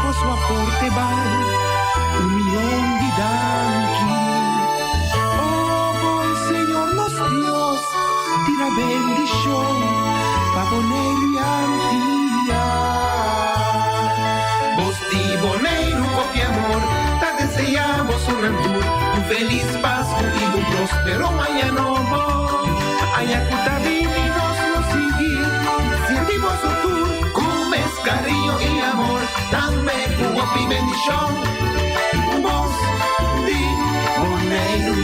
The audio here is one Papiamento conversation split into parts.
boso aporte bal un mion di danki. O bon Señor nos Dios, tira bendishon pa Boneiru i Antia. Bos di Boneiru hopi amor ta deseá boso nan tur un felis Pasku i un próspero aña nobo. Aña ku ta bini nos lo sigui sirbi boso tur ku mes kariño i amor, tambe ku hopi bendishon. Bos di Boneiru.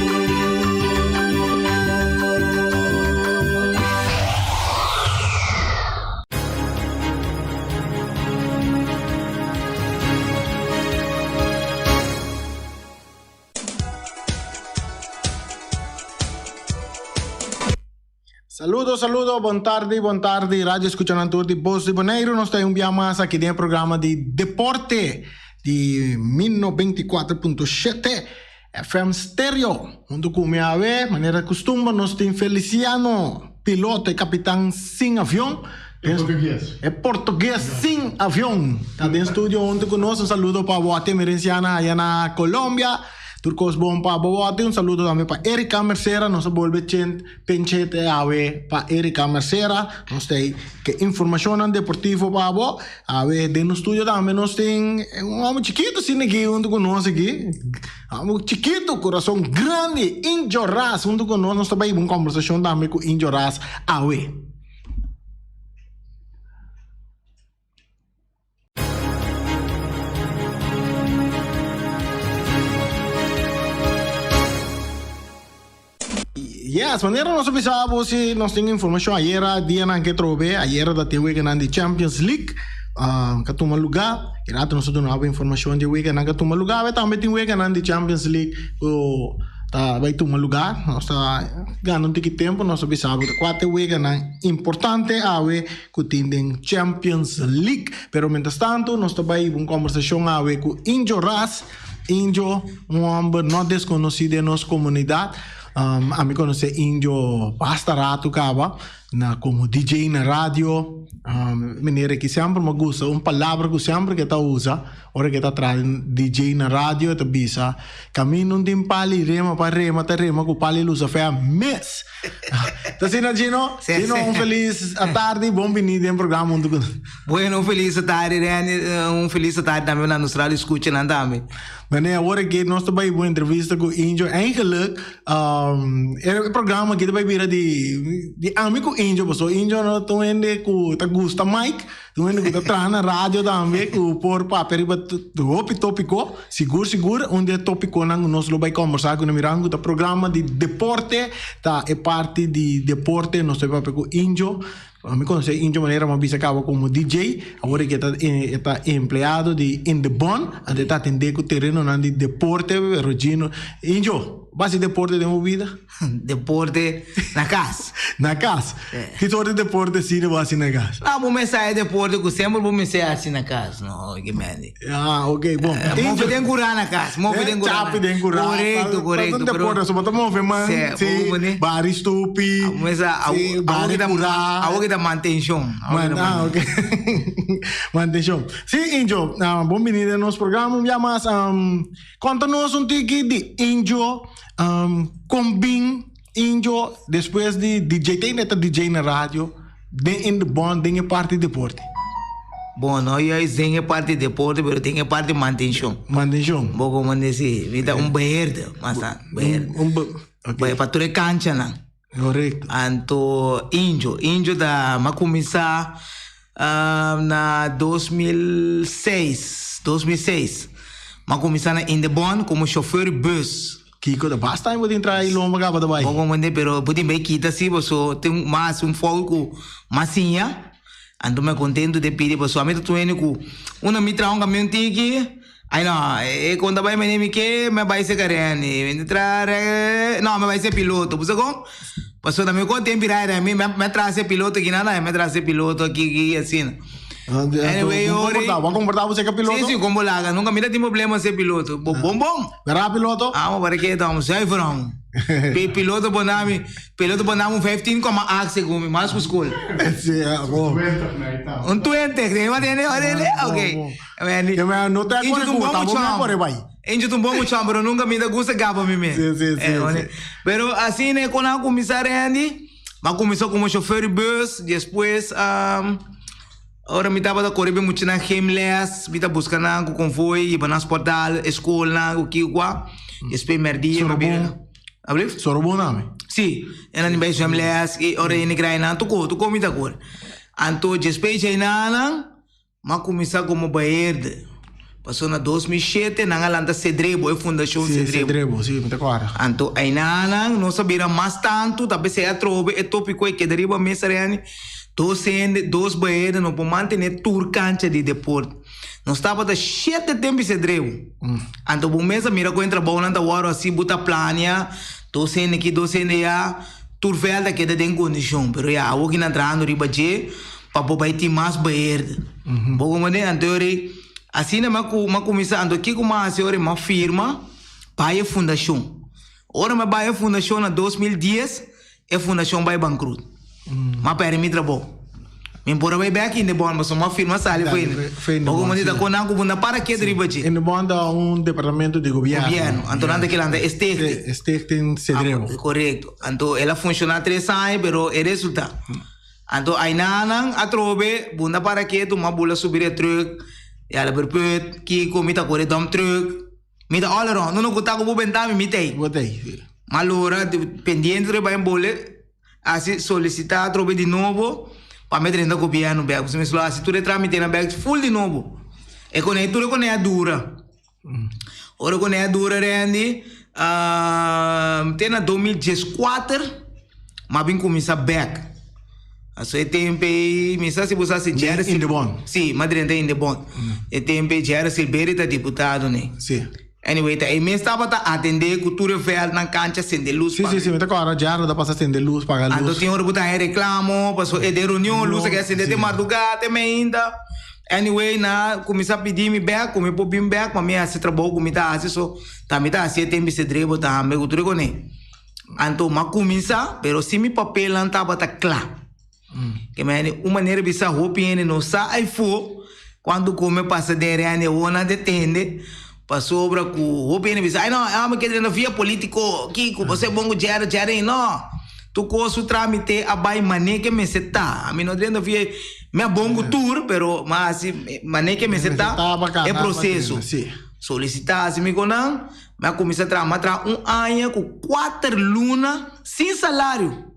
Saludo, saludo, bon tardi, bon tardi, radio escuchanan tur di Bos di Boneiru. Nos ta un bia mas aki den e programa di deporte di 1024.7 FM Stereo. Hunto ku mi awe, manera kustumber, nos tin Feliciano, piloto e kapitan sin avion. E portugues. E portugues sin avion. Ta den studio hunto ku nos. Un saludo pa Boate Merenciana aya na Colombia. Tur kos bon pa bo Boate. Un saludo tambe pa Erika Mercera. Nos a bolbe chent penchete awe pa Erika Mercera. Nos ta ei ke informashonnan deportivo pa bo. Awe den nos studio tambe nos tin un homber chikito asina aki hunto ku nos aki. Homber chikito, kurason grandi, Injo Ras hunto ku nos. Nos ta bai un kombersashon tambe ku Injo Ras awe. Yes, manera nos a bisa bo si nos tin informacion ayera dianan ke trobe, ayera ta tin weganan di Champions League ka tuma luga, e rato nos a duna bo informacion di weganan ka tuma luga, awe tambe tin weganan di Champions League ku ta bai tuma luga, nos ta gana un tiki tempo nos a bisa bo kua ta e weganan importante awe ku tin den Champions League. Pero mientras tanto nos ta bai un kombersashon awe ku Injo Ras. Injo, un homber no deskonosí den nos komunidat. Ami konosé Injo basta ratu kaba na komo DJ na radio. Manera ki semper mi a gusta un palabra ku semper ke ta usa ora ke ta traha DJ na radio e ta bisa, Kaminda un tin pali rema pa rema ta rema ku pali lusafea mes. Ta asina Gino? Gino un felis atardi, bon bini den programa huntu ku nos. Bueno, un felis atardi Renny, un felis atardi tambe na nos radio escuchanan tambe. Mane, awor aki nos ta bai un entrevista ku Injo. Eigenlijk e programa aki ta bai bira di di ami ku Injo pasobra Injo no ta un hende ku ta gusta mic, ta un hende ku ta traha na radio tambe ku por papia riba hopi topiko. Sigur sigur un di e topikonan ku nos lo bai kombersá ku no miran ku ta programa di deporte ta e parti di deporte nos ta bai papia ku Injo. Mi conoce Injo manera mi a bisa caba como DJ, awor e ta e ta empleado di In The Bon, anto e ta atende cu terenonan di deporte, pero Gino, Injo, bo haci deporte den bo bida? Deporte na cas. Na cas? Ki soort di deporte asina bo haci na cas? No, bo mester haci deporte cu semper bo mester haci na cas, no, ki mende. Ah, ok, bon. Move den curá na cas, move den curá. Chapi den curá. Correcto, correcto. Ta un deporte, so bo ta move man, si, bari stupi, si, bari curá. Awor ki ta mantencion. Ah, ok. Mantencion. Si, Injo, bon bini den nos programa un bia mas. Conta nos un tiki di Injo, con bin Injo despues di DJ, te ainda ta DJ na radio, den in de bond, den e parti deporte. Bon, no juist den e parti deporte, pero den e parti mantencion. Mantencion. Bo como deci, mi ta un beheerder, mas ta, beheerder. Un, un, ok. Bai pa tur e canchanan. Correcto. Anto Injo, Injo ta, m'a cuminsa na 2006, 2006. M'a cuminsa na In de Bond como chauffeur bus. Kiko ta basta bo tin traha i lomba kaba ta bai. Bo comprende pero bo tin bai kita si paso tin mas un foul ku mas siña anto mi a contento de pidi paso ami ta tur hende ku unda mi traha un camion tiki ay no e kon ta bai mene mi ke mi a bai ser kareni mi traha no mi a bai ser piloto bo sa kon paso ta mi konten bira mi mi a traha ser piloto kinan mi a traha ser piloto aki aki asina. Anyway, ori. Bo a comporta bo ser piloto? Si, si, con bo laga. Nunca mi ta tin problema ser piloto. Bo bon bon. Bera piloto? Amo para ke ta, amo zuiver amo. Pi piloto pone mi, piloto pone mi un 15,8 segun mi, mas ku skol. Sí, ah, bon. Un 20, nee, wat ene, wat ene? Oké. Ja, maar no te Injo acuerdo un ku bom tampoco me muchón. acuerdo bai. Injo un bom muchón, pero nunca mi ta gusta gaba mi mes. Sí, sí, sí, Eh, sí. Pero asina e kon a kuminsá Randy, m'a kuminsá komo chofer di bus, despues um, ora mi tabata kore be muchanan gymles, mi ta buska nan ku konvoi, hiba nan sportal, e skolnan, ku ki ku kua. Despues mèrdia mi bira. Sorobon. Ablief? Sorobon name. Sí, e nan di bai zwemles, i ora hende krai nan, tuko, tuko mi ta kore. Anto despues djei-nan, M'a kuminsá komo beheerder. Pasobra na 2007 nan a lanta Cedrebo, e fundashon Sí, Cedrebo. Cedrebo, sí, mi ta kòrda. Anto einanan nos a bira mas tantu, ta p'esei atrobe e tópiko ei keda riba mesa rèni, dos hende, dos beheerder no por mantené tur kancha di deporte. Nos tabata shete tempu di Cedrebo. Anto bo mes a mira kon e trabounan ta wòrdu hasi, bo ta plania, dos hende aki, dos hende aya, tur vèlt a keda den kondishon. Pero ya, awor ki nan trahando riba dje. Pa bo bai tin mas beheerder. Bo comprende? Anto yori, asina mi a cu, mi a cuminsa, anto kico mi a haci yori? Mi a firma bai e fundacion. Ora mi a bai e fundacion na 2010, e fundacion bai bankrut. Mi a perde mi trabou. Mi por a bai bek in de bond, pasobra mi a firma sali for in de Bo comprende? Ta con nan cu bo no para keda riba dje. In de bond ta un departamento di gobierno. Gobierno. Anto nan ta kila nan ta e stichting. E stichting Cedrebo. Correcto. Anto el a funciona tres aña, pero e resulta. Anto ainanan atrobe bunda para ketu m'a bula subi de truck y ala berput kiko mi ta kore dump truck mi ta all around uno ku ta ku bo benta mi mi ta ei Bo ta ei, si. M'a lora pendiente trobe bai bole hasi solicita atrobe di nobo pa mi drenta gobierno bek pasobra mi slo hasi tur e tramitenan bek full di nobo e kone tur e kone a dura. Ora ku a dura Randy, te na 2014 m'a bin kuminsá bèk. Aso e tempu ei, mi sa si bo sa si Jerry In de Bond. Si, m'a drenta In de Bond. E tempu ei Jerry Silberie ta diputado ne. Si. Anyway, ta e mes tabata atendé ku tur e vèldnan, kancha, sende lus. Si, si, si, mi ta kòrda Jerry ta pasa sende lus, paga lus. Anto tin ora ku ta haña reklamo, pasobra e den reunion lus a keda sende te mardugá, te meinta. Anyway, nan a kuminsá pidi mi bèk ku mi por bin bèk pa mi hasi trabou ku mi ta hasi, so ta mi ta hasi e tempu esei drebo tambe ku tur e kuné. Anto mi a kuminsá, pero si mi papelnan tabata kla. Ke mende un manera bisa hopi hende no sa aifó kuantu ku mi pasa den rende awor nan ta tende pasobra ku hopi hende bisa, ay no, e hòmber ke drenta via polítiko, kiko, bo sa e bon ku Jerry, Jerry no. Tur kos su trámite a bai manera ke mester ta. Ami no drenta via. Mi a bon ku tur, pero mi a hasi manera ke mester ta e proseso. Solisitá hasi mi ku nan, mi a kuminsá traha. Mi a traha un aña ku kuater luna sin salario.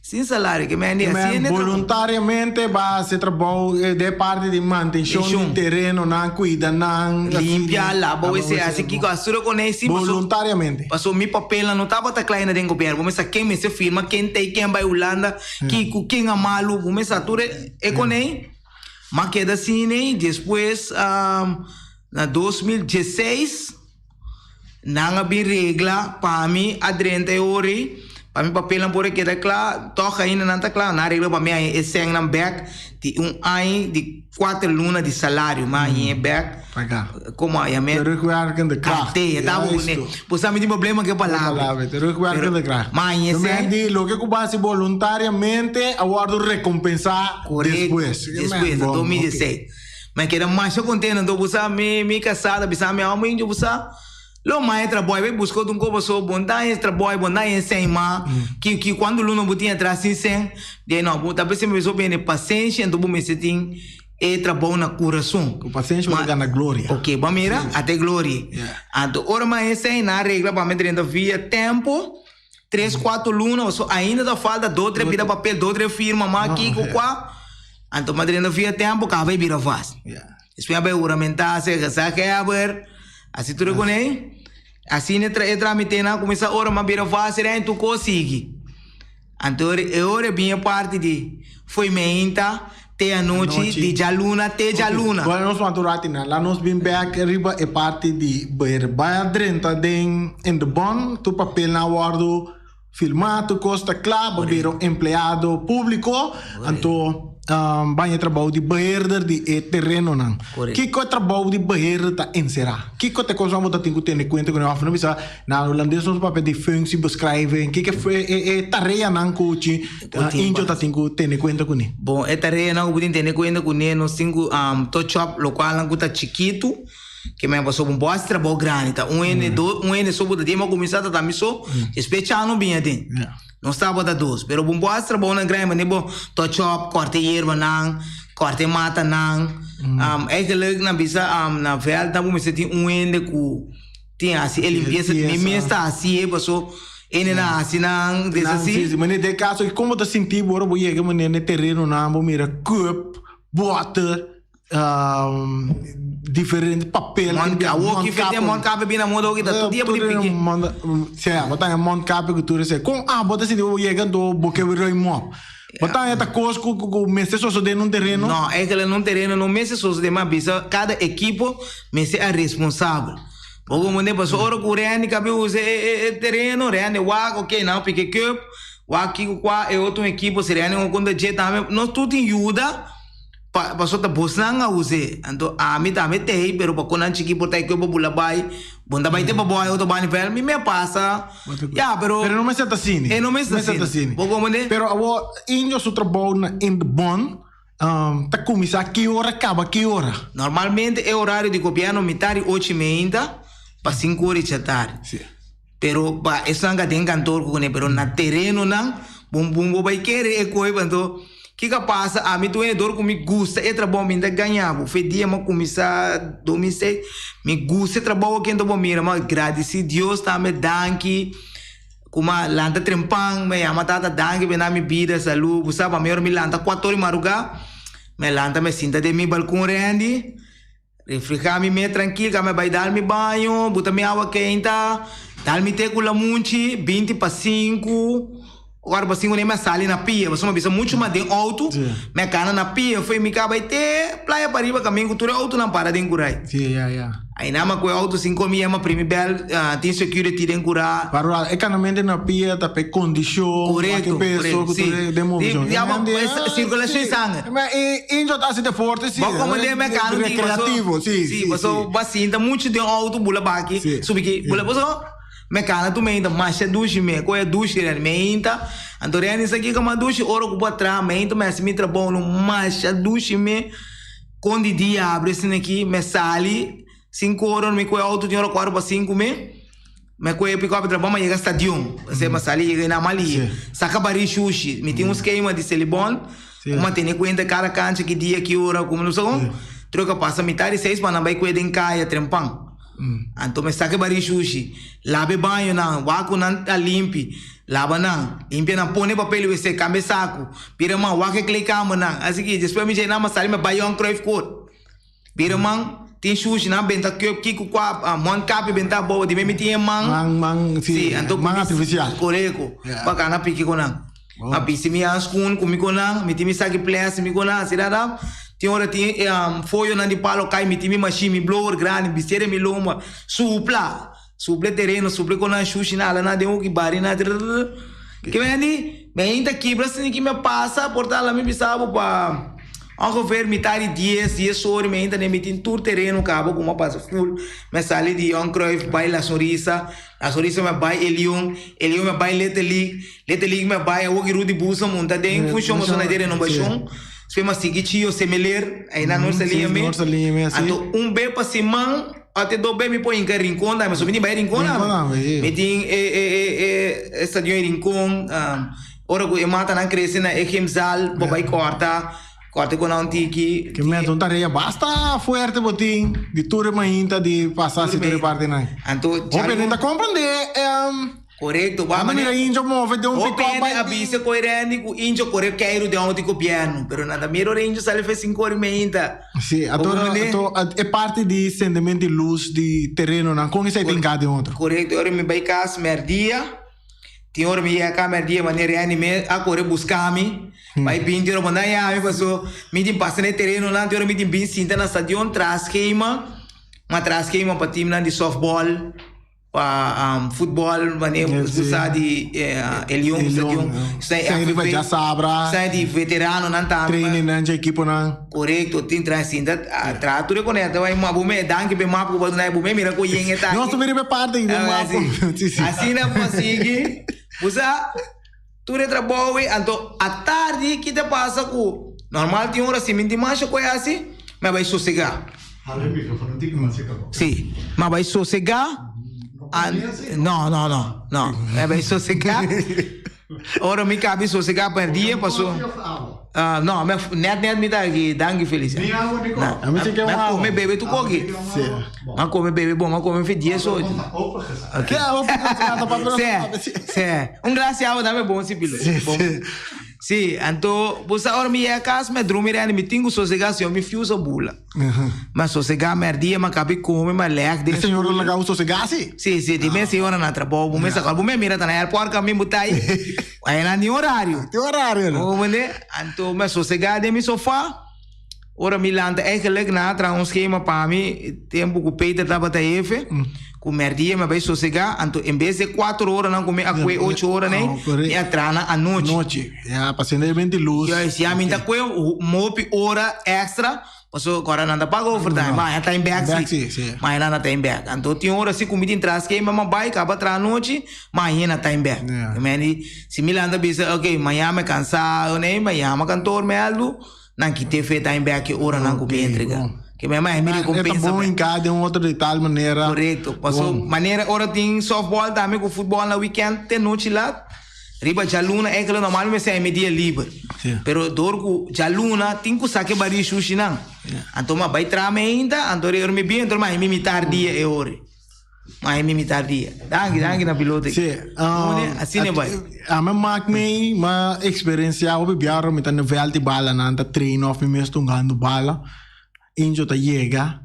Sin salario, ke mi a hende hasi hende trabou. Boluntariamente bo a hasi trabou den parti di mantenshon di terenonan, kuida nan. Limpia, laba wc, hasi kiko, hasi tur e kos si. Boluntariamente. Pasobra mi papelnan no tabata kla ainda den gobièrnu. Bo mester sa ken mester firma, ken ta ei, ken bai Hulanda. Kiko ken a malu bo mester tur e konei ma keda asina ei despues na 2016 nan a bin regla pa mi a drenta e ora ei pa mi papelnan por a keda kla tog ainda nan ta kla nan a regla pa mi haña e sènnan bèk di un aña di kuater luna di salario mi a haña e bèk Como a yam'é? Terugwerkende kracht. Ate, e taba ku ne. Bo sa mi tin problema ku e palabra. Terugwerkende kracht. Ma aña esei. Di loke ku bo hasi boluntariamente a wòrdu rekompensá despues. Despues, na 2016. Mi a keda masha kontento. Anto bo sa mi mi kasá ta bisa mi, amo injo bo sa lo mai e trabou bai buska otro un koba so bo no ta haña e trabou, bo no ta haña e sèn mas. Ki ki kuantu luna bo tin atras sin sèn? Di no, bo ta bisa mi bo bende pasenshi anto bo mester tin E trabou na kurason. Ku pasenshi bo ta gana gloria. Ok, bo a mira? Ata e gloria. Anto ora mi a esei, nan a regla pa mi drenta via tempo, tres kuater luna, pasobra ainda ta falta dos tres pida papel, dos tres firma, mas kiko kua. Anto mi a drenta via tempo, kaba e bira vast. Despues mi a bai huramentá, sega sa keber, asi tur e kuné. Asina e tramitenan a kuminsá ora mi a bira vast, tur kos sigui. Anto e ora e bin e parti di foi meinta te anochi, di djaluna te djaluna. Bueno, nos wanta un rati nan. Laat nos bin bek riba e parti di ber bai a drenta den in de bon, tur papelnan a wordo filma, tur kos ta kla, bo bira un empleado publico. Anto. Baña trabou di beheerder di e terenonan. Kiko e trabou di beheerder ta enserá? Kiko ta e kosnan bo ta tin ku tene kuenta kuné? Òf no bisa na hulandes nos papia di functiebeschrijving. Kiko e e tareanan ku chi injo ta tin ku tene kuenta kuné? Bon, e tareanan ku bo tin tene kuenta kuné nos tin ku touch up lokualnan ku ta chikitu ke men pasobra un bo hasi trabou grandi ta un hende dos un hende so bo ta tin bo kuminsá ta tambe so despues chano bin aden. Nos tabata dos, pero bo por haci trabounan grandi manera bo touch up, corta e yerbanan, corta e matanan. Eigenlijk nan bisa na veld nan bo mester tin un hende cu tin haci e limpieza. Mi mes ta haci'e paso hende nan haci nan des asi. Manera den caso como bo ta sinti bo ora bo yega manera na e terenonan bo mira cup, boter. Diferente papel. Mond awo ki fe den mond kape bina moda oki ta tur dia bo di piki. Sea, bo ta haña mond kape ku tur esei. Kon ah bo ta sinti bo yega anto bo ke ruim op? Bo ta haña ta kos ku ku mester sosodé na un tereno? No, eigenlijk na un tereno no mester sosodé, ma bisa kada ekipo mester a responsabel. Bo komprende? Pasobra ora ku Randy kabe usa e tereno, Randy wak, oke, nan a piki cup, wak kiko kua e otro ekipo, si Randy no konta dje tambe, nos tur tin yuda. Pa pasobra ta bosnan a us'é. Anto ami tambe t'ei, pero pa kon nan chikí por ta e kuerpo bula bai, bo no ta bai te pa bo ai otro banda nivel, mi me pasa. Ya, pero. Pero no mester ta asina. E no mester ta asina. Bo komprendé? Pero awor, Indio su trabou na In de Bon ta kuminsá ki ora, kaba ki ora? Normalmente e orario di gobièrnu mitar di ocho i meinta pa sinku ora i chatardi. Sí. Pero pa esnan ka den kantor ku kuné, pero na terenonan bon bon bo bai kere e koi anto kiko a pasa ami tur hende dor ku mi gusta e trabou mi ta gaña bo fe dia mi a kuminsá 2006 mi gusta e trabou aki anto bo mira mi a gradisí Dios tambe danki ku mi a lanta trempan mi a yama tata danki pa e na mi bida salú bo sa pa mi ora mi lanta kuater ora di marugá mi a lanta mi a sinta den mi balkon rendi. Refrigá mi me trankil, ka mi bai dal mi baño, buta mi awa keinta, dal mi te ku lamunchi, 20 pa 5, ora pa 5 ne mi a sali na pia, pasobra mi a bisa muchu mas den outo, mi a kana na pia, foi mi ka bai te playa pariba kamin ku tur e outonan para den kurai. Ainan mi a kohe outo sin komi yama primi bel, tin security den kura. Pero e kanamento na pia ta pa e kondishon, wak e peso ku tur e den movishon. Sirkulashon di sanger. Ma e injo ta hasi deporte si. Bo como den mercado di Recreativo, si, si. Paso bo a sinta mucho den auto bula baki, subi ki, bula paso mecana tu meinta masha dushi me, koe dushi ren meinta, anto ren esaki ka mas dushi ora ku bo a traha meinta mi hasi mi trabou no masha dushi me, kon di dia abri asina aki me sali sinku ora mi koe auto tin ora kuater pa sinku me. Mi a kohe pick up trabou, mi a yega stadion. P'esei mi a sali yega na Malia. Saka bari shushi. Mi tin un skema di Selibon ku mi a tene kuenta kada kancha ki dia, ki ora, ku mi no sa kon. Troka pasa mitad di seis pa nan bai kohe den kaya trempan. Anto mi saka e bari shushi, laba e bañonan, wak ku nan ta limpi, laba nan, limpia nan, pone papel di wc, kambia e saku, bira man, wak e kleikamernan. Asiki despues mi dje nan mi a sali mi a bai Johan Cruijff Court. Bira man tin shushi nan benta cup kico cua mon capi benta abou di mi tin e man. Man man si si anto man artificial. Coreco pa cana piki cu nan. A bisti mi handschoen cu mi cu nan mi tin mi saki plastic mi cu nan asina ta tin ora tin foyonan di palo cay mi tin mi machine mi blower grandi bisti den mi lomba supla supla e tereno supla cu nan shushi nan hala nan den hoki bari nan trrrr ke menti mi ainda kibra asina ki mi a pasa por ta mi bisa bo pa. Ongeveer mitad di dies, dies ora mi ainda mi tin tur tereno caba cu mi a pasa full. Mi a sali di Johan Cruijff bay La Sonrisa, La Sonrisa mi a bay Elion, Elion mi a bay Little League, Little League mi a bay awor ki Rudy Busa monta den funcion pasobra na den renovacion. Despues mi a sigui Chio Semeler, ayina Noord Saliña mi. Anto un be pa siman o te dos be mi por hinca Rincon tambe, so mi tin bay Rincon tambe. Mi tin e stadion di Rincon. Ora ku e matanan krese na e gymzaal, bo bai kòrta, kòrta ku nan un tiki. Ke mester un tarea basta fuerte bo tin di tur e mainta di pasa hasi tur e partinan. Anto Hopi hende ta komprendé Korekto, bo a Ando mira injo move den un Hopi pick-up hende bai a bisa ku e rendi ku injo kore keiru den outo di gobièrnu, pero nan ta mira ora injo sali fe sinku ora i meinta. Si, Bo anto komprendé? anto e parti di sendemento di lus di terenonan, kon esei tin ka den otro? Korekto, ora mi bai kas mèrdia. Tin ora mi yega kamer di e manera e anime a kore buska mi, bai bin tin ora bo nan yami paso mi tin pasa na e terenonan, tin ora mi tin bin sinta na stadion tras skema, ma tras skema pa teamnan di softball, Pa um, futbol, wanneer Ja, yeah, sí. di Elion, Elion, ja. Zijn riba já sabra. Zijn die veterano nan tambe. Training nan de equipo nan. Correcto, tin tra sinta, tra tu reconecta, vai ma bume, danki be map ku na bume mira ku yenge ta. Nós também riba parte de Ah, mapa. assim. Sí, sí. Assim não consegui. Usa tu re trabalho, anto a tarde que te passa ku normal tem hora assim, minti mancha coisa assim, mas vai sossegar. Haal de microfoon, die kan zeker wel. Sim, mas vai sossegar. No, no, no, no. Mas vai sossegar. Ora me cabe sossegar per dia, passou. Koffie of oude? Ah, no, me, net net me dá aqui, danke Felícia. Niet oude, niet Não, A mim tem que é um mas água. come bebe tu coque. Sim. Mas come bebe bom, mas come fedia só. Opengezet. Ja, vou Sim, sim. Um glacial também é bom se pilo. Bom. Sim, então, você ora me ia casa, me dormir aí, me tingo sossegar, se eu me fio só bula. Mas sossegar merdia, mas cabe come, mas lek O senhor não laga o sossegase? Sim, sim, de meia senhora na trabalho, bom, mas agora, bom, mira, tá na airport, caminho botar aí. Aí lá em horário. Tem horário, né? Oh, meneer, en toen met sossegar in mijn sofa. Ora mi landa eigenlijk na tra um schema para mim, tempo que o Peter tava tá even. Com merdia, mas vai sossegar, então em vez de 4 horas não comer a 8 horas, né? Ah, correto. E a trana à noite. Noite. Ja, passando bem de luz. E se a mim tá com mopi hora extra, passou agora não dá pago overtime, mas tá em back Back, sim. sim, sim. Mas ainda tá em back. Então tem hora assim comida em trás que mas vai acaba tra à noite, mas ainda tá em back. Yeah. Yeah. Se me landa bisa, ok, amanhã me cansado, né? Amanhã me cantor me algo, não que te feita em back hora não comi entrega. bom. Que minha mãe me É tá recompensa. bom bem. em cada um outro de tal maneira. Correto. Passou maneira hora tem softball também com futebol na weekend, tem noite lá. Riba jaluna é aquilo normal, mas é meio dia livre. Sim. Pero dorgo jaluna tem que saque bari sushi não. Então mas vai trame ainda, então eu me bem, então mas me imitar dia é hora. Mas me imitar dia. Danke, danke na piloto. Sim. Assim né vai. A me maak me ma experiência o biaro me tá no velde bala na tá treino of me mesmo tungando bala. Injo tá chega,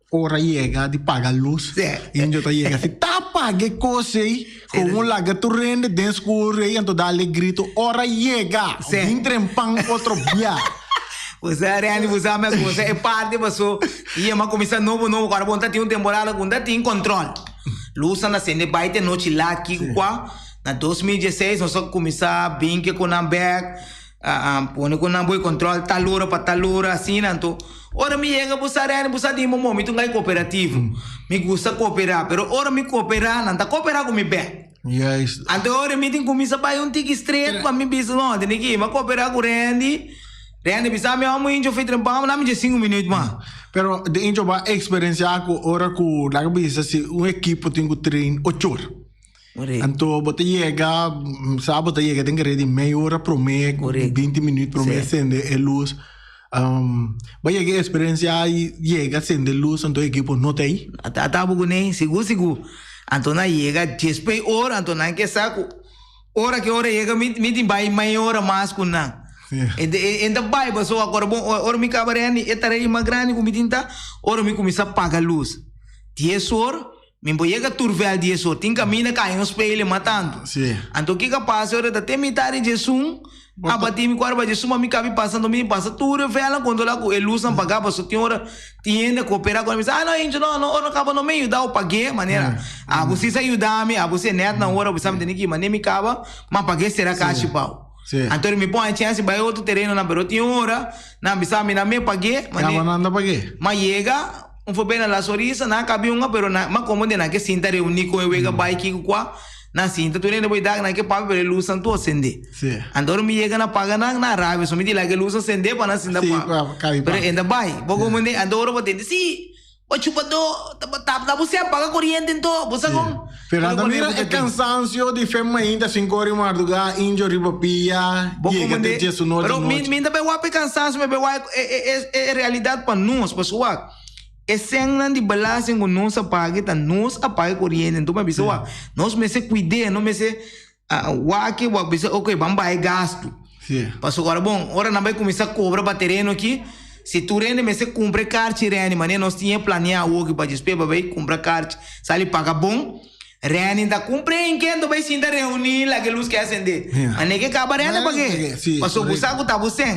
ora chega de paga luz. Sim. Injo tá chega, se tá pague coisa aí, com um laga tu rende dentro escuro aí, então dá grito, ora chega. Sim. Vim pan outro bia. Você é você é você é parte passou. E é uma comissão novo novo, agora bom tá tem uma temporada com tá tem controle. Luz na sende vai ter noite lá aqui qua. Na 2016 nós só começar bem que com a back, a pone com a boi controle talura para talura assim, então. Ora me chega você é você de um momento ngai cooperativo. Me gusta cooperar, pero ora me cooperar, não tá cooperar com me back. Yes. Ante ora meeting começa vai um tique straight para mim bisa não, tem que mas cooperar com Randy. Randy bisa me amo injo feito trampar, mas não me de 5 minutos, mano. Pero de injo ba experiencia ku ora ku laga bisa si um equipo tem que trein 8 horas. Então, você chega, sabe, você chega, tem que ready meia hora pro meio, Correto. 20 minutos pro meio, Sim. acender a luz. Vai chegar a experiência e chega, acender luz, então a equipe não tem. Ata bugu nem, sigu sigu. Antona chega, despe hora, antona que saco. Hora que hora chega, me tem vai meia hora mais com não. Sim. Ainda vai, pessoal, agora bom, ora me cabaré, é tarefa mais grande com me tinta, ora me começa a apagar a luz. 10 horas, me chega turvel 10 horas, tem caminho cai um espelho matando. Sim. Anto que capaz, ora da tem metade de sum, a bater me quarta de sum, me cabe passando, me passa tudo, vela quando lá com luz não pagar, passou tem hora, tem cooperar com ah, não, gente, não, não, não acaba no meio, dá o paguei, maneira. Ah, você se ajudar-me, ah, você neto na hora, você me tem que, mas nem me acaba, mas paguei será caixa pau. Sim. Então me põe a chance, vai outro terreno na pero tem hora, na bisa me na me paguei, Mas não anda para quê? mas chega, um foi bem na la sorisa, na cabe uma, pero na, mas como de na que sinta reunir com o wega bike qua, na sinta tu nem depois dar na que papo pero luz santo acende. Sim. Andor me chega na paga na na raiva, só me di lá que luz acende para na sinta Sim, pa. cabe pa. Pero ainda vai, vou como de andor vou ter sim. O chupado, tá tá tá você apaga corrente então, você com. Pero anda mira é cansancio de fema ainda 5 horas e madrugada, injo riba pia, chega até dia sono Pero mi mi também wape cansancio, me é é é realidade para nós, pessoal. É sem nan de balanço com nós apague, tá nós apague corrente, então mas pessoal, nós me se cuide, não me se wake, wa bisa ok, vamos vai gasto. Sim. Passou agora, bom, ora não vai começar a cobrar para terreno aqui. Se tu rende, me se compra kart rende, mas nós tinha planeado o que para despejar, vai comprar kart, sai paga bom. Renin ta cumpre kendo bay sinta reuni laga e luz keda sende. Mane ke caba rende pa ke? Paso bo sa cu ta bo sen.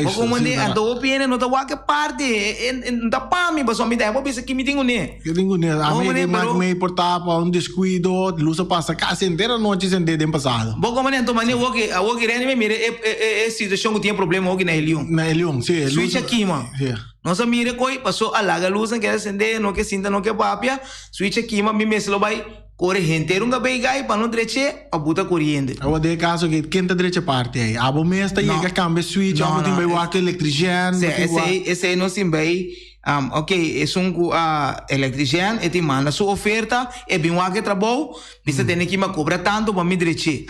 Bo como ne anto bo piende no ta wak e parti no ta pa mi paso mi ta bo bisa ki mi tin cune. Ki tin cune ami ke mak mi por ta pa un descuido luz a pasa casi henter anochi sende den pasado. Bo como ne anto mane awoki awoki rende mi mira e e situacion cu tin e problema awoki na Elion. Na Elion si. Switch a kima. Nos a mira koe paso a laga luznan keda sende, no ke sinta no ke papia, switch a kima, mi mester lo bai kore henter un gabei gai pa no dreche pa buta koriente. Awor den e kaso ke ken ta drecha parti ei? Abo mes ta yega kambia switch of bo tin bai wak elektrishèn? Si, esei esei nos tin bai, ok esun ku a elektrishèn e tin manda su oferta e bin wak e trabou, Mi sa tene kima kobra tantu pa mi dreché.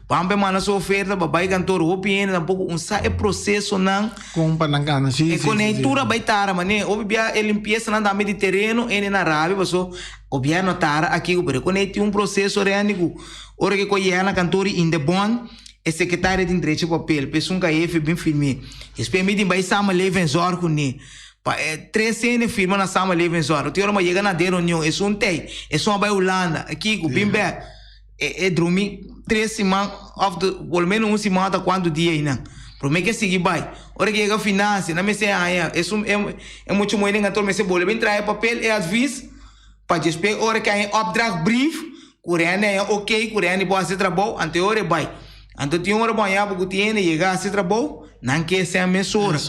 Pan pa e manda su oferta pa bai kantor hopi hende tampoco un sa e procesonan. Kon pa nan gana si E konektura bai tara mane hopi bia e limpiesanan tambe di tereno hende na rabia paso gobierno a tara aki pero e kone tin un proceso rendi ku ora ke koe yega na kantor di Indebon e sekretario tin drechi papel pa esun ka hefe bin firm'é despues mi tin bai samenleving zorg kuné. Pa e tres hende firma na samenlevingszorg. Tin ora bo yega na den reunion, esun tei, esun a bai Hulanda, e kiko, bin bek. E e drumi tres siman of de por lo menos un siman ota cuanto dia einan. Prome ke sigui bai. Ora ke yega financia, nan mester haña esun e e mucha muhé den kantor mester bolbe bin traha e papel, e advies, pa despues ora ke haña e opdrachtbrief, ku rende haña ok, ku rende por hasi trabou, anto e ora e bai. Anto tin ora bo haña bo ku tin hende yega hasi trabou, nan ke esei mesora.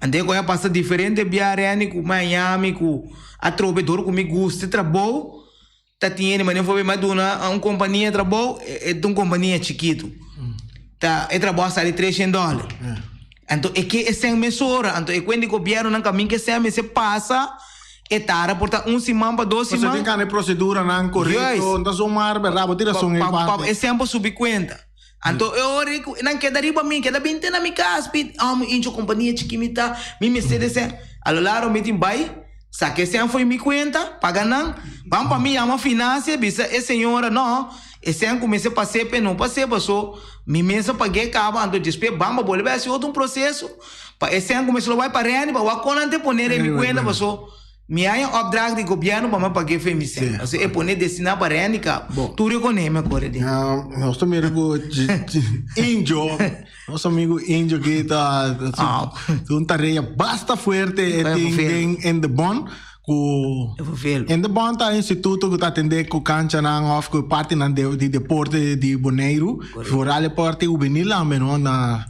Anto e koe a pasa diferente bia rende ku Miami ku atrobe dor ku mi gusta e trabou, ta tin hende manera for mi a duna un kompania trabou, e ta un kompania chikitu. Ta e trabou a sali treshen dòler. Anto e ke esei mesora, anto e kuen di gobièrnunan kaminda ke esei mester pasa. E tara por ta un siman pa dos siman. Pasobra tin kende proseduranan korekto, no ta zomaar bèrdat, bo tin rason ei parte. Pa e semper subi kuenta. Anto e ora ei ku nan keda riba mi, keda binti na mi kas, pidi, oh mi incho kompania chiki mi ta, mi mester di esei. A lo largo mi tin bai, saka esei for mi kuenta, paga nan, ban pa mi yama finansia, bisa e señora no, esei ku mester pas'é p'e no pas'é paso mi mes a pag'é kaba, anto despues ban pa bolbe hasi otro un proseso. Pa e sèn ku mi solo bai pa Renny pa wak kon nan te pone den mi kuenta paso mi haña opdracht di gobièrnu pa mi pag'é fe mi sèn. Paso e pone destiná pa Renny kaba. Tur e koné mi a kore den. Nos ta mira ku Injo, nos amigu Injo ki ta un tarea basta fuerte e tin den In de Bon ku In de Bon ta instituto ku ta atendé ku kanchanan òf ku partinan di deporte di Boneiru, foral e parti hubenil tambe no na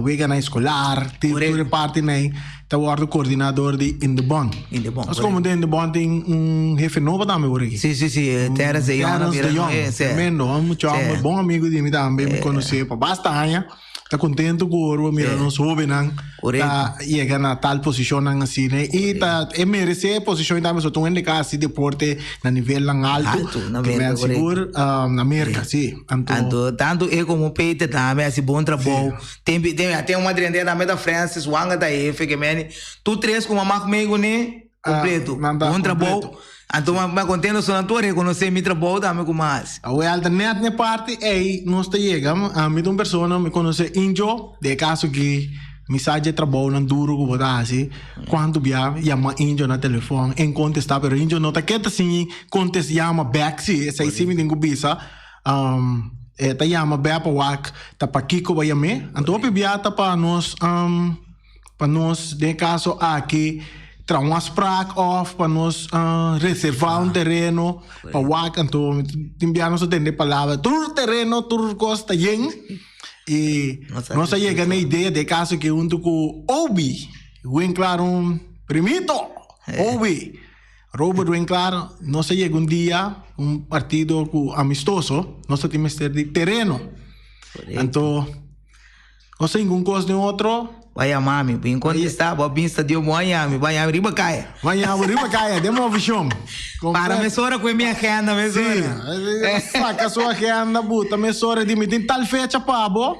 Weganan eskolar, tin tur e partinan ta wòrdu koordiná dor di In de Bon. In de Bon, Nos komo den In de Bon tin un hefe nobo tambe por aki. Sí, sí, sí, Terence de Jong. Terence de Jong, tremendo, un muchacho, un bon amigo di mi tambe, mi konosé pa basta aña. Ta kontentu ku ora bo mira nos hóbennan ta yega na tal posishonnan asina i ta e meresé e posishon tambe pasobra ta un hende ku a hasi deporte na nivelnan altu, Na Merka, sigur, na Merka, sí. Anto, Anto tanto e como Peter tambe haci bon trabou. Ten ten ten un madrente tambe ta Francis Wanga ta hefe ke meni. Tur tres cu mama cu cune completo. Nan ta Bon trabou. completo. Anto ma ma contento so nan tur a reconoce mi trabou tambe cu mi haci. Awel ta net n'e parti ey nos ta yega. Ami ta un persona mi conoce Injo den e caso aki mi sa dje trabounan duro cu bo ta haci. Cuanto bia yama Injo na telefon en contesta pero Injo no ta keda sin contest yama back si esey si mi tin cu bisa. E ta yama bia pa wak ta pakiko bo a yam'é. Anto hopi bia ta pa nos pa nos den e kaso aki traha un afsprak òf pa nos reservá un tereno pa wak. Anto tin bia nos a tende e palabra tur tereno tur kos ta yen i nos a yega na e idea den e kaso aki huntu ku Obi Winklar un primito Obi. Robert Winklaar, Nos a yega un dia, un partido ku amistoso, nos ta tin mester di tereno. Anto, nos a hinka un kos den otro. Bo a yama mi, bin kontestá, bo a bin stadio, bo a yama mi, bo a yama mi riba kaya. Bo a yama bo riba kaya, den Movishon. Para mesora ku e mi agenda mesora. Sí, saka su agenda, buta mesora, di mi tin tal fecha pa bo.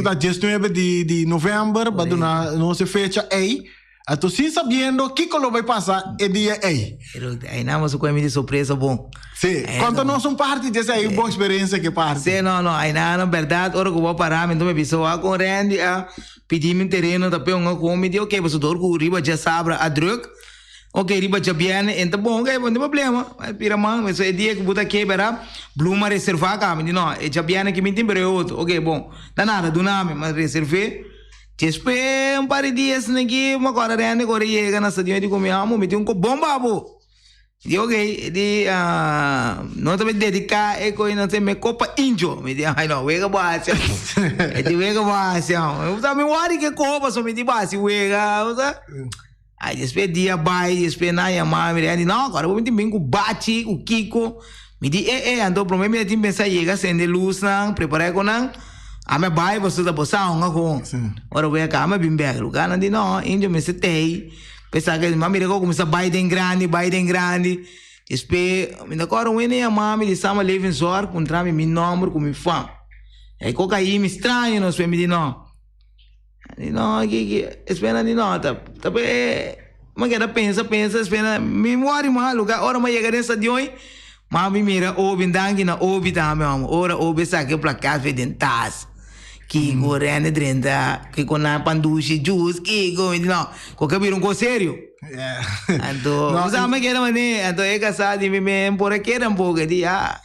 Ta diesnuebe di novèmber, bo a duna nos e fecha ei. Anto sin sabiendo kiko lo bay pasa e dia ey. Pero aynan boso koe mi di sorpresa bon. Sí, konta nos un parti di esey bon experiencia ke parti. Sí, no, no, aynan na berdad ora ku bo para mi enton mi bisa wak kon Randy a pidi mi un tereno ta pe un a kon mi di ok pasobra dor ku riba djasabra a druk. Ok, riba djabièrnè e ta bon, ok, no tin problema. Bai pira man, pasobra e dia ku bo ta kebra, Bluma reservá ka. Mi di no, e djabièrnè ki mi tin, pero e otro. Ok, bon, ta nada, duna mi. Mi a reserv'é. Despues un par di dia asina aki, mi a kòrda Randy ku ora e yega na stadion e di ku mi, Amo, mi tin un kobon pa bo. Mi di ok, e di, no ta bai dediká e kos, no ta, mi kopa injo. Mi di, ai no, wega bo hasi. E di, wega bo hasi. Mi wòri ke kopa, so mi di bo hasi wega, bo sa. Ai despues dia bai, despues nan yama mi, Randy, no, awor bo tin bin ku Bachi, ku Kiko. Mi di, e, e, anto prome mi a tin pensa yega sende lusnan, prepara ku nan. Ami a bai pasobra ta bo sa hunga kon. Ora bo yega ami a bin bek. Lugar nan di, no, Indio mester tei. Pensa ke mi a mira ku a kuminsa bai den grandi, bai den grandi. Despues mi ta kòrda un hende yama mi di Samenlevingszorg puntra mi mi nòmber ku mi fam. E koka mi straño no, despues mi di no. Di no, ki ki espera di no, ta ta pe mi keda pensa pensa espera mi wòri mas lugar ora mi a yega den stadion ma mi mira Obi danki na Obi tambe hòmber ora Obi saka e plakat fe den tas kiko rende drenta kiko nan pandushi juice kiko mi di no ku ke bira un kos serio anto bo sa mi keda manera anto e kasá di mi men por a keda un poko di ya.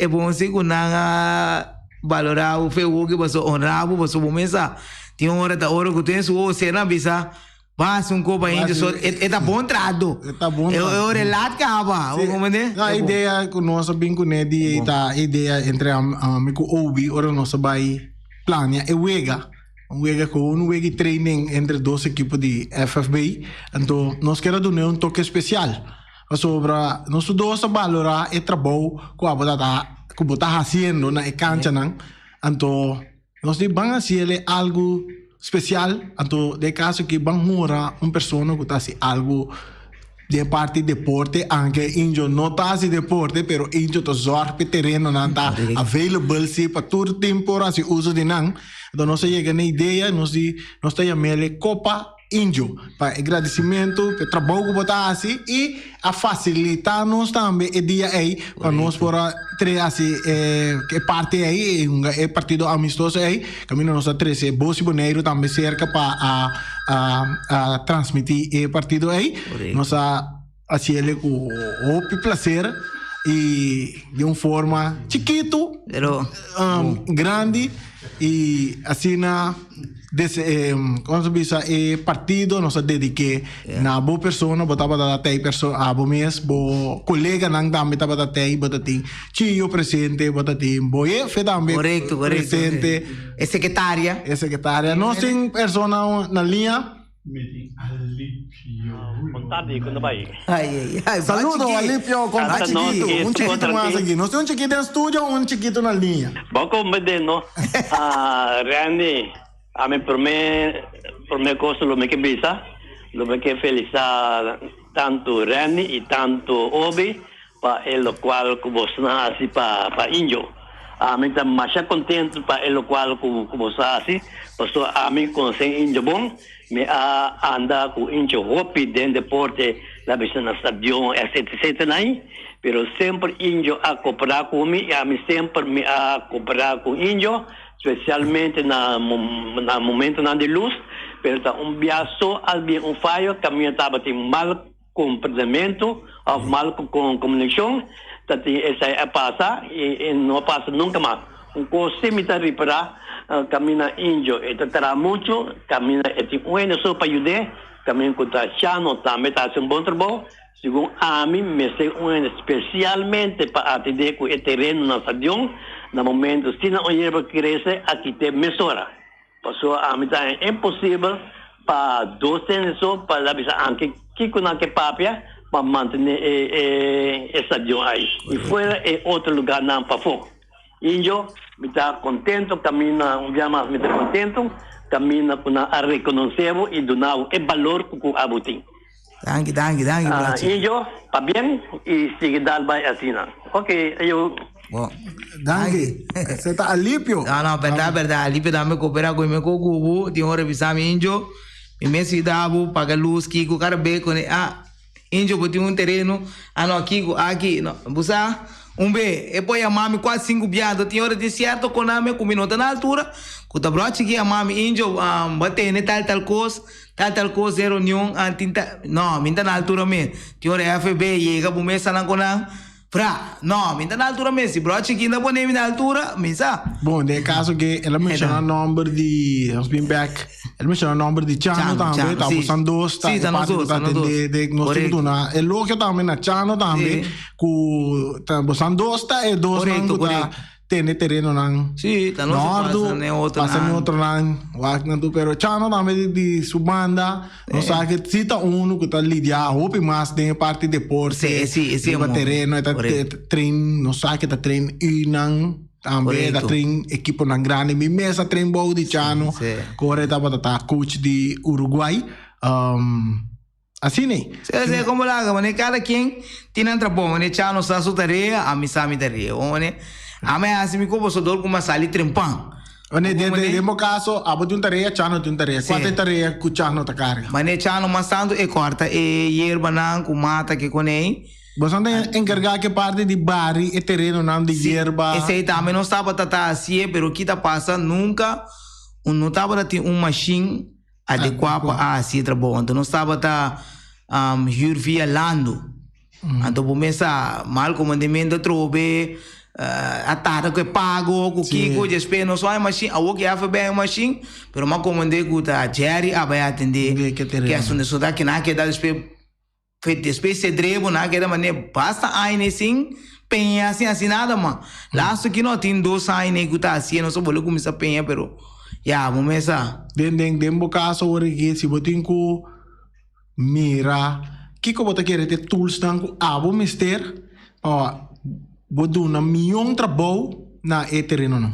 E bon si ku nan a balorá bo fe woki paso honrá bo paso bo mes sa tin ora ta ora ku tin su ose nan bisa basa un kopa hende so e ta bon trato E ta bon e trato. ora e lat kaba bo komprende No, e idea ku nos a bin kuné di ta e idea entre ami ku Obi ora nos a bai plania e wega un wega ku un wega di training entre dos ekipo di FFB anto nos kier a dun'é un toke spesial. Pasobra nos tur dos ta balorá e trabou ku abo ta ta ku bo ta hasiendo na e kanchanan. Anto nos di ban hasiel algu spesial. Anto den e kaso aki ban hora un persona ku ta hasi algu den e parti deporte, anke Injo no ta hasi deporte, pero Injo ta zòrg pa e terenonan ta available si pa tur tin por hasi uso di nan. Anto nos a yega na e idea, nos di nos ta yam'el e Kopa. Indio, pa e gradisimentu pa e trabou ku bo ta hasi i a fasilitá nos tambe e dia ei pa nos por a tre hasi e e parti ei e hunga e partido amistoso ei kaminda nos a trese Bosi Boneiru tambe serka pa a a a transmití e partido ei. Nos a hasiel ku hopi plaser i di un forma chikitu grandi i asina komo ta bisa e partido nos a dedik'é na bo persona bo tabata tei abo mes bo koleganan tambe tabata tei bo ta tin Chio presente bo ta tin bo hefe tambe presente e sekretaria e sekretaria nos tin persona na liña. Mi tin Alipio. Bon tardi, con ta bai? Ay, ay, ay. Saludo, Alipio, con ta chiquito. Un chiquito mas aki. Nos tin un chiquito den studio, un chiquito na liña. Bon comprende, no? Ah, Randy, a mi prome, prome cosa lo mi ke bisa, lo mi ke felicita tanto Randy y tanto Obi pa e locual cu boso nan haci pa pa Indio. Ami ta masha contento pa e locual cu cu boso a haci, pasobra ami conoce Indio bon, mi a anda cu Indio hopi den deporte, la bisa na stadion etc etc nan, pero semper Indio a coopera cu mi y ami semper mi a coopera cu Indio, specialmente na na momentonan di luz, pero ta un bia so al bin un fayo caminda tabatin mal Komprendementu òf mal komunikashon ta tin esei a pasa i no a pasa nunka mas. Un kos si mi ta ripará, kaminda indio e ta traha muchu, kaminda e tin un hende so pa yud'é, kaminda ku ta Chano tambe ta hasi un bon trabou. Segun ami mester un hende spesialmente pa atendé ku e tereno na stadion na momentu si nan un yerba krese a kit'é mesora. Pasobra ami ta haña imposibel pa dos hende so pa la bisa anke kiko nan ke papia pa mantene e e stadion ai y fuera e otro lugarnan pafó. Injo mi ta contento caminda un bia mas mi ta contento caminda cu nan a reconoce bo y duna bo e balor cu abo tin. Danki, danki, danki, Blachi. Injo, pabien y sigui dal bay asina. Ok, ayo. Bon. Danki. Ese ta Alipio. No, no, berdad, berdad. Alipio tambe coopera cu mi cu cubo. Tin ora bisa mi Injo, mi mes yuda bo paga luz, kiko, cada be con e, ah. Injo bo tin un tereno, ah no kiko aki, no, bo sa, un be, e por yama mi kuat sinku bia, anto tin ora tin sierto kona mi ku mi no ta na altura, ku ta bro chiki yama mi, Injo, bo tene tal tal kos, tal tal kos den reunion, ah tin ta, no, mi no ta na altura mes, tin ora FB yega bo mes nan ku nan. Fra, No, mi ta na altura mes. Si bro chikin ta pone mi na altura, mi sa. Bon, den e kaso ke el a menshoná nòmber di, nos bin bèk, el a menshoná nòmber di Chano tambe, ta bosan dos ta e parti ku ta atendé den nos tin ku duna elogio tambe na Chano tambe, ku ta bosan dos ta e dosnan ku ta tene terenonan nòrdu, pasa den otronan, wak nan tur, pero Chano tambe di su banda, nos sa ke si ta unu ku ta lidiá hopi mas den e parti deporte, riba tereno, e ta train, nos sa ke ta train unan tambe, e ta train ekiponan grandi, mi mes a train bou di Chano, ku ora e tabata ta coach di Uruguay. Asina ei. Sí, sí, como laga, mane cada quien tin nan trabou, mane Chano sa su tarea, ami sa mi tarea, mane ami a hasi mi kopo sodor ku mi a sali trempan. Mane, den, den, den bo kaso, abo tin un tarea, Chano tin un tarea. Kua ta e tarea ku Chano ta karga? Mane Chano mas tantu e kòrta e yerbanan ku mata ke konei. Boso ta enkargá ke parti di bari e terenonan di yerba? Esei tambe nos tabata ta hasié, pero ki ta pasa nunka un no tabata tin un mashin Adekuá pa a hasi e trabou. Anto nos tabata huur via Lando. Anto bo mes sa mal komandamentu atrobe, a tarda ku e pago, ku kiko, despues nos haña mashin, awor ku ya a bai haña mashin, pero mi a komand'é ku ta Jerry a bai atendé ke asuntu. So ta kina a keda despues. Fe despues cedré bo nan a keda manera basta aña sin peña sin haci nada ma laatste ki no tin dos aña cu ta haciendo nos a bolbe cuminsa peña pero ya bo mes sa. Den den den bo caso awor aki si bo tin cu mira kico bo ta kere te toolsnan cu abo mester pa bo duna mion trabou na e terenonan.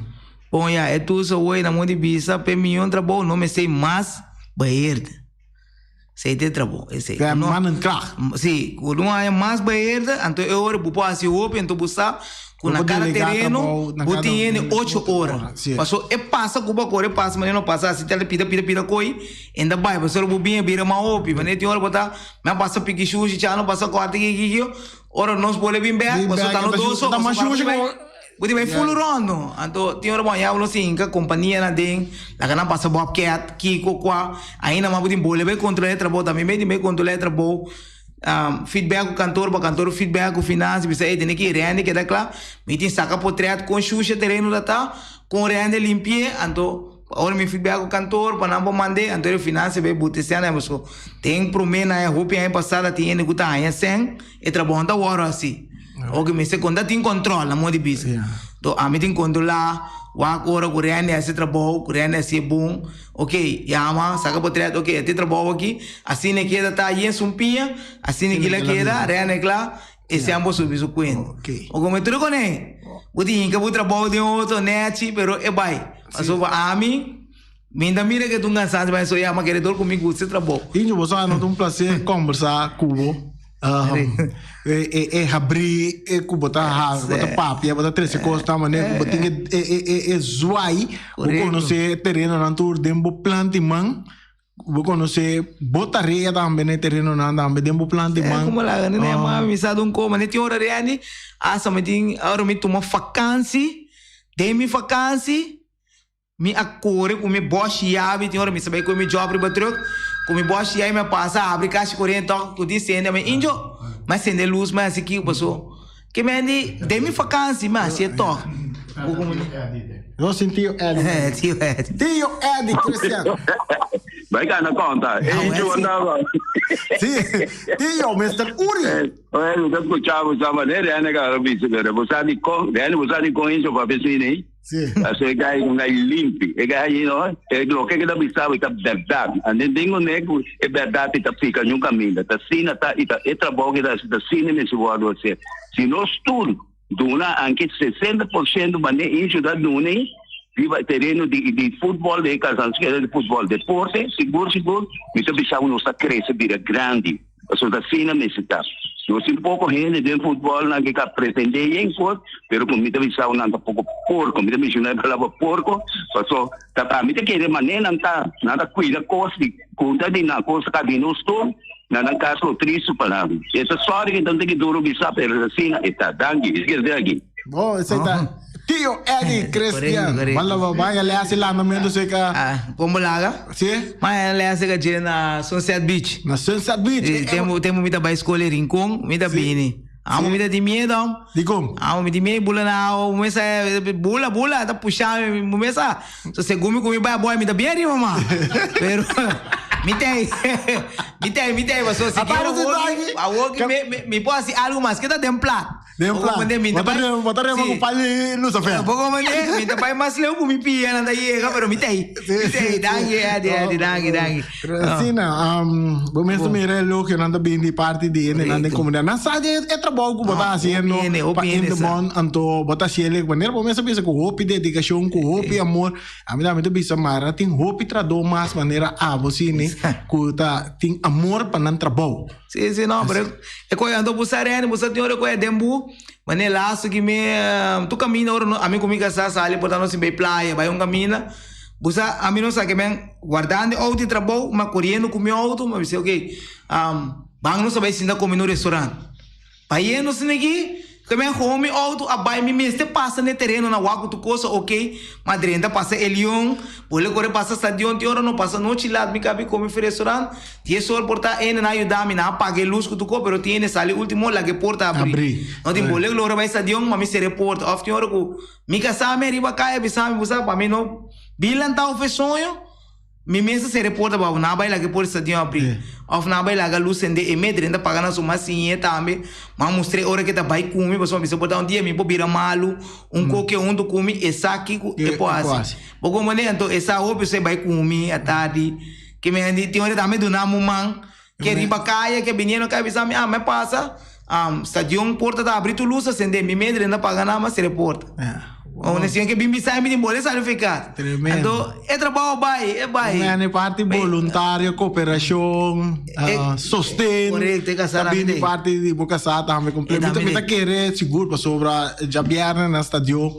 Bon ya e tools awor na modo di bisa p'e mion trabou no mester mas beheerd. Esei ta e trabou, esei. Te mannenkracht. Sí, ku no hay mas beheerder, anto e ora bo por hasi hopi, anto bo sa ku na kada tereno bo tin hende ocho ora. Paso e pasa ku bo a kore pasa manera no pasa asi tal pida pida pida koi, e ta bai pasobra bo bin a bira mas hopi. Manera tin ora bo ta mi a pasa piki shushi, cha no pasa kòrta ki ki ki, ora nos bole bin bèk pasobra ta no dos so, pasobra bo bai. Bo tin bai full rondo. Anto tin ora bo haña bo sinka kompanianan den laga nan pasa bobcat kiko kua ainda mas bo tin bole bai kontrola e trabou tambe mi tin bai kontrola e trabou feedback ku kantor pa kantor feedback ku finansia bisa ey tene ki rende keda kla mi tin saka potret kon shusha tereno ta ta kon rende limpi'e anto ora mi feedback ku kantor pa nan por mande anto e finansia bai buta e sèn nan pasobra den prome nan e hopi aña pasada tin hende ku ta haña sèn E trabou no ta wòrdu hasi. Oke mester konta tin kòntròl na moda di bisa. To ami tin kontrolá wak ora ku Randy hasi e trabou, ku Randy hasi e bon. Oke, yama, saka potret, oke, e tin trabou aki, asina e keda ta yen sumpia, asina kila keda, Randy kla, e sean bo subi su kuenta. Oke, mi tur kuné, bo tin hinka bo trabou den otro nèchi, pero e bai. Pasobra ami. Mi ta mira ke ta un cansancio pa eso ya, ma kere dor ku mi gusta e trabou. Injo, bo sa no ta un placer conversa ku bo. E e e habri e ku bo ta ha, bo ta papia, bo ta trece cos ta manera ku bo tin e e e e zwaai, bo conoce e terenonan tur den bo planta y man, bo conoce bo tarea tambe na e terenonan tambe den bo planta y man. Como laga ni na mami mi sa dun coma, ni tin ora rendi, hasta mi tin ora mi tuma vakantie, den mi vakantie. Mi a kore ku mi bòshi yabi, tin ora mi sa bai koe mi jòb riba trùk, ku mi bòshi yabi mi a pasa abri kashi korent tòg ku tin sende, mi injo, mi a sende lus mi a hasi kiko paso ke mi a di den mi fakansi mi a hasié tòg. No sin tio Eddie. Tio Eddie. Tio Eddie Christian. Bai gana konta. E injo andaba. Si, tio Mister Uri. Oye, mi ta skucha bo sa manera Rene ka bisa pero bo sa di kon, Rene bo sa di kon injo papia asina ei? Sí. Aso e gai un gai limpi. E gai allí no, e loke que ta bisabo ta berdad. Ande dingo ne ku e berdad ta pica nyun caminda. Ta sina ta y ta e trabou que ta ta sina mester wordo hacer. Si nos tur duna anke 60% mane incho ta duna riba tereno di di futbol de casanskera di futbol deporte sigur sigur mi ta bisabo nos ta crece bira grandi. Pasobra ta asina mester ta. Nos tin poko hende den futbòl nan ke ka pretendé yen kos, pero ku mi ta bisa nan ta poko porko. Mi ta menshoná e palabra porko, paso ta ami ta kere manera nan ta, nan ta kuida kos di kunta di nan, kos ka di nos tur. Na nan kaso tristu pa nan. E ta sorry ku nan tin ki duru bisa pero asina e ta. Danki. Esaki ta aki. Bon, esei ta Tio Eddie Christian. Correcto, correcto. Bala ba ba le hace landamento cerca. Ah, como laga? Sí? Ma le hace ka dje na Sunset Beach. Na Sunset Beach. Eh, tempo tempo mi ta bai school Rincon, mi ta bini. Amo mi ta di miedo. Dikon? Amo mi di miedo bula na awa, mesa bula bula ta pusha mi mesa. So segun mi ku mi bai boy mi ta bien riba ma. Pero mi tei mi tei mi tei paso si Aparte quiero di awo taki, awo ki mi mi por hasi algo mas ke ta den plat. Den Bo plat. comprende? Mi ta Bo ta bai- rema- bo ta rema Sí. ku pal di Lucifer. Bo comprende? Mi ta bai mas leu ku mi pia nan ta yega pero mi tei. Mi tei. Danki Eddie Eddie danki danki. Asina, um, bo mester mira elogio nan ta bin di parti di hende nan den Correcto. comunidad. Nan sa di e trabou ku bo ta Ah, haciendo hopi hende, hopi pa hende sa. Indebon, anto bo ta haciendo e manera bo mester bisa ku hopi dedicacion, ku hopi amor. Ami tambe ta bisa mara tin hopi trabou mas manera abo sini ku ta tin amor pa nan trabou. Sí, sí, no, pero e koe anto bo sa rende, bo sa tin ora koe den bu, mane lazo ki me, tu camina ora no, ami ku mi kasá sali por ta nos bai playa, bai un camina, bo sa ami no sa ke men guardando e auto di trabou, ma coriendo ku mi auto, ma bisa ok, ban nos a bai sinta come na un restaurant. Bayendo asina aki, ke men gewoon mi auto a bai, mi mester pasa na e tereno na wak ku tur cosa ok, ma drenta pasa e Leon, bole kore pasa stadion, tin ora no pasa nochi lat mi kabi come fi restaurant, dies or por ta ene na yuda mi, nan a paga e luz ku tur ko, pero tin ene sali ultimo laga e porta abri. Abri. No tin bole lora bai stadion, ma mi sera e porta, of tin ora ku mi kasa mi ariba kaya bisa mi, bo sa pa mi no bin lanta of e soño. Mi mes a sera e porta pa bo nan a bai laga e porta stadion abri of nan a bai laga lus sende e mes drenta paga nan su mas siñe tambe ma mustr'e ora ke ta bai ku mi pasobra mi sa por ta un dia mi por bira malu un koke huntu ku mi e sa kiko e por hasi bo komprende anto e sa hopi su e bai ku mi atardi ke mi hende tin ora tambe duna mi un man ke riba kaya ke biniendo kaya bisa mi ah mi a pasa stadion porta ta abri tur lus a sende mi mes drenta paga nan ma sera e porta. Unda si ke bin bisa mi tin bole sali fi kas. Tremendo. Anto e trabou bai, e bai. Tremendo, e parti voluntario, cooperacion, sosten. Correcto, e kasá Ta bin di tambe. parti di bo kasá tambe completo. E tambe Mi ta de. kere sigur pasobra djabièrnè na stadion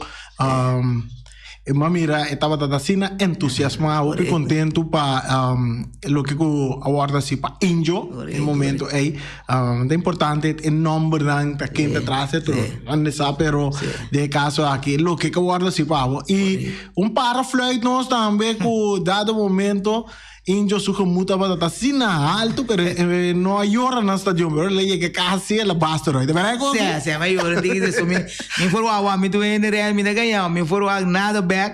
E m'a mira e tabata ta asina entusiasmá, hopi Correcto. kontentu pa loke ku a wòrdu hasi pa Injo e Correcto, momento ei. Ta importante e nòmbernan ta ken ta tras e tur nan sa pero den e kaso aki loke ku a wòrdu hasi pa abo. I un par a fluit nos tambe ku dado momento Injo su gemoed tabata ta asina haltu pero e no a yora na stadion pero el a yega kasi el a basta roi. Ta berdad ku Sí, sí, mi a yora tin ki so mi mi for wak wak mi tu hende real mi ta gaña mi for wak nada bek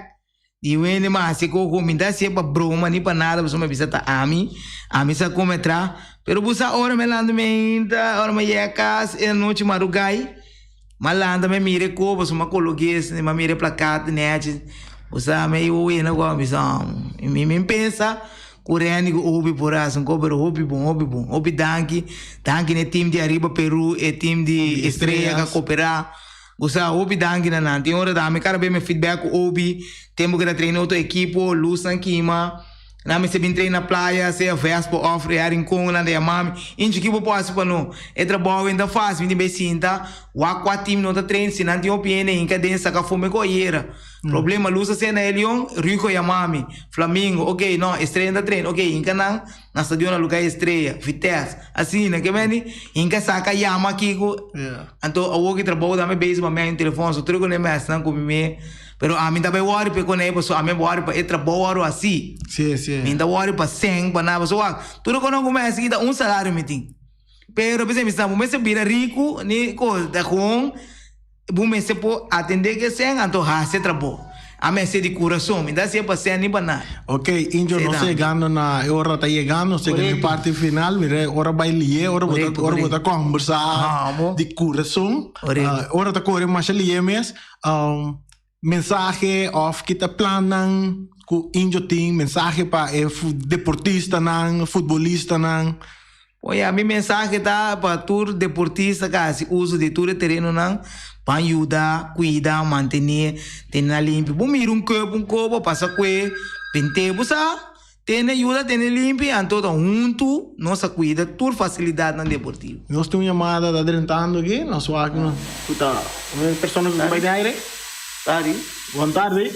di un hende mas hasi koko mi ta hasié pa broma ni pa nada pasobra mi bisa ta ami ami sa come tra pero bo sa ora mi a lanta mi ainda ora mi a yega kas e anochi marugai mi a lanta mi a mira e ko pasobra mi a koloke mi a mira e plakat nechi bo sa mi a wena ku mi bisa mi mi pensa ku Randy ku Obi por hasi un ko pero hopi bon hopi bon hopi danki danki na e team di Ariba Peru e team di Estrella ku a koperá bo sa hopi danki na nan tin ora tambe kada bes mi feedback ku Obi tempu ku ta traina otro ekipo lusnan kima. Nan mester bin train na playa, sea Vespa of Real Rincon, nan ta yama mi, Inchi ki bo por hasi pa no? E trabou awe no ta fácil, mi tin bay sinta, wak kua team no ta train, si nan tin hopi hende hinka den saka fome ku ayera. Problema, luz a sena e Leon, Rico yama mi, Flamingo, ok, no, Estrella no ta train, ok, hinka nan na stadion na lugar Estrella, Vitesse, asina, ke meni? Hinka saka yama kiko, anto awor ki trabou ta mi bezig pa mi haña un telefon, so tur ku ne mes nan ku mi me. Pero ami ta bai wòri pa e konei pasobra ami a wòri pa e trabou wòru hasi. Sí, sí. Mi ta wòri pa sèn, pa nada. Pasobra wak, tur e konon ku mi hasi ta un salario mi tin. Pero p'esei mi sa, bo mester bira riku ni kos. Ta gewoon bo mester por atendé ku e sèn anto hasi e trabou. Ami hasié di kurason, mi ta hasié pa sèn ni pa nada. Ok, Injo, nos ta yegando na e ora ta yegando, nos ta yega na e parti final. Mira, e ora bai lié, ora bo ta, ora bo ta kòmbersá di kurason. Ora ta kore masha lié mes. Mensahe of kita plannan ku Injo tin, mensahe pa e deportistanan, futbolistanan. Oye, mi mensahe ta pa tur deportista ku a hasi uso di tur e terenonan pa yuda, kuida, mantené, tene nan limpi. Bo mira un keup, un kobo pasa kue, pint'é, bo sa. Tene yuda tene limpi anto ta huntu nos a cuida tur facilidadnan deportivo. Nos tin un yamada ta drentando aki, nos wak ku ta un persona ku ta bai den aire. Tardi. Bon tardi.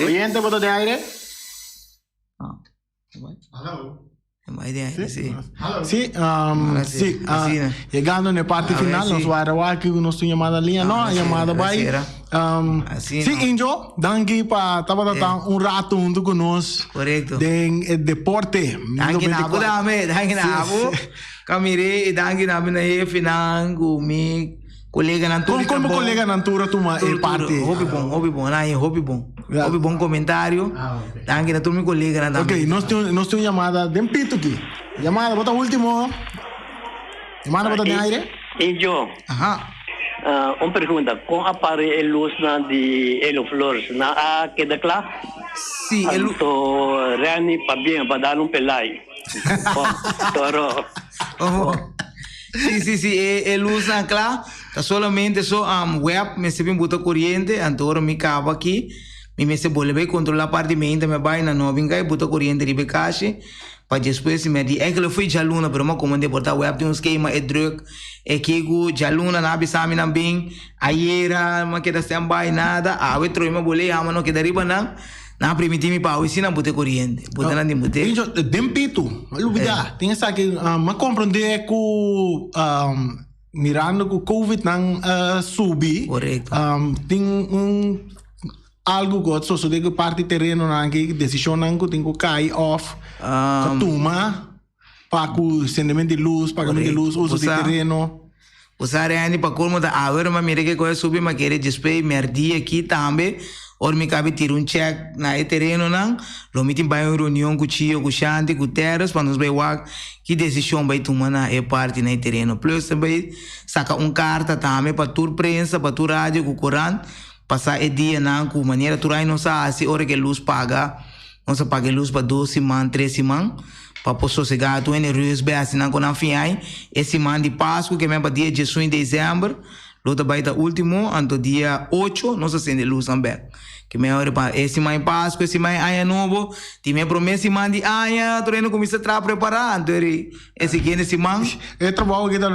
Oyente bo ta den aire? Hallo. Bai den aire, sí. Sí, um, sí, ah, llegando na parte final, nos vai rewa aqui com nosso llamada linha, no, a llamada vai. Um, sí, Injo, danki pa taba tata un rato junto con nos. Correcto. Den eh, deporte. Danki na abo dame, danki na abo. Kamire, y danki na mi na jefe nan, ku mi colega nan tur. Kon como colega nan tur a tuma e parte? Hopi bon, hopi bon, nan hopi bon. Hopi bon comentario. Danki na tur mi colega nan tambe. Ok, nos tin nos tin un llamada den pito aki. Llamada, bo ta ultimo. Llamada, bo ta den aire? Injo. Aha. Un pregunta, kon a pare e lusnan di Elo Flores? Nan a keda kla? Si, e lu. Anto Renny pabien pa dal un pelai. Toro. Oh. Si, si, si, e, e lusnan kla. Ta solamente so um, web mester bin buta koriente, anto ora mi kaba aki, mi mester bolbe bai kontrolá parti meinta mi a bai na no bin kai buta koriente riba e kashi, pa despues mi a di eigenlijk foi djaluna pero mi a komende por ta web tin un skema e druk e kiku djaluna nan a bisa mi nan bin ayera mi a keda stand by nada awe troy mi a bole yama no keda riba nan nan a primiti mi pa awe si nan buta e koriente buta nan tin bute. Injo, den pitu, mi a lubida, tin esaki, mi a komprende ku Mirando ku covid nan a subi, Korekto. tin un algu ku a sosode ku parti terenonan aki, desishonnan ku tin ku kai òf ta tuma pa ku sendement di lus, pagament di lus, uso di tereno. Bo sa Randy, pa colmo ta awe mi a mira ke kos a subi, mi a kere djespey merdia aki tambe, ora mi kabi tira un check na e terenonan, lo mi tin bai un reunion ku Chio, ku Shanti, ku Terrence pa nos bai wak Ki desishon bai tuma na e parti na e tereno? Plus ta bai saka un karta tambe pa tur prensa, pa tur radio ku korant, pasa e dianan ku manera tur aña nos a hasi ora ku e lus paga, nos a paga e lus pa dos siman, tres siman, pa por sosega tur hende rus bai hasi nan ku nan fin ai. E siman di Pasku ke men pa dia diesun di desèmber lo ta bai ta ultimo, anto dia ocho nos a sende lusnan bèk. Ke men ora pa e siman di Pasku, e siman di Aña Nobo, tin e promé siman di aña, tur hende kuminsá traha prepará, anto e e siguiente siman. E trabou aki ta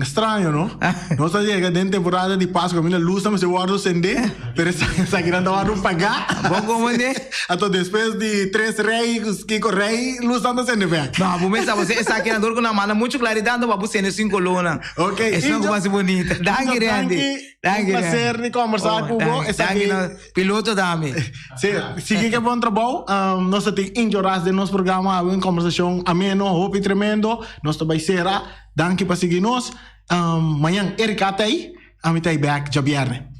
straño, no? Nos ta yega den temporada di Pasku, kaminda lusnan mester wòrdu sendé, pero esakinan ta wòrdu pagá. Bo komende? Anto despues di tres rei, kiko rei, lusnan ta sende bèk. No, bo mester sa, esakinan dor ku nan manda muchu klaridat, anto pa bo sende sin kolónan. Ok, Esnan ku Injo. basi bonita. Danki, Randy. Danki. Danki, Un placer di conversa cu bo. Danki, no, piloto tambe. Sí, sigui ke bon trabou. Um, nos ta tin Injo Ras den nos programa, awe un conversacion ameno, hopi tremendo. Nos ta bai cera. Danki pa sigui nos. Um, mañan Erika ta ei, ami ta ei back djabierne.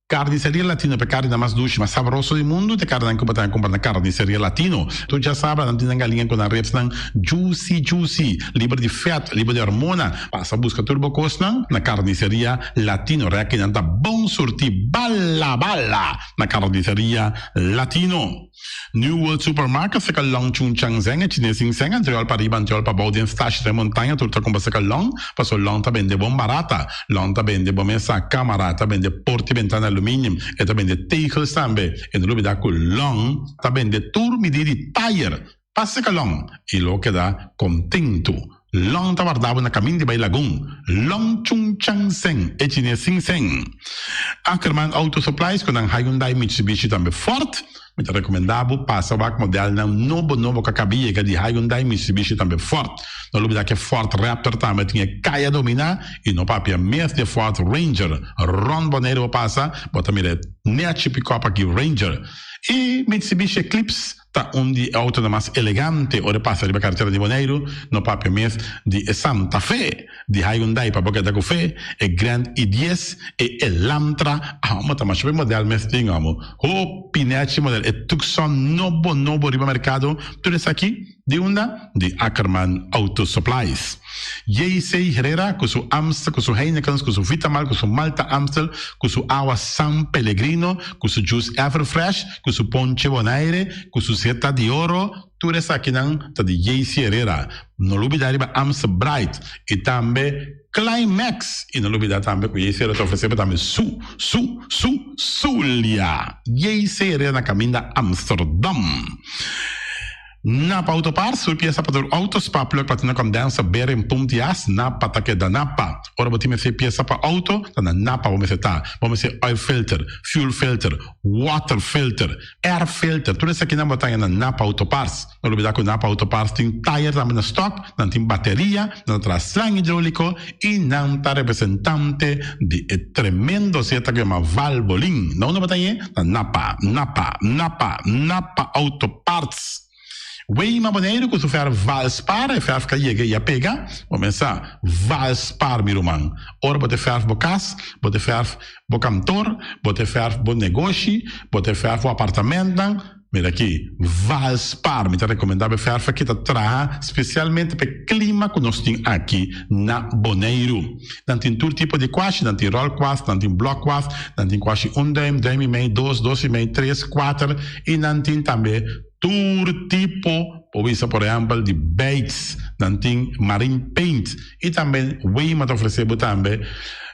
Carniceria Latino pa e carninan mas dushi, mas sabroso di mundu, ta e carninan cu bo ta cumpra na Carniceria Latino. Tur djasabra nan tin nan galiña cu nan ribsnan juicy juicy, liber di vet, liber di hormona. Pasa busca tur bo cosnan na Carniceria Latino. Rekinan ta bon surti bala bala na Carniceria Latino. New World Supermarket seka long Chung Chang Zeng e chines sin seng antriol pa riba antriol pa bou den stash den montaña tur ta kumpra seka long paso long ta bende bon barata long ta bende bo mesa kamara ta bende porti bentana aluminium e ta bende tegels tambe e no lubida ku long ta bende tur midi di tayer pa seka long i lo keda kontentu Long ta warda bo na kamin di bai Lagun. Long Chung Chang Seng, e chines sin seng. Ackerman Auto Supplies ku nan Hyundai, Mitsubishi tambe Ford. Mi ta rekomendá bo pasa wak modelnan nobo nobo ku a kaba yega di Hyundai, Mitsubishi tambe Ford. No lubidá ku e Ford Raptor tambe tin e kaya dominá i no papia mes di e Ford Ranger. Rònt Boneiru bo pasa, bo ta mira e nèchi pikòp aki Ranger. I Mitsubishi Eclipse. Ta un di e autonan mas elegante ora e pasa riba karetera di Boneiru, no papia mes di e Santa Fe di Hyundai pa bo keda ku fe, e Grand i dies, e Elantra, amo ta masha be model mes tin amo, hopi nechi model, e Tucson nobo nobo riba merkado, tur esaki di unda? Di Ackerman Auto Supplies. JC Herrera ku su Amstel, ku su Heinekens, ku su Vitamal, ku su Malta Amstel, ku su awa San Pellegrino, ku su juice Everfresh, ku su ponche Bonaire, ku su seta di oro, tur esakinan ta di JC Herrera. No lubida riba Amstel Bright i tambe Climax. I no lubida tambe ku JC Herrera ta ofresé bo tambe su, su, su Zulia. JC Herrera na kaminda Amsterdam. Napa Auto Parts, tur piesa pa tur auto, spark plug, platina condenser, bearing, pump di as, Napa ta keda Napa. Ora bo tin mester piesa pa auto, ta na Napa bo mester ta. Bo mester oil filter, fuel filter, water filter, air filter, tur esakinan bo ta haña na Napa Auto Parts. No lubida ku Napa Auto Parts tin tayer tambe na stock, nan tin bateria, nan ta traha slang hidroliko i nan ta representante di e tremendo zeta ku yama Valvoline. Na unda bo ta hañ'e? Na Napa, Napa, Napa, Napa Auto Parts. Weima Boneiru ku su fèrf Valspar, e fèrf ka yega i a pega. Bo mesa Valspar mi ruman. Ora bo ta fèrf bo kas, bo ta fèrf bo kantor, bo ta fèrf bo negoshi, bo ta fèrf bo apartamentnan, mira aki, Valspar. Mi ta rekomendá bo e fèrf aki ta traha spesialmente pa e klima ku nos tin aki na Boneiru. Nan tin tur tipo di kwashi, nan tin ròl kwas, nan tin blòk kwas, nan tin kwashi un dùim, dùim i mei, dos, dos i mei, tres, kuater i nan tin tambe tur tipo, por bisa por ehèmpel di beits, nan tin marine paint i tambe Weima ta ofresé bo tambe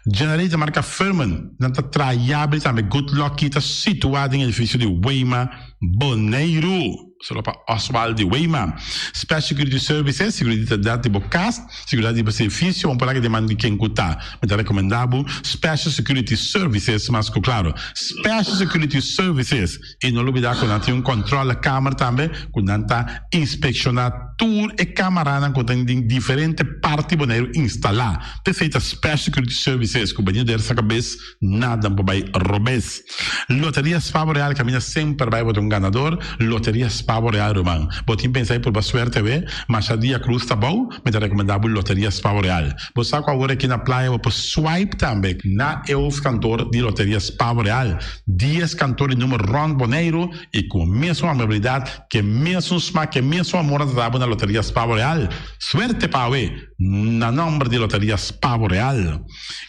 generator marka Firman, nan ta traha yabri tambe Good Lucky ta situá den edifisio di Weima Boneiru. Solo pa Oswald di Weima. Special Security Services, Seguridat di bo kas, seguridat di bo servisio, un palabra di man di ken ku ta. Mi ta rekomendá bo Special Security Services mas ku klaro. Special Security Services. I no lubidá ku nan tin un kòntròle kamer tambe ku nan ta inspekshoná tur e kamaranan ku ta den diferente parti Boneiru instalá. P'esei ta Special Security Services ku bania der sa kabes nada por bai robes. Loteria Spavo Real caminda semper bai bo ta un ganador Loteria Spavo Real ruman bo tin pensa di purba suerte awe masha dia cruz ta bou mi ta recomenda bo Loteria Spavo Real bo sa cu awor aki na playa bo por swipe tambe na e hoofdkantoor di Loteria Spavo Real dies kantoor di numero rond Boneiru y cu mesun amabilidad ke mesun smak ke mesun amor nan ta dabo na Loteria Spavo Real suerte pa awe na nomber di Loteria Spavo Real.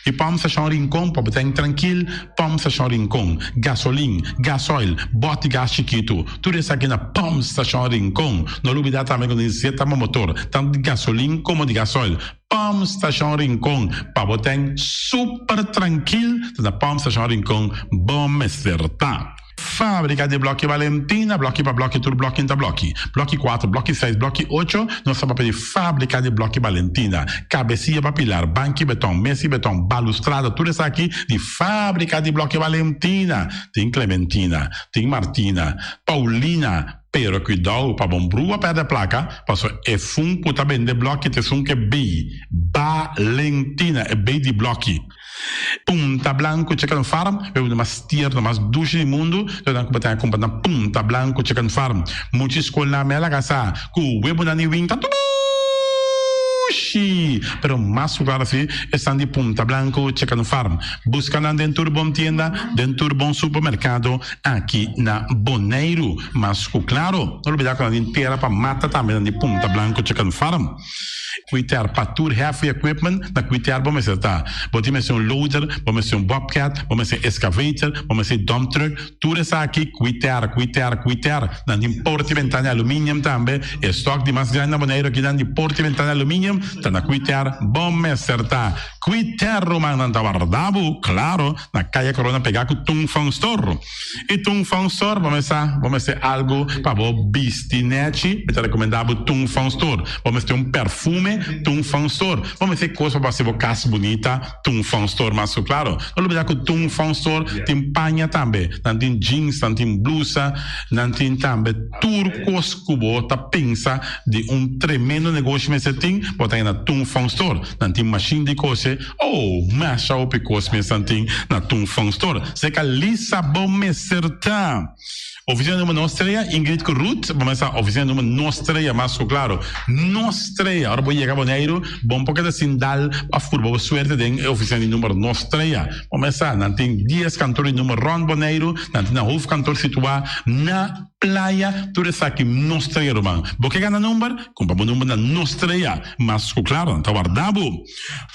E pòmp stashon Rincon pa bo ta trankil, pòmp stashon Rincon, gasolin, gasoil, bòt di gas chikitu, tur esaki na pòmp stashon Rincon. No lubidá tambe ku nos zeta bo motor, tantu di gasolin komo di gasoil. Pòmp stashon Rincon pa bo ta super trankil, ta na pòmp stashon Rincon bo mester ta. Fábrika di blòki Valentina, blòki pa blòki tur blòki ta blòki. Blòki kuater, blòki seis, blòki ocho, nos ta papia di fábrika di blòki Valentina. Kabesia pa pilar, banki beton, mesa di beton, balustrada, tur esaki di fábrika di blòki Valentina. Tin Clementina, tin Martina, Paulina, pero kuidou pa bon brua pèrdè plaka, pasobra e fun ku ta bende blòki ta esun ku e bei Valentina, e bei di blòki. Punta Blanco Chicken Farm, e un mas tierno, mas dushi di mundu, lo nan ku bo ta kumpra na Punta Blanco Chicken Farm. Mucha skolnan me a laga sa ku webonan di winta dushi, pero mas ku klaro si esnan di Punta Blanco Chicken Farm. Buska nan den tur bon tienda, den tur bon supermerkado aki na Boneiru. Mas ku klaro, no lubida ku nan tin tera pa mata tambe nan di Punta Blanco Chicken Farm. Kwiter pa tur heavy equipment na kwiter bo mester ta. Bo tin mester un loader, bo mester un bobcat, bo mester excavator, bo mester dump truck, tur esaki kwiter, kwiter, kwiter. Nan tin porta y ventana di aluminium tambe. E stock di mas grandi na Boneiru akinan di porta y ventana di aluminium ta na kwiter bo mester ta. Kwiter ruman nan ta warda bo, claro, na Kaya Corona pega ku Tung Fong Store. I Tung Fong Store bo mester bo mester algu pa bo bisti nechi, mi ta rekomendá bo Tung Fong Store. Bo mester un perfume, Tung Fong Store. Bo mester kos pa bo hasi bo kas bunita, Tung Fong Store mas ku klaro. No lubidá ku Tung Fong Store tin paña tambe. Nan tin jeans, nan tin blusa, nan tin tambe tur kos ku bo ta pensa di un tremendo negoshi mester tin, bo ta haña na Tung Fong Store. Nan tin mashin di kose. Oh, masha hopi kos mes nan tin na Tung Fong Store. Seka Lisa bo mester ta. Oficina numero nos trea, Ingrid ku Ruth, bo mester sa oficina numero nos trea mas ku klaro. Nos trea, ora bo yega Boneiru, bo no por keda sin dal pa furba bo suerte den e oficina di numero nos trea. Bo mester sa, nan tin dies kantor di numero rond Boneiru, nan tin nan hoofdkantoor situa na Playa, tur esaki nos trea ruman. Bo ke gana number? Kumpra bo number na nos trea. Mas ku klaro, nan ta warda bo.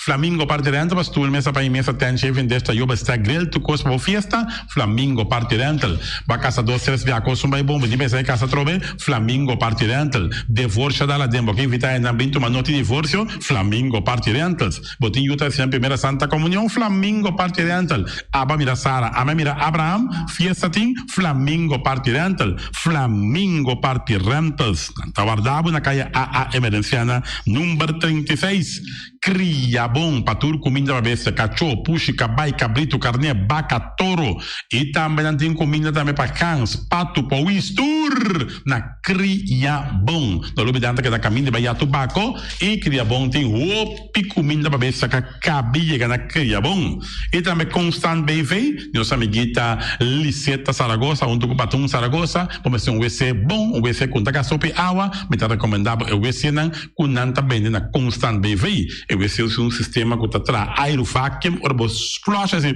Flamingo Party Rental pa stoel, mesa pa mesa, tent, shaving dish, tayoba, stack, grill, tur kos pa bo fiesta. Flamingo Party Rental. Bo a kasa dos, tres bia kos un bai bon, bo tin pensa di kasa atrobe? Flamingo Party Rental. Devorsio dal aden, bo ke invita hendenan bin tuma noti divorsio? Flamingo Party Rentals. Bo tin yu ta recibi nan primera Santa Comunion? Flamingo Party Rental. Aba mira Sara, ame mira Abraham, fiesta tin? Flamingo Party Rental. Flamingo Party Rentals. Nan ta warda bo na kaya AA Emerenciana number 36. Kria bon pa tur kuminda pa bestia, kachó, pushi, kabai, kabritu, karné, baka, toro. I tambe nan tin kuminda tambe pa gans, patu, powis, tur na Kria Bon. No lubidá nan ta keda kaminda bai ya tubako i Kria Bon tin hopi kuminda pa bestia ka kabi yega na Kria Bon. I tambe Constant BV, nos amiguita Liseta Saragoza huntu ku Batun Saragoza, bo mester un wc bon, un wc ku no ta gasta hopi awa, mi ta rekomendá bo e wcnan ku nan ta bende na Constant BV. E wc usa un sistema ku ta traha airu vacuum, ora bo flush asi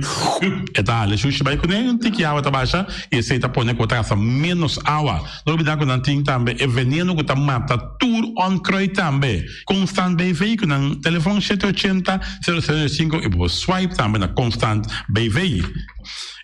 e ta hala e shushi bai kuné, un tiki awa ta basha i esei ta pone ku bo ta gasta ménos awa. No olbida ku nan tin tambe e veneno ku ta mata tur onkruid tambe. Constant BV ku nan telefon shete ochenta, sero sero sinku i bo por swipe tambe na Constant BV.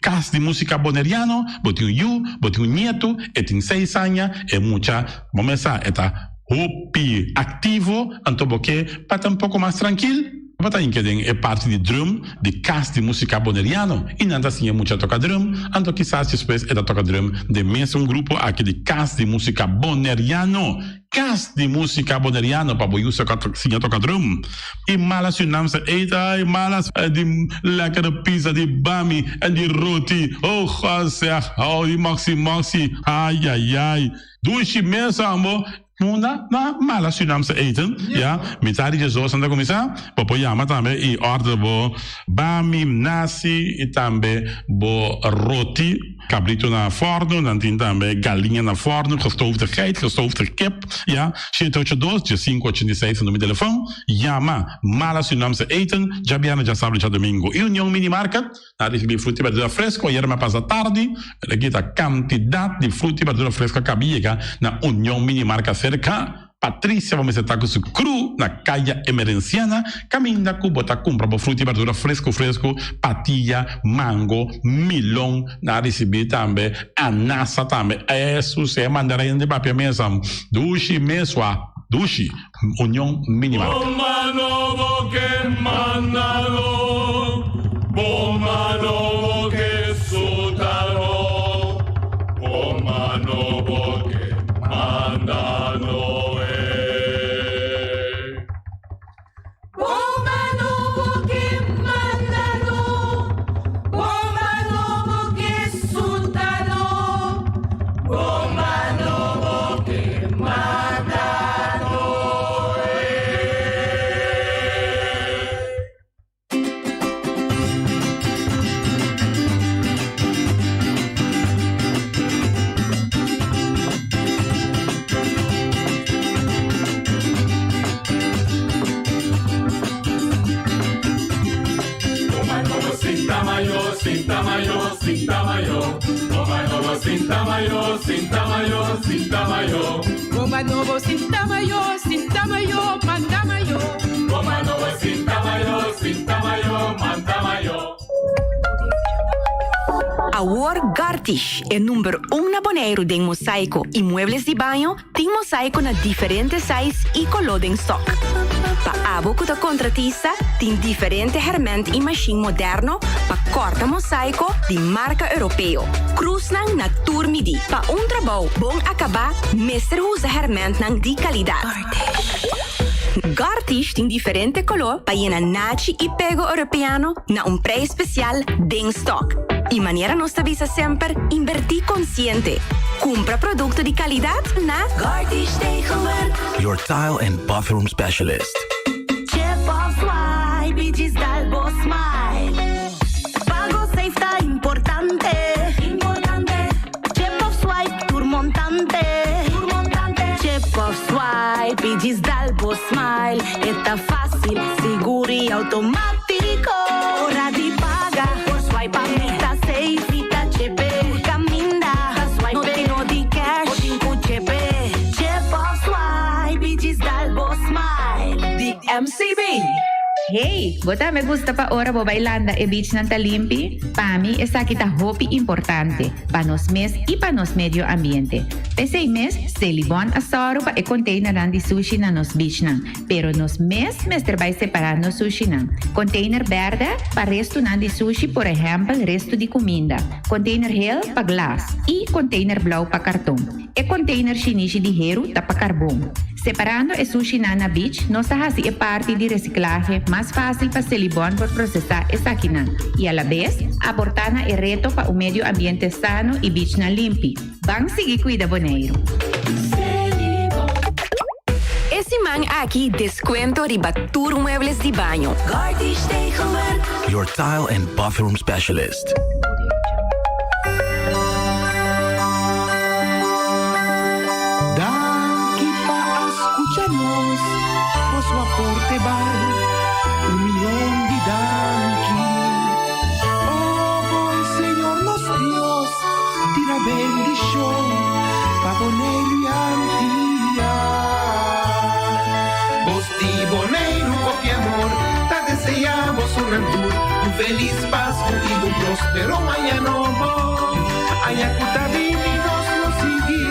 Kas di Musika Boneriano, bo tin un yu, bo tin un nietu, e tin seis aña, e mucha bo mesa e ta hopi aktivo, anto bo ke pa ta un poko mas trankil? Bo ta hinka den e parti di drum di Kas di Musika Boneriano i nan ta siña mucha toka drum, anto kisas despues e ta toka drum den mesun grupo aki di Kas di Musika Boneriano. Kas di Musika Boneriano pa bo yu siña toka drum. I mala Surinaamse eten, ai mala di lekkere pizza, di bami en di roti, oh God zeg, oh di moksi moksi, ai ai ai. Dushi mes ambo. Munda na mala Surinaamse eten, ya. Mitad di diesdos nan ta kuminsá. Bo por yama tambe i order bo bami, nasi i tambe bo roti, kabritu na fòrnu. Nan tin tambe galiña na fòrnu, gestoofde geit, gestoofde kip, ya. Shete ocho dos, diesinku ochenta i seis ta number di telefòn. Yama Mala Surinaamse Eten, djabièrnè, djasabra i djadumingu. I Union Mini Market. Na ricibi fruta y berdura fresco ayer me pasa tardi, pero aki ta cantidad di fruta y berdura fresco a caba yega na Union Mini Marca cerca. Patricia bo mester ta cu su crew na Caya Emerenciana caminda cu bo ta cumpra bo fruta y berdura fresco fresco, patilla, mango, milon, na ricibi tambe anasa tambe, Esus e mandarin di papia mesa dushi mesua dushi. Union Mini Marca. Bomba nobo ke mandalo, bomba nobo ke sutalo, bomba nobo ke mandalo eh. Bomba nobo ke mandalo, bomba nobo ke sutalo, bomba nobo ke mandalo eh. Bomba nobo sinta mayo, sinta mayo, sinta mayo. Bomba nobo sinta mayo, sinta mayo, sinta mayo. Bomba nobo sinta mayo, sinta mayo, manda mayo. Bomba nobo sinta mayo, sinta mayo, manda mayo. Awor Gartish, e number un na Boneiru den mosaiko i muebles di baño, tin mosaiko na diferente size i koló den stock. Pa abo ku ta kontratista, tin diferente hèrmènt i mashin moderno pa kòrta mosaiko di marka europeo. Krusnan na tur midí. Pa un trabou bon akabá mester usa hèrmèntnan di kalidat. Gartish tin diferente koló pa yena nachi i pego europeano na un prijs spesial den stock. I manera nos ta bisa semper, inbertí konsiente. Kumpra produkto di kalidat na Gartish Tegelwerk. Your tile and bathroom specialist. Chip of swipe i djis dal bo smile. Pago safe ta importante. Importante. Chip of swipe tur montante. Tur montante. Chip of swipe i djis dal bo smile. E ta fácil, sigur i automático. Ora di paga, por swipe a mi ta safe, mi ta chepe. Tur caminda, ta swipe. No tin no di cash, bo tin cu chepe. Chip of swipe i djis dal bo smile. Di MCB. Hey, bo tambe gusta pa ora bo bai landa e beachnan ta limpi? Pa mi esaki ta hopi importante, pa nos mes i pa nos medio ambiente. P'esei mes, Selibon a sòru pa e containernan di sushi na nos beachnan, pero nos mes mester bai separá nos sushinan. Container bèrdè pa restunan di sushi, por ehèmpel restu di kuminda, container hel pa glas i container blou pa karton. E container shinishi di heru ta pa carbon. Separando e sushinan na beach, nos ta haci e parti di reciclahe mas facil pa Selibon por procesa esakinan y alabes aporta na e reto pa un medio ambiente sano y beachnan limpi. Ban sigui cuida Boneiru! E siman aki descuento riba tur muebles di baño. Your tile and bathroom specialist. Danki pa a skucha nos, boso aporte bal un mion di danki. O bon Señor nos Dios, tira bendishon pa Boneiru i Antia. Bos di Boneiru hopi amor ta desea boso nan tur un felis Pasku i un prospero aña nobo. Aña ku ta bini nos lo sigui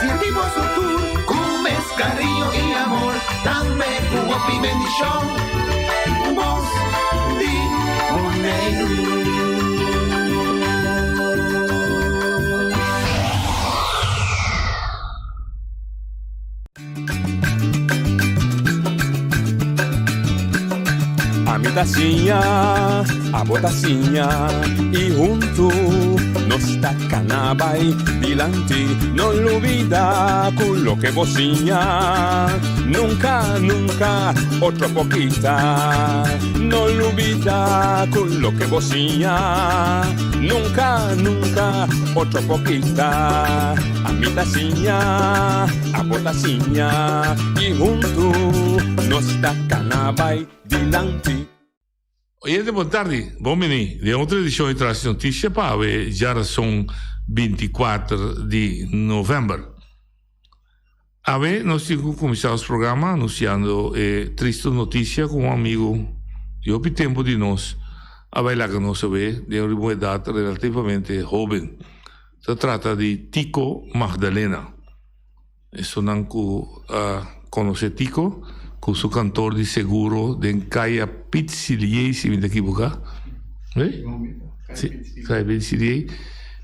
sirbi boso tur ku mes kariño i amor, tambe ku hopi bendishon. Bos di Boneiru. Ami ta siña, abo ta siña y huntu nos ta cana bay dilanti. No lubida cu loke bo siña nunca, nunca otro por kita. No lubida cu loke bo siña nunca, nunca otro por kita. Ami ta siña, abo ta siña y huntu nos ta cana bay dilanti. Oyente bon tardi, bon bini den otro edicion di Tras di Noticia pa awe djarason 24 di november. Awe nos tin cu cuminsa nos programa anunciando e tristo noticia cu un amigo di hopi tempo di nos a bay laga nos awe den un edad relativamente hoben. Ta trata di Tico Magdalena. Esunnan ku a konosé Tico ku su kantor di seguro den Kaya Piet Silié, si mi ta ekiboká. Si, Kaya Piet Silié.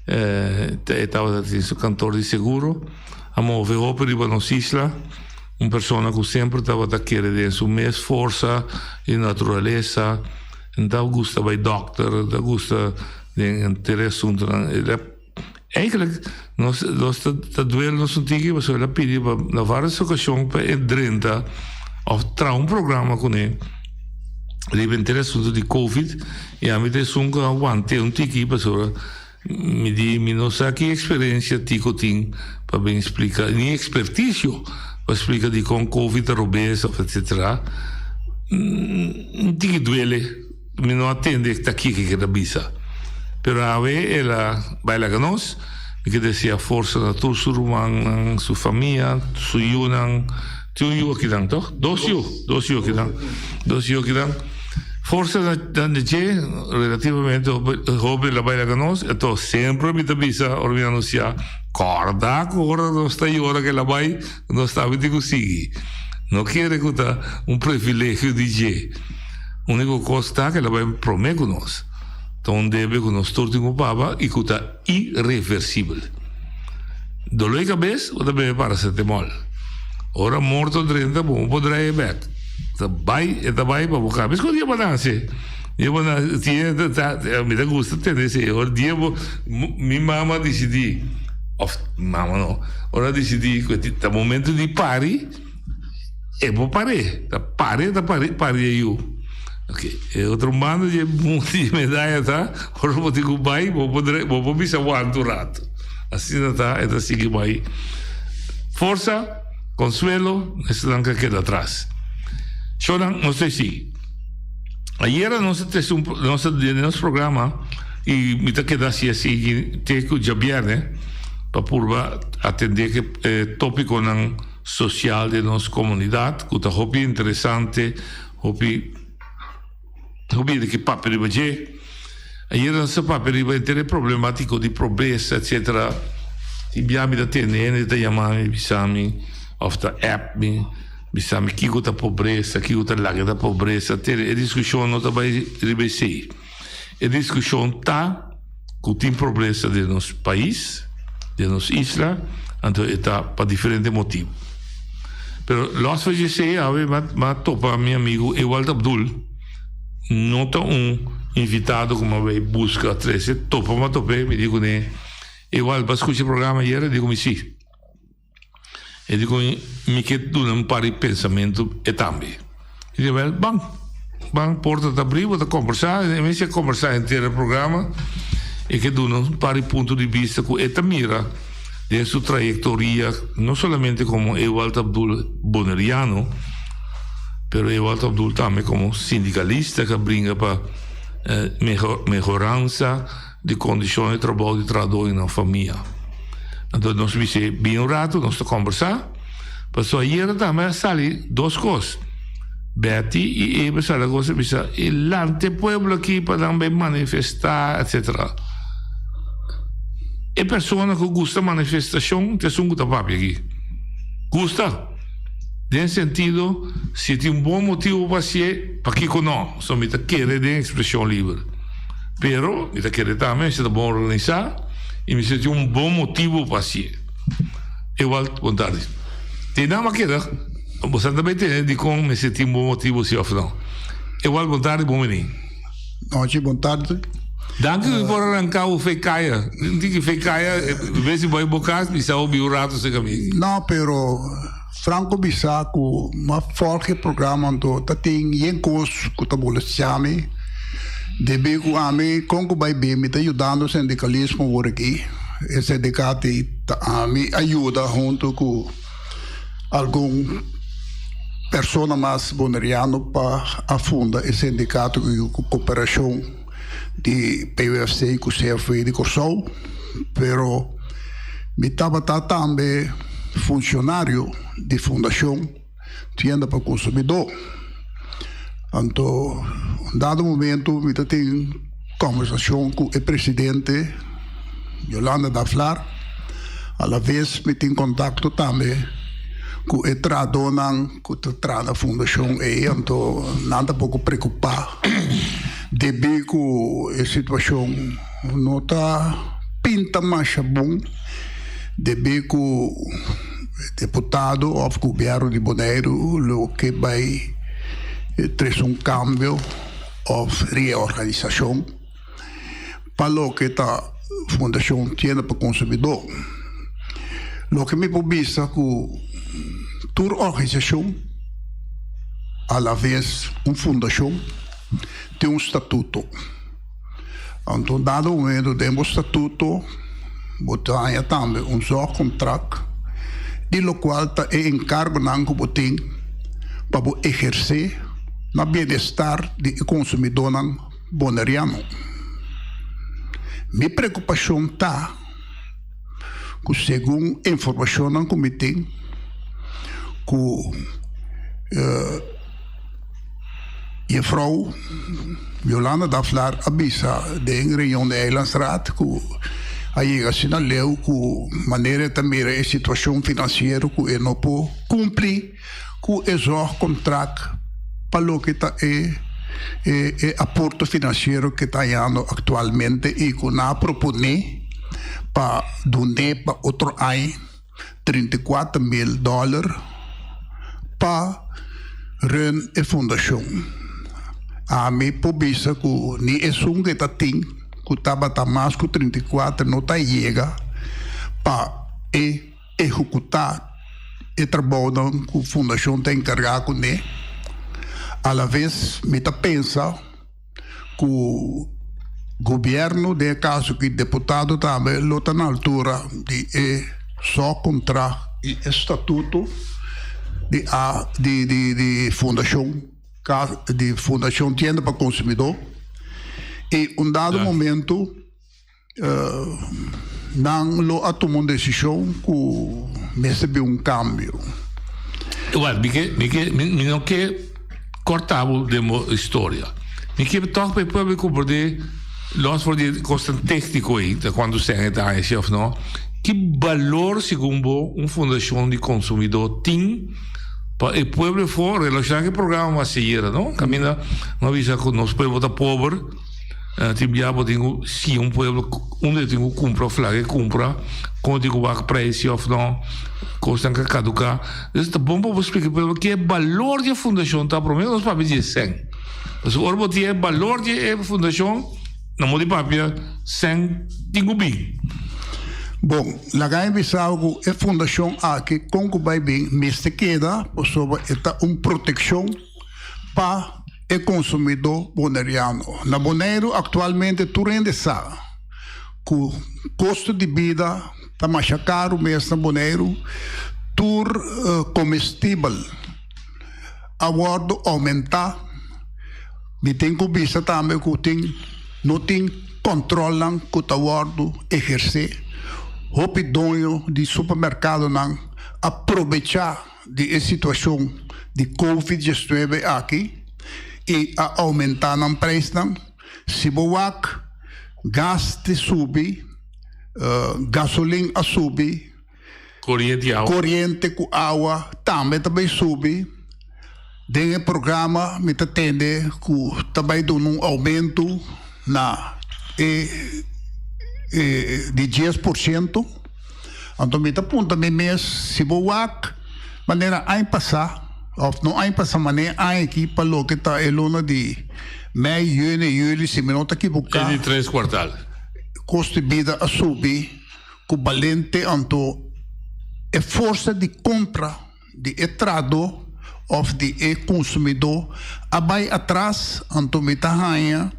E tabata tin su kantor di seguro. A move hopi riba nos isla. Un persona ku semper tabata kere den su mes forsa di naturalesa. N ta gusta bai dòkter, n ta gusta den henter e asuntunan. El a Eigenlijk nos nos ta ta duel nos un tiki pasobra el a pidi pa na varios okashon pa e drenta òf traha un programa kuné riba henter e asuntu di covid i ami ta esun ku a want'é un tiki pasobra mi di mi no sa ki eksperensia Tico tin pa bin splika ni ekspertisio pa splika dikon covid ta robes òf etsetera. Un tiki duele. Mi no a tende ta kiko e ta bisa. Pero awe el a bai laga nos. Mi ke desea forsa na tur su rumannan, su famia, su yunan. Tin un yu akinan, toch? Dos yu, dos yu akinan. Dos yu akinan. Forsa na na dje, relativamente hopi el a bai laga nos. Enton semper mi ta bisa ora mi anunsia, kòrda ku ora nos ta yora ku el a bai, nos tambe tin ku sigui. No kere ku ta un privilegio di dje. Úniko kos ta ku el a bai promé ku nos. Ta un debe ku nos tur tin ku paba i ku ta ireversibel. Doló di kabes bo ta bebe paracetamol. Ora morto drenta bo no por draai e bèk. Ta bai e ta bai pa bo kabes. Ku dia bo nase? Dia bo nase tie ta mi ta gusta tende esei. Ora dia bo mi mama disidí òf mama no ora disidí ku ta momento di pari. E por par'é, ta par'é ta par'é pari e yu. Ok, e otro banda di e di e medaya ta, ora bo tin ku bai, bo por dre bo por bisa wanta un rato. Asina ta, e ta sigui bai. Forsa, konsuelo, esnan ku a keda atras. Shownan, nos ta sigui. Ayera nos a trese un nos a den nos programa i mi ta keda hasi así te ku djabièrnè pa purba atendé ku e tópikonan. Social den nos comunidad cu ta hopi interesante, hopi Hopi hende ke papia riba dje. Ayera nos a papia riba henter e problemátiko di pobresa etcetera. Tin bia mi ta tende hende ta yama mi bisa mi òf ta app mi bisa mi kiko ta pobresa, kiko ta laga ta pobresa. Tende e diskushon no ta bai riba esei. E diskushon ta ku tin pobresa den nos pais, den nos isla, anto e ta pa diferente motibu. Pero lòs for dje esei awe mi a topa mi amigu Ewald Abdul. No ta un invitado ku mi a bai buska trese, topa mi a top'é, mi di kuné, Ewald bo a skucha e programa ayer? E di ku mi si. E di ku mi, mi ke duna un par di pensamentu e tambe. Mi di, wèl, ban, ban, porta ta abrí, bo ta kombersá. E mester kombersá henter e programa, e ke duna un par di punto di bista ku e ta mira den su trayektoria, no solamente komo Ewald Abdul boneriano, pero Ewald Abdul tambe komo sindikalista ku a bringa pa mehoransa di kondishon di trabou di trahadó i nan famia. Anto nos bis'é bin un ratu nos ta kombersá, pasobra ayera tambe a sali dos kos, Betty i Eber Zaragoza a bisa e lanta e pueblo aki pa nan bai manifestá etcetera. E persona ku gusta manifestashon ta esun ku ta papia aki. Gusta! Den sentido si tin un bon motibu pa hasié, pakiko no? So mi ta kere den ekspreshon liber. Pero mi ta kere tambe mester ta bon organisá i mester tin un bon motibu pa hasié. Ewald, bon tardi. Te nan a keda, boso ta bay tende dikon mester tin bon motibu si òf no. Ewald, bon tardi, bon bini. Nochi, bon tardi. Danki ku por aranká bo fe kaya. Un tiki fe kaya, bes di bai bo kas, bisa bo biu rato serka mi. No, pero Franco bisa ku m'a volg e programa anto ta tin yen kos ku ta molestia mi. Debí ku ami kon ku bai bin mi ta yudando sindikalismo awor aki. E sindikato ei ta ami a yuda huntu ku algun persona mas boneriano pa a funda e sindikato ku koperashon di PUFC ku CFW di Kòrsou. Pero mi tabata tambe funshonario di Fundashon Tienda pa Konsumidó. Anto un dado momento mi ta tin kòmbersashon ku e presidente Yolanda Daflar, alaves mi tin kontakto tambe ku e trahadónan ku ta traha na fundashon ei, anto nan ta poko preokupá debí ku e situashon no ta pinta masha bon debí ku deputado òf gobièrnu di Boneiru lo ke bai trese un kambio òf reorganisashon pa loke ta Fundashon Tienda pa Konsumidó. Loke mi por bisa ku tur organisashon alaves un fundashon tin un statuto. Anto dado momento den bo statuto bo ta haña tambe un zorgcontract di locual ta e encargonan cu bo tin pa bo eherce na bienestar di e consumidornan Boneriano. Mi preocupacion ta cu segun informacionnan cu mi tin cu Jefrouw Yolanda Daflar a bisa den reunion di Eilandsraad cu a yega asina leu cu manera e ta mira e situacion financiero cu e no por cumpli cu e zorgcontract pa loke ta e e aporto financiero cu e ta hañando actualmente y cu nan a propone pa dun'e pa otro aña. 34 mil dòler pa run e fundashon. Ami por bisa ku ni esun ke ta tin ku tabata mas ku 34 no ta yega pa e ehekutá e trabounan ku fundashon ta enkargá kuné. Alaves mi ta pensa. ku gobierno den e kaso ki deputado tambe lo ta na altura di e zorgcontract i e statuto di a di di di fundashon di fundashon tienda pa konsumidó i un dado momento nan lo a tuma un desishon ku mester bin un kambio. Igual, mi ke, mi ke, mi no ke kòrta bo den bo historia. Mi ke tòg pa e pueblo komprendé, lòs for di e kosnan tékniko ei, ta kuantu sèn e ta haña si òf no, ki balor segun bo un fundashon di konsumidó tin pa e pueblo afó relashoná ku e programa mas ayera, no? Kaminda no a bisa ku nos pueblo ta pober, tin bia bo tin ku siña un pueblo unda e tin ku kumpra òf laga e kumpra, kon e tin ku wak preis si òf no, kosnan ka kaduká. Dus ta bon pa bo splika e pueblo ke balor di e fundashon ta promé ku nos papia di e sèn. Pasobra ora bo tin e balor di e fundashon, na modo di papia sèn tin ku bin. Bon, laga mi bisa bo ku e fundashon aki kon ku bai bin mester keda pasobra e ta un protekshon pa e konsumidó boneriano. Na Boneiru aktualmente tur hende sa ku kosto di bida Ta masha karu mes na Boneiru. Tur komestibel a wòrdu oumentá. Mi tin ku bisa tambe ku tin no tin kòntròlnan ku ta wòrdu ehersé. Hopi doño di supermerkadonan a probechá di e situashon di covid diesnuebe aki i a oumentá nan preisnan. Si bo wak gas ta subi. Gasolin a subi. Koriente i awa. Koriente ku awa tambe ta bai subi. Den e programa mi ta tende ku ta bai duna un oumento na e di 10%. Anto mi ta puntra mi mes si bo wak manera aña pasá òf no aña pasá manera aña aki pa loke ta e luna di mei, yüni, yüli si mi no ta kibuká. E di tres kuartal. Kosto di bida a subi ku balente anto e forsa di kompra di e trahadó òf di e konsumidó a bai atras anto mi ta haña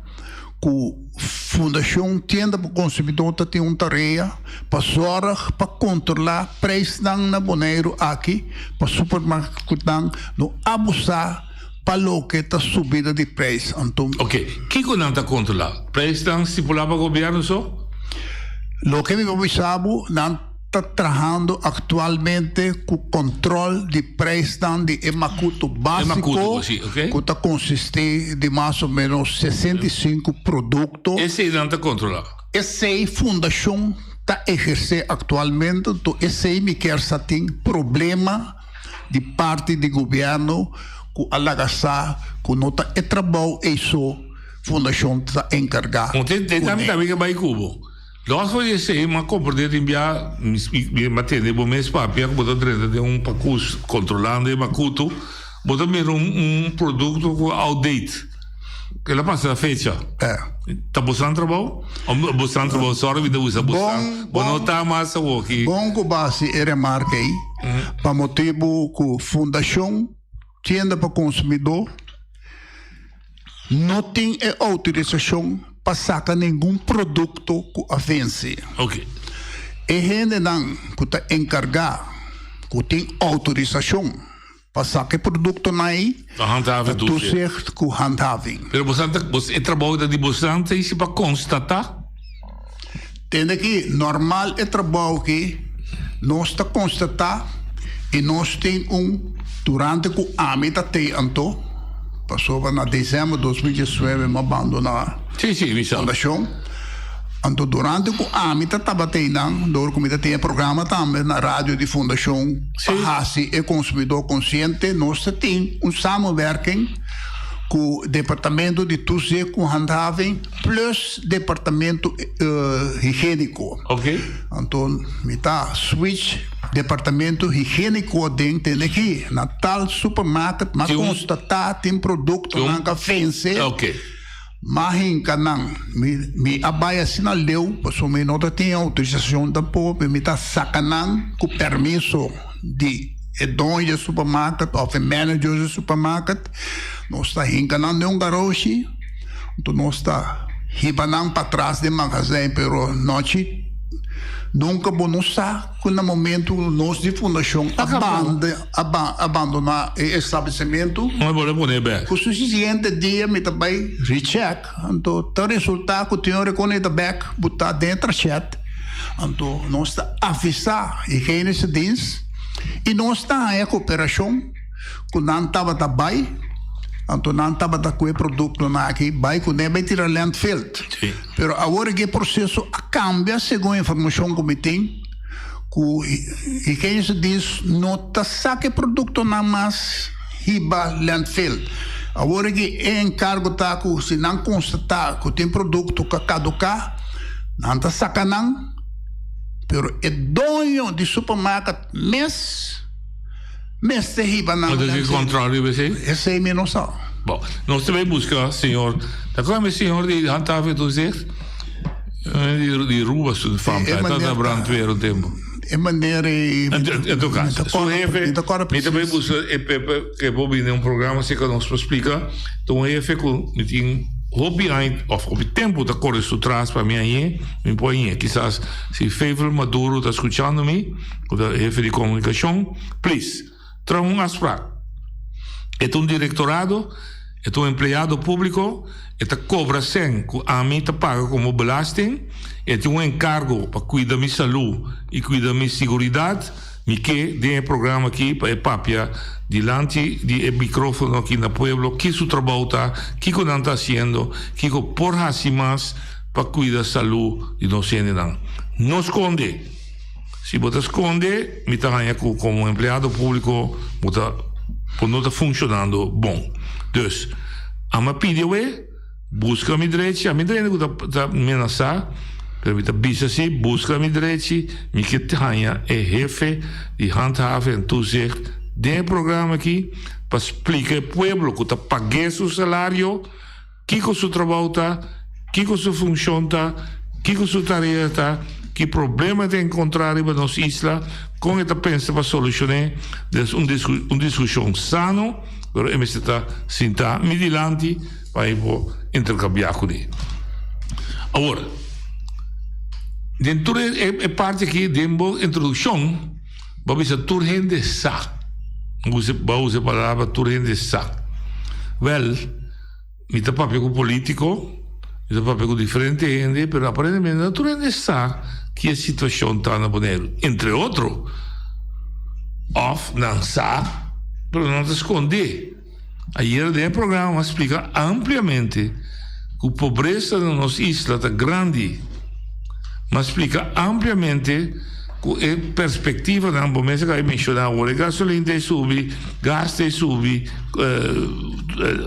ku Fundashon Tienda pa Konsumidó ta tin un tarea pa zòrg pa kontrolá preisnan na Boneiru aki pa supermarketnan no abusá Pa loke ta subida di prijs anto. Ok, kiko nan ta kontrola? Prijsnan stipula pa gobierno so? Loke mi por bisa bo, nan ta trahando aktualmente ku kontrol di prijsnan di e makutu básiko ku ta konsistí di mas o ménos 65 produkto. Esei nan ta kontrola? Esei fundashon ta ehersé aktualmente, anto esei mi kier sa tin problema. di parti di gobierno cu a laga sa cu no ta e trabou ey so fundacion ta encarga Con te te cune. tambe ke bay cubo. Los for di esey m'a comprende tin bia mi m'a tende bo mes papia cu bo ta drenta den un pacus controlando e macuto bo ta mira un un producto cu outdate. El a pasa fecha. Ta bosan trabou? O bosan trabou? Sorry mi ta usa bosan. Bo no ta mas awoki. Bon ku basi e remarke ei, pa motibu ku Fundashon Tienda pa Konsumidó no tin e outorisashon pa saka ningun produkto ku a vense. E hendenan ku ta enkargá ku tin outorisashon Pa saka e produktonan ei Ta handhaven ta toezicht ku handhaving. Pero bosan ta, bos, e trabou ta di bosan ta isi pa konstatá? Tende aki, normal e trabou aki nos ta konstatá i nos tin un durante ku ami ta tei anto, pasobra na desèmber 2019 mi a bandoná Sí, sí, mi sa. Fundashon. Anto durante ku ami ta tabata einan, dor ku mi ta tin e programa tambe na radio di Fundashon pa hasi e konsumidó konsiente, nos ta tin un samenwerking ku Departamento di Toezicht ku Handhaving plus Departamento Higiéniko. Anto mi ta switch Departamento Higiéniko aden tene aki na tal supermarket, m'a konstatá tin produktonan ka vense. Ma hinka nan. Mi, mi a bai asina leu, pasobra mi no ta tin outorisashon tampoco, mi ta saka nan ku permiso di e doño di e supermarket òf e manager di e supermarket. Nos ta hinka nan den un garoshi, anto nos ta hiba nan patras den magazijn, pero nochi nunka bo no sa. Ku na momentu nos di fundashon a a bandoná e establesimentu, ku su siguiente dia mi ta bai recheck, anto ta resultá ku tin un rekoneta bèk butá den e trashet, anto nos ta avisá Higienische Dienst i nos ta haña koperashon ku nan tabata bai. Anto nan tabata ku e produktonan aki bai kuné bai tira landfill. Pero awor e proseso a kambia segun informashon ku mi tin ku Higiënische Dienst no ta saka e produktonan mas hiba landfill. Awor e enkargo ta ku si nan konstatá ku tin produkto ku a kaduká nan ta saka nan pero e doño di supermarket mes Mester hiba nan. Anto ki control riba esey? Esey mi no sa. Bon, nos ta bay busca señor, ta cual e señor di handhaven toezicht? Di di Ruba su fam ta, ta ta brandweer un tempo. E meneer ey. En todo caso, su hefe, mi ta bay busca e pepe ke por bini un programa si cu nos por splica, ta un hefe cu mi tin hopi aña of hopi tempo ta core su tras pa mi añe, mi por añe, kisas si Favel Maduro ta scuchando mi. Ku ta hefe di komunikashon, please, traha un afsprak. E ta un direktorado, e ta un empleado públiko, e ta kobra sèn ku ami ta paga komo belasting, e tin un enkargo pa kuida mi salú i kuida mi siguridat. Mi ke den e programa aki pa e papia dilanti di e mikrófono aki na pueblo ki su trabou ta, kiko nan ta hasiendo, kiko por hasi mas pa kuida salú di nos hendenan. No skonde! Si bo ta skonde, mi ta haña ku komo empleado públiko bo ta bo no ta funshonando bon. Dus, ami a pidi awe, buska mi drechi, ami ta hende ku ta ta menasá, pero mi ta bisa si, buska mi drechi, mi ke haña e hefe di Handhaven en Toezicht den e programa aki pa splika e pueblo ku ta pag'é su salario, Kiko su trabou ta? Kiko su funshon ta? Kiko su tarea ta? Ki problema e ta enkontrá riba nos isla? Kon e ta pensa pa solushoné? Des un un diskushon sano, pero e mester ta sintá mi dilanti pa e por interkambiá kuné. Awor, den tur e e parti aki den bo introdukshon, bo a bisa tur hende sa. Bo a usa e palabra tur hende sa. Wèl. Mi ta papia ku polítiko, mi ta papia ku diferente hende, pero aparentemente no tur hende sa ki e situashon ta na Boneiru. Entre otro, òf nan sa, pero nan ta skondé. Ayera den e programa a splika ampliamente ku pobresa na nos isla ta grandi. Mi a splika ampliamente ku e perspektivanan, bo mes a kaba di menshoná awor, e gasolin ta e subi, gas ta e subi,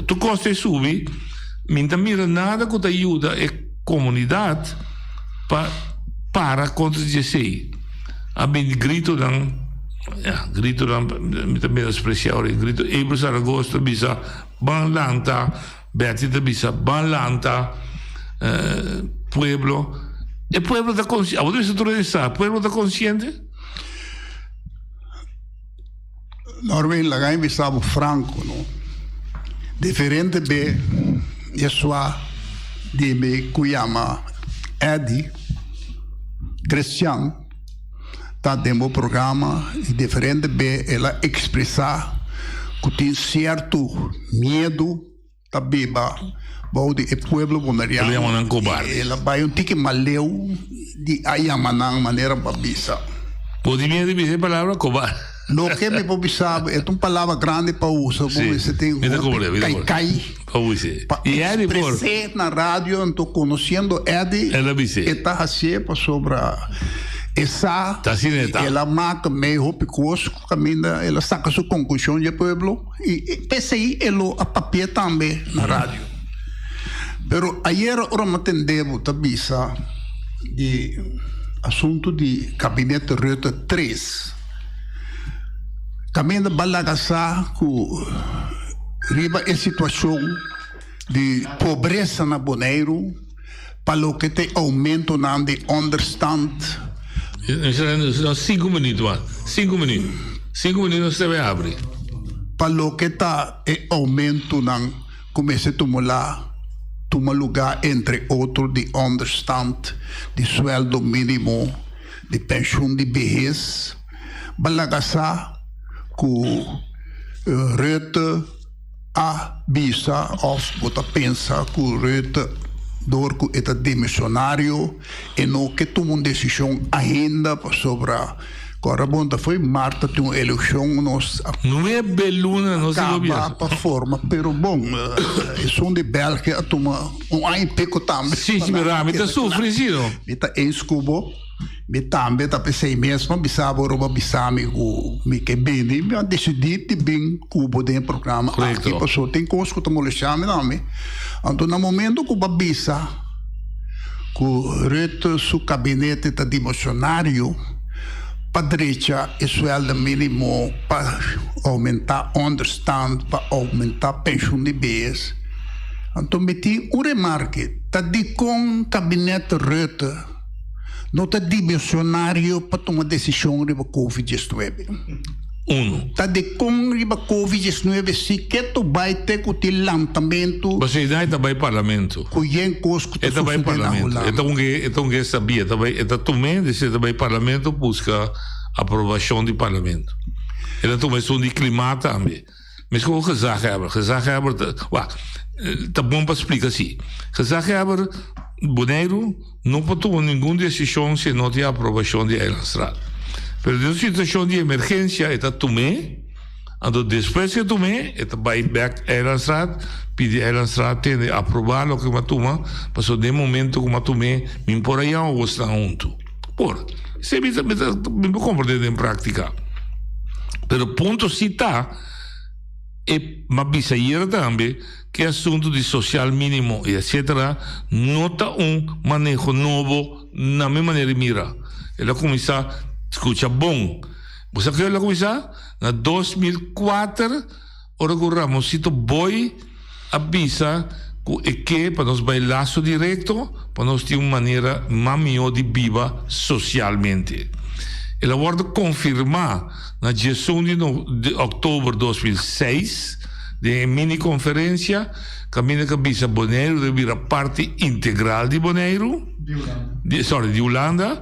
Tur kos ta e subi, mi ta mira nada ku ta yuda e komunidat pa para kontra di esei. A bini gritonan, ya, gritonan, mi ta menospresiá ora e grito, Abel Zaragoza ta bisa ban lanta, Betty ta bisa ban lanta, pueblo, e pueblo ta konsiente, abo ta bisa tur esei, pueblo ta konsiente? Norwin laga mi bisa bo franco no, diferente be e sua di mi cu yama Eddy Christian ta den bo programa y diferente be el a expresa cu tin cierto miedo ta biba bou di e pueblo boneriano. El a yama nan kobardes. El a bai un tiki maleu di a yama nan manera pa bisa. Bo tin miedu di bisa e palabra kobar? Loke mi por bisa bo, e ta un palabra grandi pa usa, bo mester tin hopi kai kai pa expres'é na radio, anto konosiendo Eddy, e ta hasié pasobra e sa, el a maka mei hopi kos kaminda el a saka su konklushon dje pueblo. I p'esei e lo a papia tambe na radio. Pero ayera ora mi a tende bo ta bisa di asuntu di Gabinete Rutte tres, kaminda bo a laga sa ku riba e situashon di pobresa na Boneiru pa loke ta e oumentonan di onderstand. Nos sinku minuut mas, sinku minuut, sinku minuut nos debe habri. Pa loke ta e oumentonan ku mester tumulá, tuma lugá entre otro di onderstand, di suèldo mínimo, di penshun di behes, ba laga sa ku Rutte a bisa of bo ta pensa ku Rutte dor ku e ta demisionario e no ke tuma un desishon ainda pasobra Kòrda bon ta foi mart ta tin un elekshon nos a Nuebe luna nos di kaba gobierno. pa forma pero bon esun di België a tuma un aña y pico tambe. Sí, sí, pero ami ta sufri sí no. Mi ta eens ku bo. Mi tambe ta p'esei mes mi a bisa bo ora bo a bisa mi ku mi ke bini mi a disidí di bin ku bo den e programa aki pasobra tin kos ku ta molestiá mi tambe. Anto na momento ku bo a bisa ku Rutte su kabinete ta dimisionario pa drecha e suèldo mínimo, pa oumentá ònderstand, pa oumentá penshun di bes, anto mi tin un remarke, ta dikon kabinete Rutte no ta dimisionario pa tuma desishon riba Covid diesnuebe? Uno. Ta dikon riba Covid diesnuebe si ke to bai te ku tin lantamentu. Pasobra e ta bai parlamento. Ku yen kos ku ta E ta bai sosode na parlamento. Hulanda. E ta un ke e ta un ke sabia. E ta bai e ta tum'é disi e ta bai parlamento buska aprobashon di parlamento. E ta tuma esun di klimaat tambe. Meskos ku gezaghebber. Gezaghebber ta wak ta bon pa splika si. Gezaghebber Boneiru no por tuma ningun desishon si e no tin aprobashon di Eilandsraad. Pero den un situashon di emergensia e ta tum'é. Anto despues ke tum'é, e ta bai bèk Eilandsraad, pidi Eilandsraad tende aprobá loke mi a tuma, pasobra den momento ku mi a tum'é, mi por a yama bosnan huntu. Por. Esei mi ta, mi ta, mi por komprendé den práktika. Pero punto si ta, e mi a bisa ayera tambe, ku e asuntu di sosial mínimo i etsetera no ta un maneho nobo na mi manera di mira. El a kuminsá skucha bon. Bo sa ke el a kuminsá? Na 2004, ora ku Ramonsito Boy a bisa ku e ke pa nos bai laso direkto pa nos tin un manera mas mihó di biba sosialmente. El a wòrdu konfirmá na diesun di di òktober 2006 den e mini konferensia kaminda ku a bisa Boneiru debe bira parti integral di Boneiru, di sorry di Hulanda.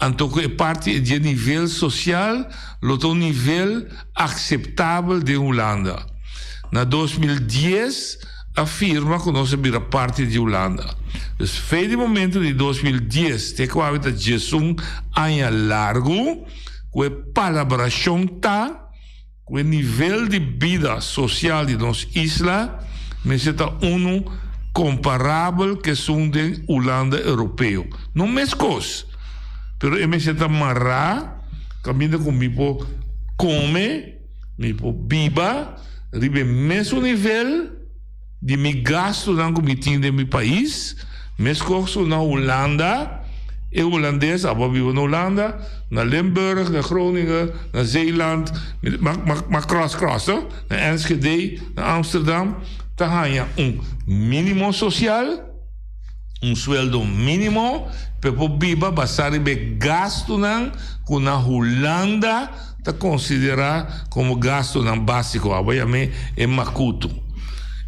Anto ku e parti dje nivel sosial lo ta un nivel akseptabel den Hulanda. Na 2010 a firma ku nos a bira parti di Hulanda. Dus fe di momento di 2010 te ku awe ta 11 aña largu ku e palabrashon ta Ku e nivel di bida sosial di nos isla mester ta unu komparabel ku esun den Hulanda Europeo. No meskos, pero e mester ta mará kaminda ku mi por kome, mi por biba riba e mesun nivel di mi gastunan ku mi tin den mi pais, meskos ku na Hulanda, e hulandes abo a biba na Hulanda, na Limburg, na Groningen, na Zeeland, ma cross cross no, na Enschede, na Amsterdam, ta haña un minimo sosial, un sueldo minimo pa e por biba basá riba e gastunan ku na Hulanda ta konsiderá komo gastunan básiko, abo yam'é e makutu.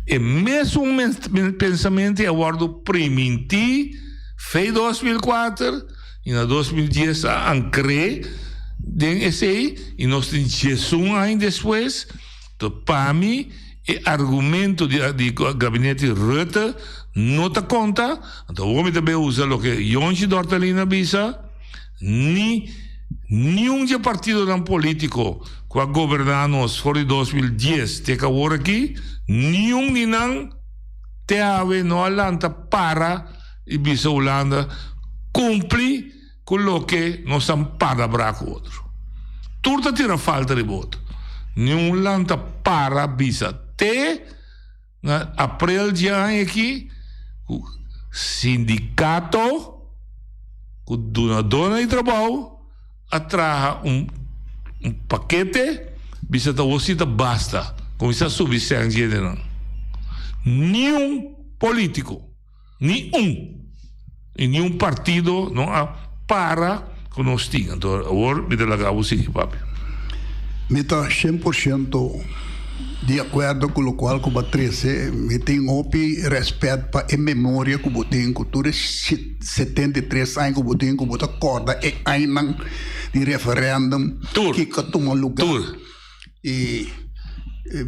E mesun pensamentu a wòrdu primintí fe 2004 i na 2010 a ankr'é den esei i nos tin diesun aña despues. Pa mi e argumento di di gabinete Rutte no ta konta, anto awor mi ta bay usa loke Yonchi Dortalina a bisa, ni niun di e partidonan politico cu a goberna nos for di 2010 te cu awor aki, niun di nan te awe no a lanta para y bisa Hulanda cumpli Ku loke nos a palabrá ku otro. Tur ta tira falta riba otro. Niun lanta para bisa te na aprel dje aña aki ku sindikato ku dunadónan di trabou a traha un pakete bisa ta wou si ta basta. Kuminsá subi sèn dje nan. Niun polítiko. Ni un y ni un partido no a para cu nos tin. Anto awor mi ta laga bo sigui papia. Mi ta shen por shento di akuerdo ku lokual ku bo a trese. Mi tin hopi rèspèt pa e memoria ku bo tin ku tur e 73 aña ku bo tin ku bo ta kòrda e añanan di referèndum kiko a tuma lugá. I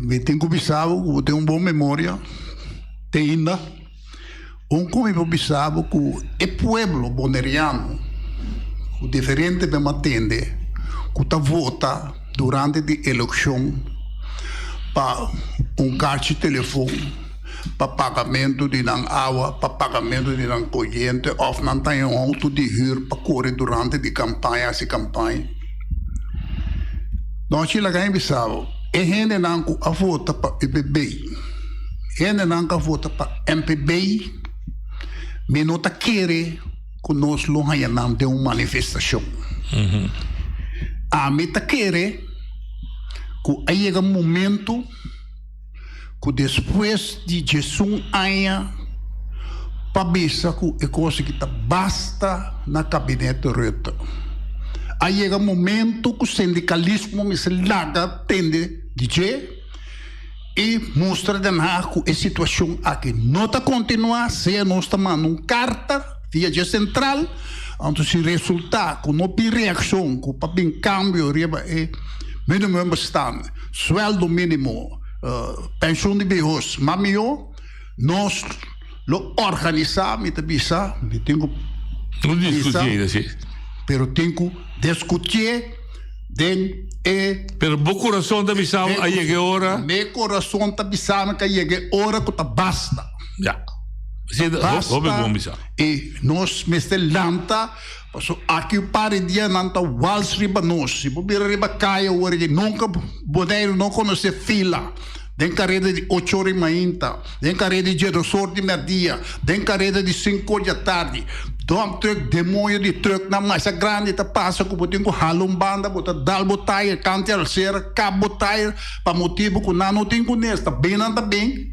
mi tin ku bisa bo ku bo tin un bon memoria te ainda. Un ku mi por bisa bo ku e pueblo boneriano ku diferente bem a tende. ku ta vota durante di elekshon pa un karchi telefon, pa pagamentu di nan awa, pa pagamentu di nan koriente òf nan ta un outo di hür pa kore durante di kampaña hasi kampaña. Nochi laga mi bisa bo, e hendenan ku a vota pa UPB, hendenan ku a vota pa MPB, mi no ta kere ku nos lo haña nan den un manifestashon. Ami ta kere ku a yega momento ku despues di diesun aña pa bisa ku e kos aki ta basta na kabinete Rutte. A yega momento ku sindikalismo mester laga tende di dje i mustra Den Haag ku e situashon aki no ta kontinuá, sea nos ta manda un karta via dje sentral, anto si resultá ku no bin reakshon ku pa bin kambio riba e minimumbestand, suèldo mínimo, penshun di bihos mas mihó, nos lo organisá, mi ta bisa, mi tin ku bisa, pero tin ku diskutié den e. Pero bo kurason ta bisa bo a yega e ora? Mi kurason ta bisa mi ku a yega e ora ku ta basta. Ya. Basta. Hopi bon bisa. I nos mester lanta. Paso aki un par di dia nan ta wals riba nos. Si bo bira riba kaya awor aki nunka Boneiru no konosé fila den kareda di ocho or di mainta, den kareda di djedos or di merdia, den kareda di sinku or di atardi. Dump truck, demoño di trucknan masha grandi ta pasa ku bo tin ku hala un banda, bo ta dal bo tayer kanti alsera, kap bo tayer pa motibu ku nan no tin kunes. Ta bin nan ta bin.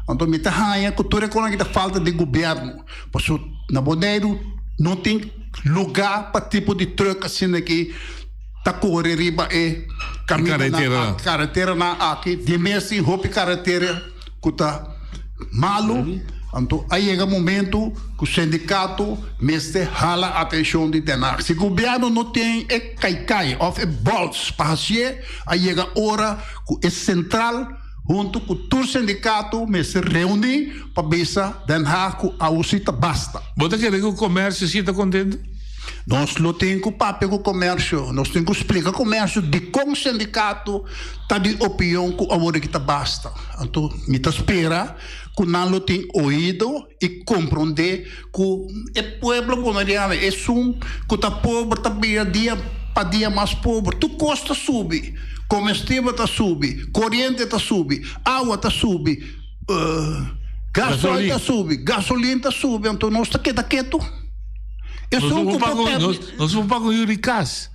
Anto mi ta haña ku tur e kosnan aki ta falta di gobièrnu. Pasobra na Boneiru no tin lugá pa tipo di truck asina ki ta kore riba e kamindanan, kareteranan aki. Di mes tin hopi karetera ku ta malu. Anto a yega momentu ku sindikato mester hala atenshon di Den Haag. Si gobièrnu no tin e kaikai òf e bòls pa hasié, a yega ora ku e sentral Huntu ku tur sindikato mester reuní pa bisa Den Haag ku awosi ta basta. Bo ta kere ku komersio si ta kontentu? Nos lo tin ku papia ku komersio. Nos tin ku splika komersio dikon sindikato ta di opion ku awor aki ta basta. Anto mi ta spera ku nan lo tin oido i komprondé ku e pueblo boneriano, esun ku ta pober ta bira dia pa dia mas pober. Tur kos ta subi, komestibel ta subi, koriente ta subi, awa ta subi, gasoil ta subi, gasolin ta subi, anto nos ta keda ketu. Esun ku por pèrdè. Nos por paga un yu di kas.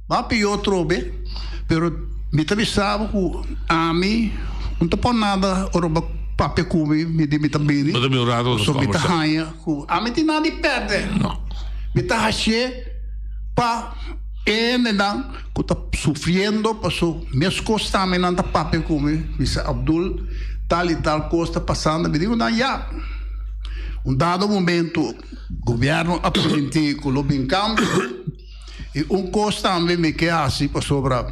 Ba pió trobe, pero mi ta bisa bo ku ami no ta por nada ora bo papia ku mi, mi di mi ta bini, Bo ta bini un rato nos pasobra mi ta kòmbersá. haña ku ami tin nada di pèrdè. No. Mi ta hasié pa e hendenan ku ta sufriendo, paso meskos tambe nan ta papia ku mi, mi bisa Abdul tal i tal kos ta pasando, mi di ku nan ya, un dado momento gobièrnu a primintí ku lo bin kambio. I un kos tambe mi ke hasi pasobra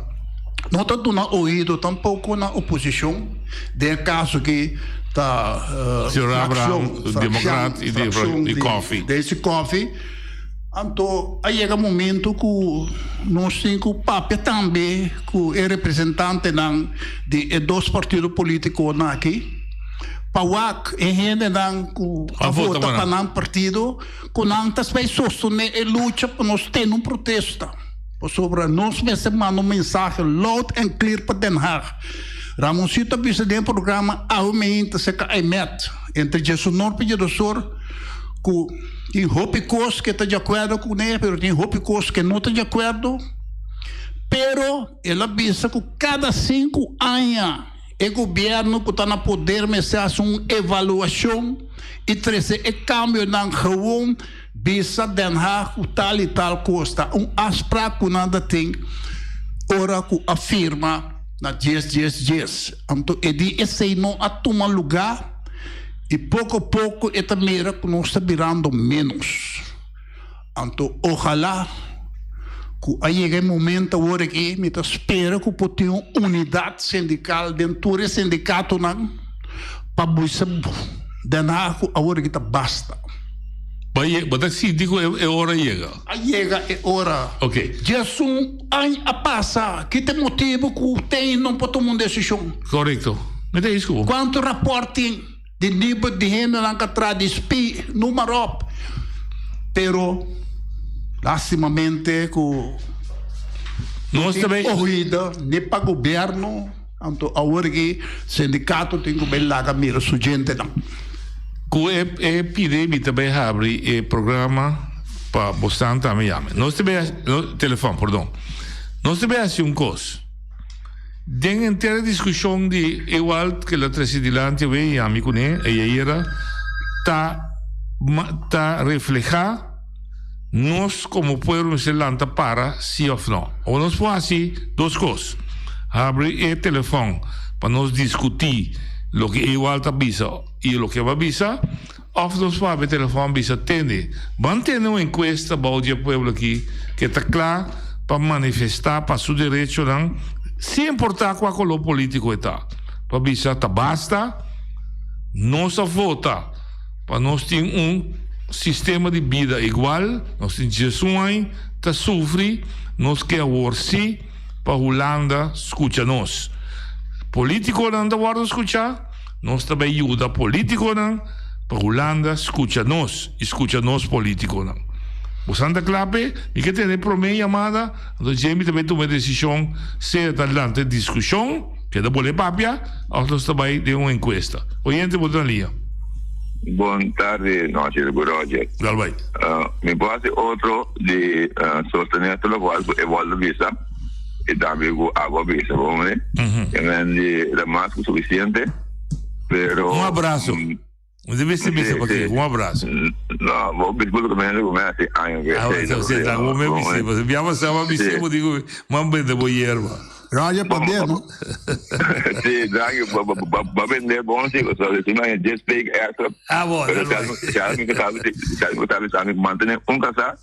no ta duna oido tampoko na oposishon den e kaso ki ta Señor Abraham, Democrat i di Coffee. Daisy Coffee. Anto a yega momento ku nos tin ku papia tambe ku e representantenan di e dos partido politikonan aki pa wak e hendenan ku a vota pa nan partido. Ku nan ta spei sostené e lucha pa nos tene un protesta, pasobra nos mester manda un mensahe loud and clear pa Den Haag. Ramoncito a bisa den e programa Awe Meinta serka Aimet, entre djesonor pa djedosor, ku tin hopi kos ku e ta di akuerdo kuné, pero tin hopi kos ku e no ta di akuerdo. Pero el a bisa ku kada sinku aña E gobierno cu ta na poder mester haci un evaluacion y trece e cambionan gewoon bisa Den Haag cu tal y tal cos ta un afspraak cu nan ta tin ora cu a firma na dies dies dies. Anto e di esey no a tuma lugar y poco poco e ta mira cu nos ta birando menos. Anto ojalá ku a yega e momento awor aki mi ta spera ku por tin un unidat sindikal den tur e sindikatonan pa bisa Den Haag ku awor aki ta basta. Bo bo ta sinti ku e ora a yega? A yega e ora. Ok. Djesun aña a pasa, ki ta e motibu ku ten no por tuma un desishon? Korekto. Mi ta isku bo. Kuantu rapòrt tin di nivel di hendenan ku a traha di spi, noem maar op. Pero lastimamente ku no tin oido ni pa gobièrnu, anto awor aki sindikato tin ku bai laga mira su djentenan. Ku e e pide mi ta bai habri e programa pa bosnan tambe yama. Nos ta bai hasi, no, telefòn, perdon. Nos ta bai hasi un kos. Den henter e diskushon di Ewald ke lo trese dilanti awe i ami kuné ayera ta ta reflehá nos komo pueblo mester lanta para si òf no. Awor nos por hasi dos kos, habri e telefòn pa nos diskutí loke Ewald a bisa i loke bo a bisa òf nos por habri e telefòn bisa tende ban tene un enkuesta bou di e pueblo aki ke ta kla pa manifestá pa su derechonan sin importá kua koló polítiko e ta pa bisa ta basta nos a vota pa nos tin un sistema di bida igual, nos tin djesun aña ta sufri, nos ke awor si pa Hulanda skucha nos. Politikonan ta wòrdu skuchá, nos ta bai yuda politikonan pa Hulanda skucha nos i skucha nos politikonan. Bo santa kla p'e? Mi ke tene e promé yamada, anto dje mi ta bai tuma e desishon sea ta lanta e diskushon, Keda bolé papia of nos ta bai den un encuesta? Oyente bo ta na liña. Bon tardi nochi Ruby Roger. Dal bai. Mi por haci otro di sostener tur locual cu Evoldo bisa y tambe cu abo a bisa bo hombre. E men di ta mas cu suficiente pero. Un abrazo. Mi ta bisa bisa pa ke. Un abrazo. No, bo bisa bo loke mi haci aña ke. Ah, bo sa, bo me bisa. Bo biaba sa bo bisa bo digo, man bende bo yerba. Roger pa bien, no? Sí, dank je. Ba vender bon sí, so si man just speak extra. Ah, bon. Pero si mi sabe, si mi sabe, sabe mantener un casa,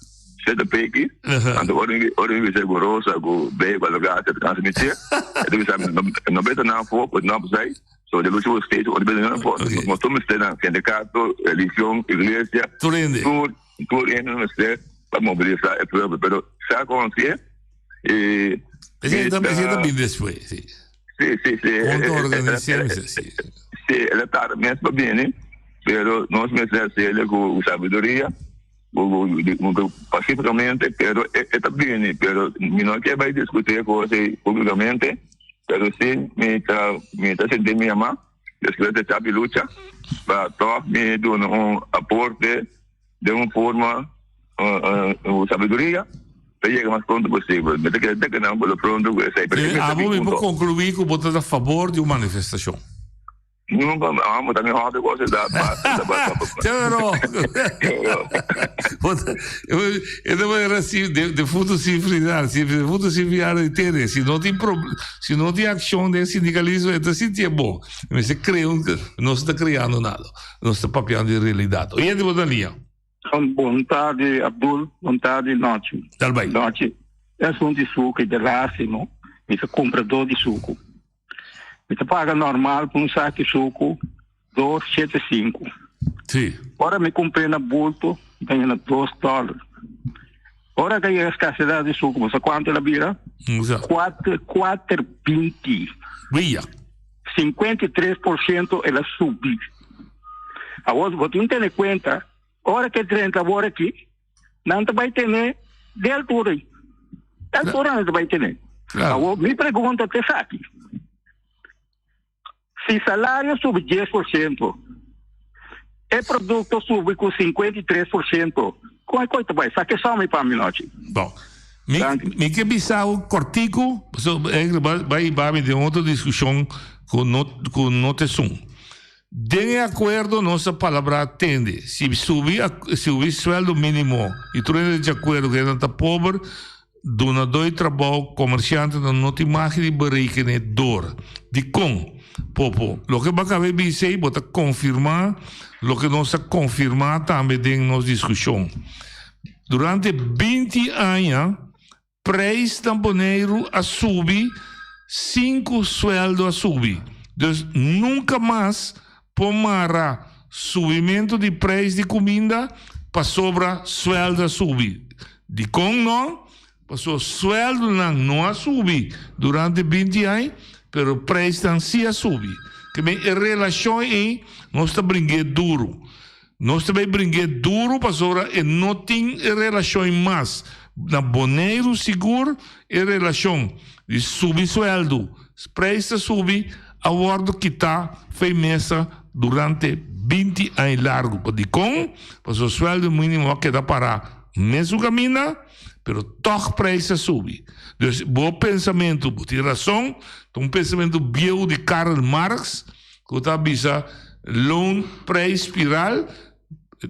se te peki. Anto ora mi ora mi bisa gorosa go be ba lugar se te cansa mi che. E mi sabe no beta na fo, no sai. So de lucha steeds ora beta na fo. Nos tur mester na sindicato, religion, iglesia. Tur hende. Tur tur hende mester pa mobilisa e pueblo, pero sa con si E Esei ta, esei ta bin despues, si. Sí, sí, sí. Con ta organisa, sí. Sí, el a tarda mes pa bini, pero nos mester haciele cu sabiduria, pacíficamente, pero e ta bini, pero mi no kier bay discuti e cos ey publicamente, pero sí mi ta, mi ta sinti mi yama despues de chapi lucha, pa toch mi duna un aporte den un forma cu sabiduria ta yega mas pronto posibel. Mi ta kere te nan por lo pronto cu esey. Pero e Abo mi por conclui cu bo ta na favor di un manifestacion. Nunca, amo ta mi hobby cos da basta da basta. Pero e ta manera si de de futu sin frinar, si de futu sin frinar di tene, si no tin pro si no tin accion den sindicalismo e ta sinti e bo. Mester crea un no se ta creando nada. Nos ta papiando di realidad. Oyente bo ta liña. Bon tardi Abdul, bon tardi Nochi. Dal bai. Nochi, e asuntu di suku e derasimo, mi ta kumpradó di suku. Mi ta paga normal pa un saki suku dos shete sinku. Si. Ora mi kumpr'é na bulto, mi ta haña na dos dòler. Ora ka yega skarsedat di suku, bo sa kuantu el a bira? Kuater, kuater binti. Wia. 53% el a subi. Awor bo tin tene cuenta, ora ke drenta awor aki, nan ta bai tene de altura ei. De altura nan ta bai tene. Awor mi pregunta ta esaki. Si salario subi 10%, e producto subi ku 53%, kon e koi ta bai? Sa ke sòmi pa mi nochi. Bon. Mi, mi ke bisa un kortiku, so, eigenlijk bai hiba mi den otro diskushon ku no, ku no ta esun. Den e akuerdo nos a palabrá tende, si subi, subi sueldo mínimo i tur hende ta di akuerdo ku hende ta pober, dunadó di trabou, komersiantenan no tin magi di berekené dor. Dikon? Popo, loke bo a kaba di bisa ei bo ta konfirmá loke nos a konfirmá tambe den nos diskushon. Durante 20 aña, prijs na Boneiru a subi sin ku sueldo a subi. Dus nunka mas por mara subimentu di prijs di kuminda. pasobra suèldo a subi. Dikon no? Pasobra suèldonan no a subi durante binti aña, pero preisnan sí a subi. Ke men e relashon ei nos ta bring'é duru. Nos ta bay bring'é duru pasobra e no tin e relashon ei mas. Na Boneiru sigur e relashon di subi suèldu, preis ta subi a wòrdu kitá fei mesa durante binti aña largu. Pa dikon? Pasobra suèldu mínimo a keda pará mesun kaminda, pero tòg preis a subi. Dus bo pensamentu, bo tin rason, ta un pensamentu bieu di Karl Marx ku ta bisa loonprijsspiraal,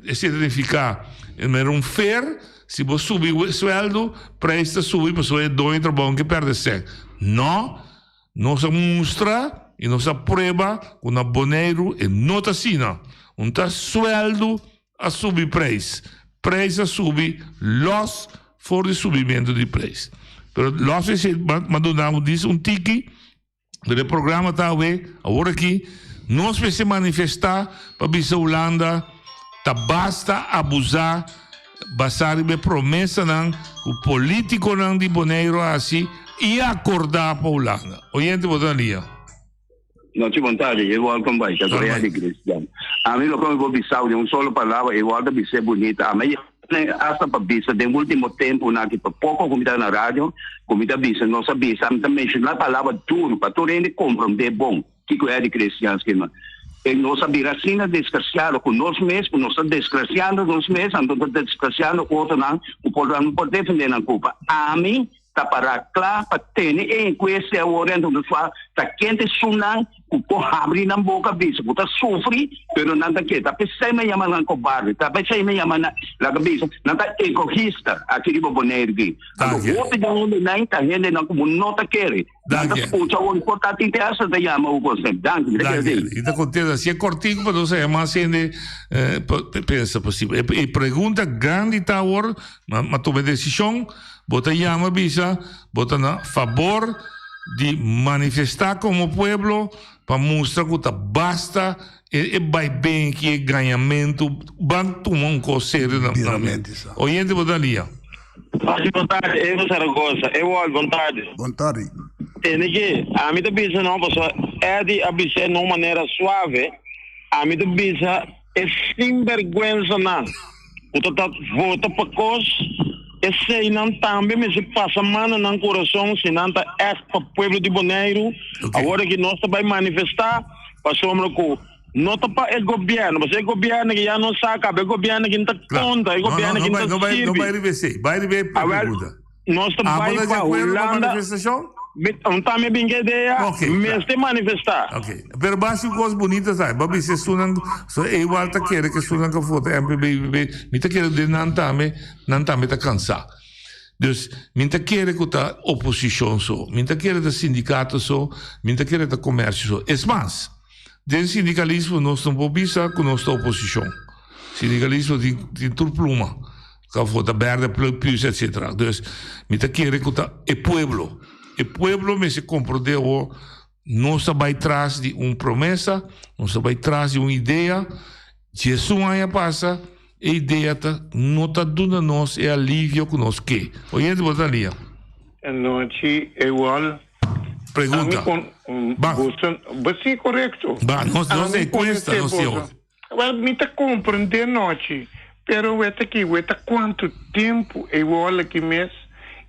esei ta nifiká mester un fer, si bo subi suèldu, preis ta subi pasobra e doño di trabou ke pèrdè sèk. Nò, nos a mustra i nos a prueba ku na Boneiru e no ta asina. Un ta suèldu a subi preis, preis a subi lòs for di subimentu di preis. Pero lòs esei, m'a duna bo dis un tiki. Pero e programa ta awe, awor aki, nos mester manifestá pa bisa Hulanda ta basta abusá basá riba e promesanan ku polítikonan di Boneiru a hasi i akordá pa Hulanda. Oyente bo ta na liña. Nochi bon tardi, e welkom bai, ta Korea di Christian. Ami lo come bo bisao den un solo palabra, e wòrdu bis'é bunita. Ami hasta pa bisa den ultimo temponan aki pa poko ku mi ta na radio, ku mi ta bisa, nos a bisa, mi ta menshoná palabra duru pa tur hende komprondé bon kiko Eddie Christian skirbi. E nos a bira asina desgrasiado ku nos mes, ku nos ta desgrasiando nos mes, anto ta desgrasiando otronan ku por no por defendé nan kulpa. Ami ta pará kla pa tene e enkuesta awor anto nos wak ta ken ta esunnan ku por habri nan boka bisa ku ta sufri pero nan ta ke ta p'esei mi a yama nan kobarde ta p'esei mi a yama nan laga bisa nan ta egoista aki riba Boneiru aki anto hopi di hendenan ta hendenan ku bo no ta kere nan ta skucha awor por ta tin te hasta ta yama bo kos danki mi ta kere di. I ta kontesta si e kòrtiku pa nos a yama mas hende pa pensa posibel e pregunta grandi ta awor ma tuma e desishon. Bo ta yama bisa bo ta na fabor di manifestá komo pueblo pa mustra ku ta basta e bai benki, e gañamentu. Ban tuma un kos serio na na. Oyente bo ta lia. Pachi bon tardi, Evo Zaragoza. Ewald, bon tardi. Bon tardi. Tende ki, ami ta bisa no, pasobra Eddy a bis'é na un manera suave, ami ta bisa e sinberguensanan. Ku ta ta vota pa kos, eseinan tambe mester pasa man na nan kurason si nan ta ègt pa pueblo di Boneiru. Awor aki nos ta bai manifestá pasobra ku no ta pa e gobièrnu, pasobra e gobièrnu aki ya nos sa kaba, e gobièrnu aki no ta konta, e gobièrnu aki no ta sirbi. Awèl, nos ta bai pa Hulanda. Un tambe bin ke idea, mester manifestá. Ok, pero bo hasi un kos bunita sa, bo a bisa esunnan, so e igual ta kere ku esunnan ku vota MPB, IPB, mi ta kere den nan tambe, nan tambe ta kansá. Dus, mi ta kere ku ta oposishon so, mi ta kere ta sindikato so, mi ta kere ta komersio so. Es mas, den sindikalismo nos no por bisa ku nos ta oposishon. Sindikalismo tin tur pluma. Ka vota berde, plus, etc. Dus mi ta kere ku ta e pueblo. E pueblo mester komprondé awor nos ta bai tras di un promesa, nos ta bai tras di un idea. Diesun aña pasa e idea ta no ta duna nos e alivio ku nos ke. Oyente bo ta lia. Anochi igual. Pregunta. Ba. Si korekto. Ba, nos nos enkuesta nos tin awor. Wel, mi ta comprende nochi, pero wet aki, wet ta cuanto tempo e wol aki mes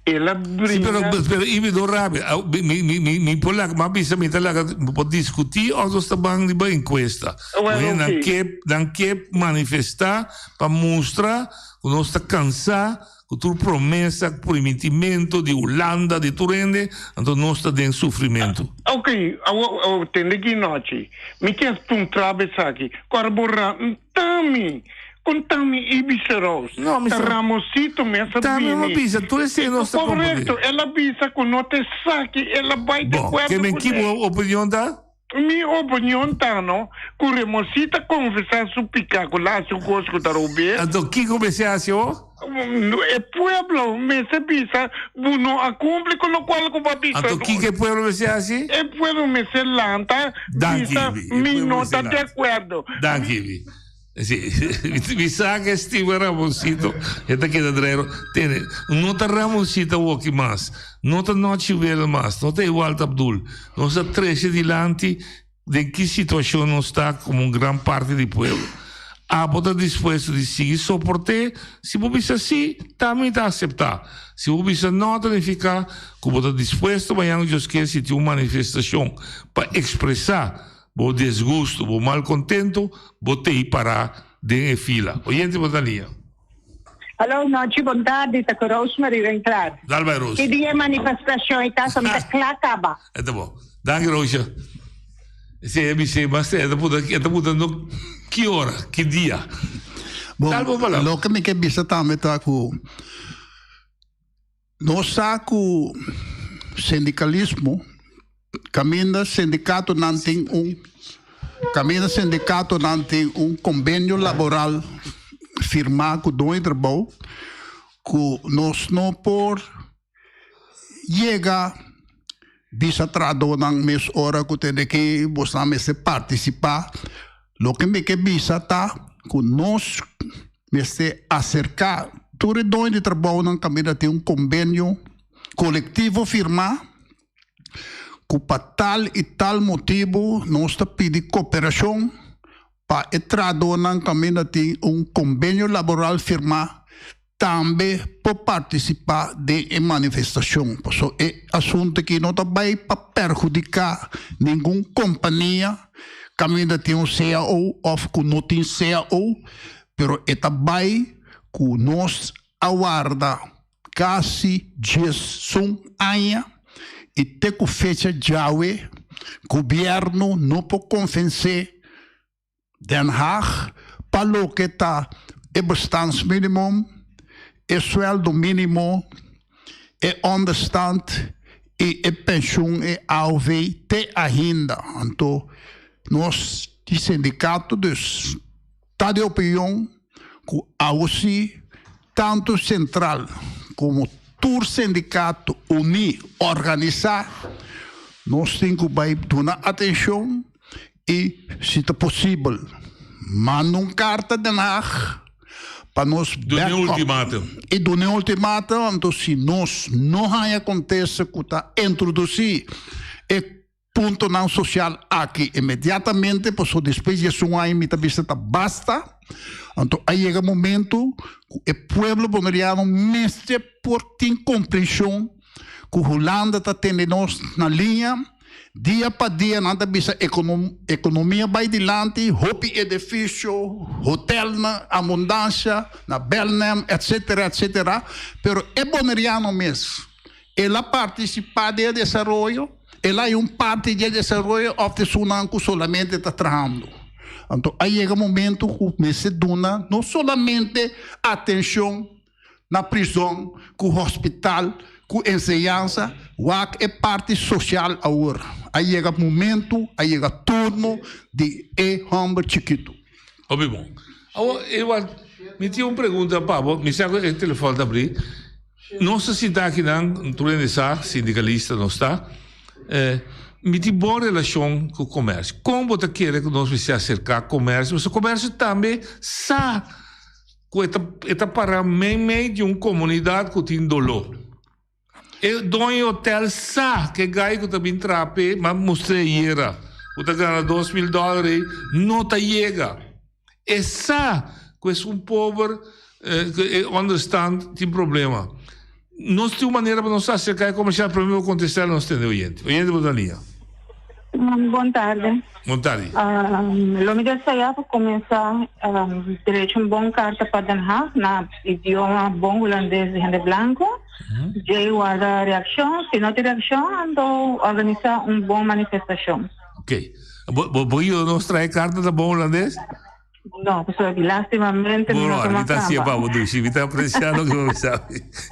el a bringa. Si, pero, pero Ibi no rabia. Mi, mi, mi, mi por laga, m'a bisa mi ta laga por discuti of nos ta ban riba encuesta. Wel, Nan ke, nan ke manifesta pa mustra cu nos ta cansa Ku tur promesa, primintimento di Hulanda, di tur hende, anto nos ta den sufrimentu. Ok, awor, awor tende ki nochi. Mi kier puntra bo esaki. Kor bo ra, ntami, konta mi Ibi Serows. No, mi Ta sa. Ramosito mes a Tambe bini. mi a bisa, tur esei nos ta komprendé. Korekto, el a bisa ku no ta esaki, el a bai Bon, de akuerdo ke men ku ki ne. bo opinion ta? Mi opinion ta no, cu Remosita confesa su pica cu la haci un cos cu ta robes. Anto kico mester haci awor? E pueblo mester bisa bu no a cumpli cu locual cu bo a bisa. Anto kico e pueblo mester haci? E pueblo mester lanta Danki, bisa Ibi. E mi pueblo no mester ta de lanta. acuerdo. Danki, Ibi. Si, mi sa que estima Ramoncito, e ta keda dreiro. Tene, no ta Ramoncito awoki mas, no ta Nochi Wele mas, no ta Ewald Abdul. Nos a trece dilanti den ki situacion nos ta como un gran parti di pueblo. Abo ta dispuesto di sigui soport'é? Si bo bisa sí, ta mi ta acepta. Si bo bisa no, ta nifica cu bo ta dispuesto mañan Dios kier si tin un manifestacion pa expresa Bo desgusto, bo malcontento, bo tei pará den e fila. Oyente bo ta lia. Hallo, nochi, bon tardi, ta cu Rosemary Winklaar. Dal bai, Roos. Ki dia e manifestacion e ta, mi ta cla caba. E ta bon. Danki, Roosje. Si e bis'é, mas e ta puntra, e ta puntra no ki ora, ki dia. Bon, Dal bo palabra. loke mi ke bisa tambe ta cu Nos sa ku sindikalismo kaminda sindikatonan tin un kaminda sindikatonan tin un kombenio laboral firmá ku doño di trabou ku nos no por yega bisa trahadónan mes ora ku tene ke bosnan mester partisipá. Loke mi ke bisa ta ku nos Mester aserká tur e doño di trabounan kaminda tin un kombenio kolektivo firmá ku pa tal i tal motibu nos ta pidi koperashon pa e trahadónan kaminda tin un kombenio laboral firmá tambe por partisipá den e manifestashon. Pasobra e asuntu aki no ta bai pa perhudiká ningun kompania kaminda tin un cao òf ku no tin cao, pero e ta bai ku nos a warda kasi diesun aña i te ku fecha djawe gobièrnu no por konvensé Den Haag pa loke ta e bestaansminimum, e sueldo minimo, e onderstand y e pensioen e AOV te ainda. Anto nos di sindicato dus ta di opinion cu awo si tanto central como tur sindicato uni, organisa, nos tin cu bay duna atencion y si ta posibel manda un carta Den Haag pa nos Duna un ultimatum. Y duna un ultimatum, anto si nos no haya contesta cu ta introduci e puntonan social aki inmediatamente, pasobra despues di esun aña mi ta bisa ta basta, anto a yega momento cu e pueblo Boneriano mester por tin comprension cu Hulanda ta tene nos na liña. Dia pa dia nan ta bisa economia bay dilanti, hopi edificio, hotelnan, abundancia na Belnem, etcetera, etcetera, pero e Boneriano mes, el a participa den e desaroyo? El a un parti di e desaroyo of ta esunnan cu solamente ta trahando? Anto a yega momento cu mester duna no solamente atencion na prizon, ku hospital, ku enseñansa, wak e parti sosial awor. A yega momentu, a yega turno di e hòmber chikitu. Hopi bon. Awor, Ewald, mi tin un pregunta pa bo. Mi sa ku e telefòn ta abrí. Nos ta sinta akinan, tur hende sa, sindikalista nos ta. Mi tin bon relashon ku komèrsio. Kon bo ta kere ku nos mester aserká komèrsio? Pasobra komèrsio tambe sa. Ku e ta e ta para meimei di un komunidat ku tin doló. E doño di hotel sa ku e gai ku ta bin traha p'e, m'a mustr'é ayera, ku ta gana 2000 dòler ei, no ta yega. E sa ku esun pober ku e ònderstand tin problema. Nos tin un manera pa nos acerca e comercial prome bo contesta el nos tende oyente. Oyente bo ta liña. Bon tarde. Bon tarde. Lo mi desea pa cuminsa derecho un bon carta pa Den Haag na idioma bon Hulandes di hende blanco. Djey warda reaccion. Si no tin reaccion anto organisa un bon manifestacion. Ok. Bo bo yuda nos trae carta na bon Hulandes? No, pasobra ki lastimamente mi no Bueno, tuma mi ta hacié kaba. pa bo dushi. Mi ta aprecia loke bo bisa.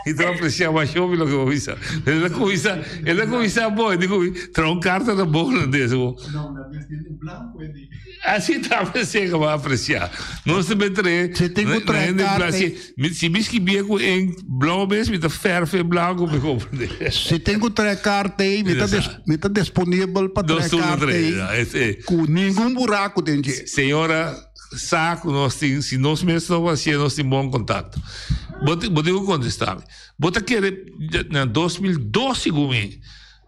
Mi ta aprecia masha hopi loke bo bisa. El a cuminsa, el a cuminsa bo, e di cu mi, traha un carta na bo holandés. Bo. Así ta aprecia cu bo a aprecia. Nos ta ben trae, Si tin cu na trae hende carta blanco. Si, mi, si mi skibie cu en blauw mes, mi ta verf en blanco, mi comprende. Si tin cu trae carta ei, mi ta des, mi ta disponibel pa Nos trae tur ta carta trae, ei ja, es, eh. cu ningun buraco den dje. Señora. sa ku nos tin, si nos mes no hasié, nos tin bon kontakto. Bo bo tin ku kontestá mi. Bo ta kere na 2002 segun mi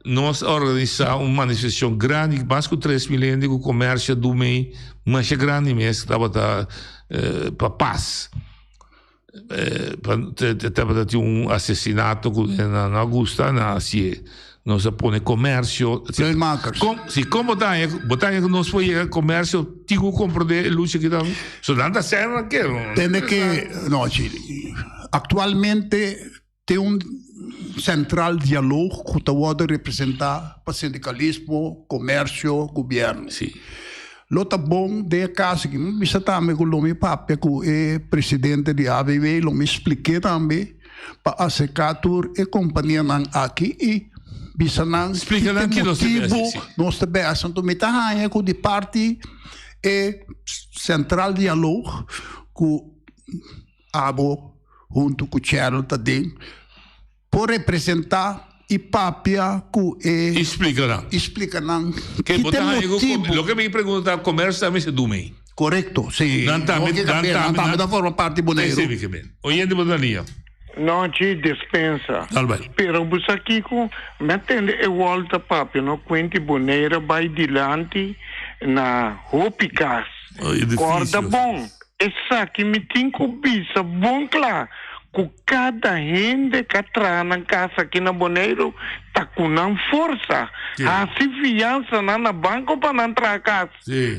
nos a organisá un manifestashon grandi, mas ku 3000 hende ku komersio a dumei masha grandi mes tabata pa pas. Tabata tin un asesinato ku nan no a gusta, nan a hasié. Nos a pone komersio. Pleinmakers. Kon, si kon bo ta haña, bo ta haña ku nos por yega komersio tin ku komprondé e lucha aki tambe? So nan ta sèn nan ke. Tende ke, no, si aktualmente tin un sentral dialoog ku ta wòrdu representá pa sindikalismo, komersio, gobièrnu. Si. Lo ta bon den e kaso aki. Mi bisa tambe ku lo mi papia ku e presidente di ABB, lo mi splik'é tambe pa aserká tur e kompanianan aki i bisa nan Splika nan ki ki nos ta motibu besi, si. nos ta besi. Anto mi ta haña ku di parti e sentral dialoog ku abo huntu ku Cheryl ta den por representá i papia ku e I splika nan. I splika nan Ke ki bo ta ta haña ku motibu. loke mi pregunta ta komersio tambe si dumi. Korekto, si. Nan tambe Nan nan tambe tambe ta forma parti Boneiru. Esei mi ke men. Oyente bo ta lia. Nochi despensa. Dal bai. Pero bo sa kiko? Mi a tende e Walter papia no kuenti Bonaire bai dilanti na hopi kas. Edifisio. Korda bon, Esaki mi tin ku bisa bon kla, ku kada hende ka traha nan kas aki na Boneiru ta ku nan forsa hasi fiansanan na banko pa nan traha kas.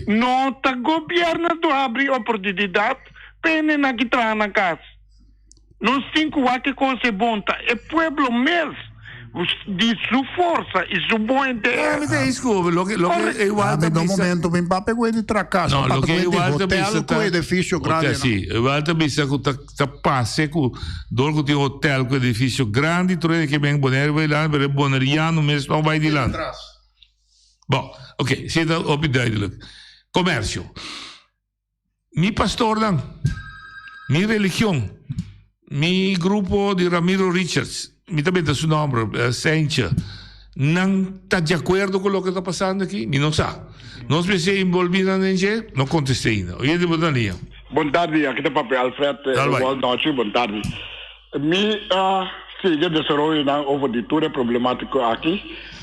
No ta gobièrnu a habri oportunidat pa hendenan ki traha nan kas. Nos tin cu wak e cos e bon ta e pueblo mes di su forsa y su bon idea. Mi ta escobe loke loke e igual ta bisa. bisa. momento mi papia cu e di tra casa, No, papia loke cu e di igual ta hotel bisa cu ta edificio grandi. Hotel, si, igual ta bisa cu ta ta pase cu door cu tin hotel cu edificio grandi tur hende ke ben Bonaire bay dilanti pero e Bonaireano mes no bay dilanti. Bon, oké, si ta hopi duidelijk. Comercio. Mi pastornan, mi religion, mi grupo di Ramiro Richards, mi ta benta su nomber, Seintje, nan ta di acuerdo cu loke ta pasando aki? Mi no sa. Nos mester envolvi nan den dje? No contesta ainda. Oyente bo ta lia. Bon tardi, aki ta papia Alfred, Dal bai. Bon nochi, bon tardi. Mi a sigui desaroyonan over di tur e problematico aki.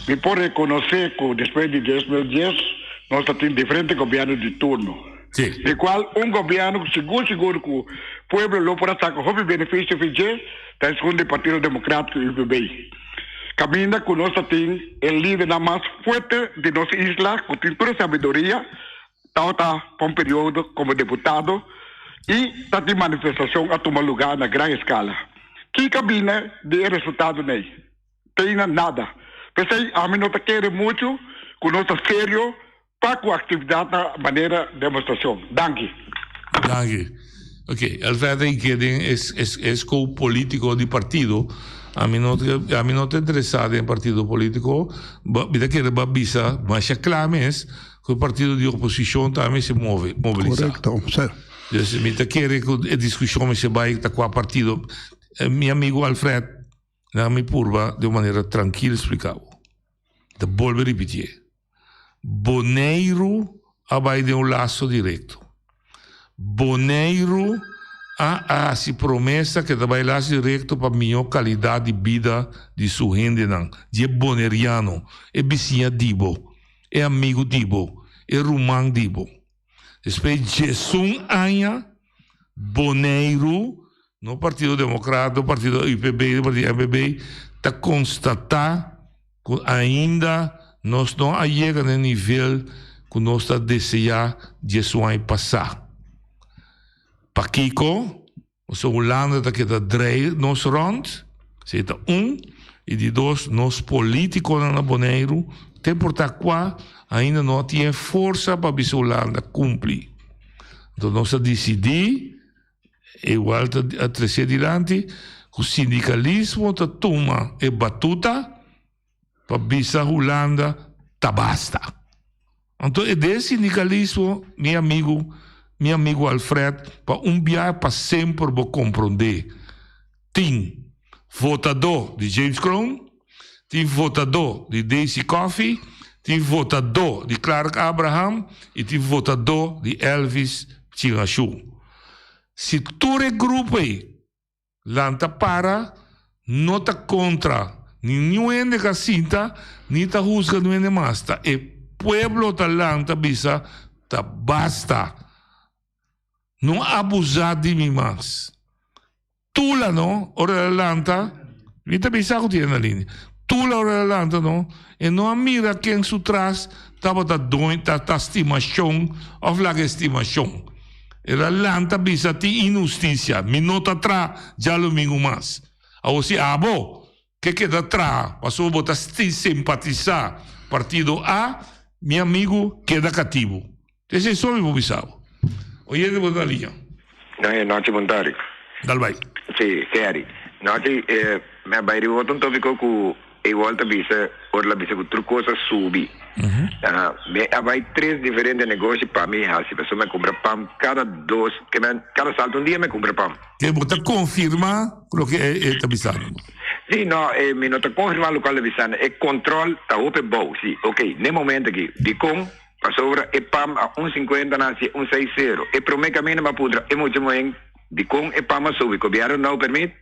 Mi por reconoce cu despues di 2010 nos ta tin diferente gobierno di turno. Di cual un gobierno cu sigur sigur cu pueblo lo por a saca hopi beneficio fi dje ta esun di Partido Democratico UPB. Caminda cu nos ta tin e lidernan mas fuerte di nos isla cu tin tur e sabiduria tabata pa un periodo como deputado y ta tin manifestacion a tuma lugar na gran escala. Kico a bini di e resultado ney? Teina nada. P'esey ami no ta kere mucho cu nos ta serio Pa cu actividadnan manera demostracion. Danki. Danki. Ok, Alfred a inke den e scope politico di partido. Ami no ami no ta interesa den partido politico. Mi ta kere bo a bisa masha cla mes cu e partido di oposicion tambe mester move, mobilisa. Correcto, sir. Dus mi ta kere cu e discusion mester bay ta cua partido. Mi amigo Alfred, nan mi purba di un manera trankil splica bo. Ta bolbe ripitié. Boneiru a bai den un laso direkto. Boneiru a hasi promesa ke ta bai laso direkto pa mihó kalidat di bida di su hendenan, di e boneriano, e bisiña di bo, e amigu di bo, e ruman di bo. Despues djesun aña, Boneiru, no Partido Democraat, no Partido UPB, no Partido MPB, ta konstatá ku ainda nos no a yega na e nivel ku nos ta deseá djesun aña pasá. Pakiko? Pasobra Hulanda ta keda drei nos rond, esei ta un, i di dos, nos politikonan na Boneiru, te por ta kua, ainda no a tin e forsa pa bisa Hulanda kumpli. Anto nos a disidí, igual ta a trese dilanti, ku sindikalismo ta tuma e batuta pa bisa Hulanda ta basta. Anto e den sindikalismo, mi amigu, mi amigu Alfred, pa un biaha pa semper bo komprondé. Tin votadó di James Kroon, tin votadó di Daisy Coffie, tin votadó di Clark Abraham i tin votadó di Elvis. Chingashu. Si tur e grupo ei lanta para, no ta kontra ni niun hende ka sinta, ni ta husga niun hende mas. Ta e pueblo ta lanta bisa ta basta. No abusá di mi mas. Tula no, ora el a lanta, mi ta bisa ku tin na linia. Tula ora el a lanta no, e no a mira ken su tras tabata doño, ta ta stimashon òf laga e stimashon. El a lanta bisa tin inhustisia, mi no ta traha djalumingu mas. Awor si abo ke keda traha pasobra bo ta simpatisá partido A, mi amigu keda katibu. Esei so mi por bisa bo. Oyente bo ta na liña. Nochi, nochi bon tardi. Dal bai. Si, Gerry. Nochi, eh, mi a bai riba otro un tópiko ku Ewald ta bisa, ora el a bisa ku tur kos a subi. Ah, mi a bai tres diferente negoshi pa mi hasi, pasobra mi a kumpra pan kada dos, ke men, kada salto un dia mi a kumpra pan. Ke bo ta konfirmá loke e ta bisando? Si, no, eh, mi no ta konfirmá lokual e ta bisando. E kontrol ta hopi bou, si. Oké, n'e momento aki, dikon? Pasobra e pam a un sinkuenta na hasi un seis sero. E promé kaminda m'a puntra e mucha muhé dikon e pam a subi, gobièrnu no permit?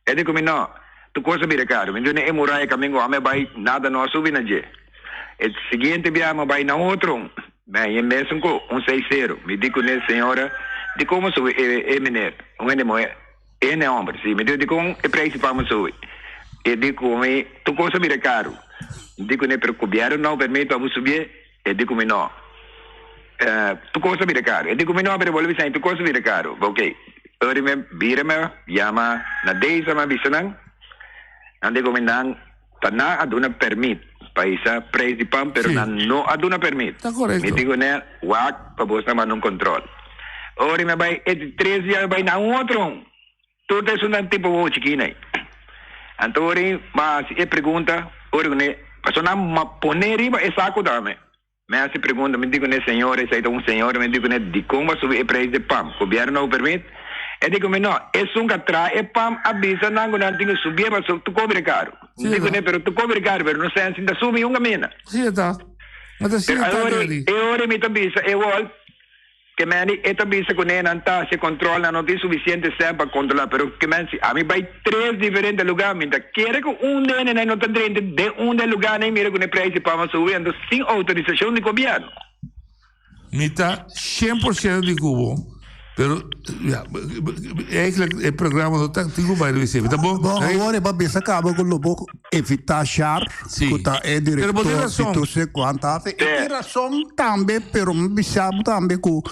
E di ku mi no, tur kos a bira karu. Mi duna e muraya kaminda ku ame bai nada no a subi na dje. E siguiente biaha m'a bai na otro, mi haña e mesun ku un seis sero. Mi di kuné, señora, dikon a subi e e meneer, un hende muhé, e hende hòmber, si. Mi di dikon e preis di pam a subi? E di ku mi, tur kos a bira karu. Mi di kuné, pero gobièrnu no permit pa bo subié? E di ku mi no. Tur kos a bira karu. E di ku mi no, pero e bolbe bisa tur kos a bira karu. Ok, ora mi bira mi yama na Deisa mi a bisa nan, nan di ku mi nan ta nan a duna permit pa hisa preis di pan, pero nan no a duna permit. Mi di ku ne, wak pa bos nan manda un kontrol. Ora mi a bai e di tres dia mi bai na un otro. Tur ta esunnan tipo wowo chikina ei. Anto ora ei m'a hasi e pregunta, ora ku ne pasobra nan m'a pone riba e saku tambe. Mi a hasi pregunta, mi di ku ne, Señor, esei ta un señora, mi di ku ne, dikon bo a subi e preis di pan? Gobièrnu no permit? E di ku mi, No, esun ku a traha e pan a bisa nan ku nan tin ku subié pasobra tur kobra e karu. Mi di ku ne, Pero tur kobra e karu, pero no sensi ta subi un kaminda. Pero ora e ora mi ta bisa e wòl. Ke meni e ta bisa ku nenan ta hasi kontrol nan no tin sufisiente sèn pa kontrolá pero ke men si ami bai tres diferente lugá mi ta kere ku un den nan no ta drenta den un den lugá nan mira ku ne preis di pan a subi anto sin outorisashon di gobièrnu. Mi ta 100% di ku bo pero ya eigenlijk e programa no ta tin ku bai riba esei ta bon. Bon awor e pa bisa kaba ku lo bo evitá Shar ku ta e direktor di tur kuantu hafi. E tin rason tambe pero mi bisa bo tambe ku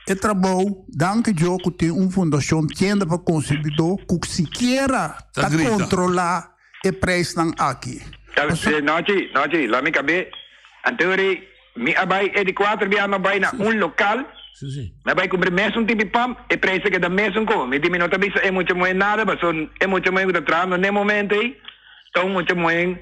e trabou danki Dios ku tin un fundashon tienda pa konsumidó ku sikiera ta kontrolá e preisnan aki. Nochi, nochi, laat mi kab'é. Anto Mi a bai e di kuater bia mi a bai na un lokal, mi a bai kumpra mesun tipi pam, e preis a keda mesun ko. Mi di mi no ta bisa e mucha muhé nada pasobra e mucha muhé ku ta trahando n'e momento ei ta un mucha muhé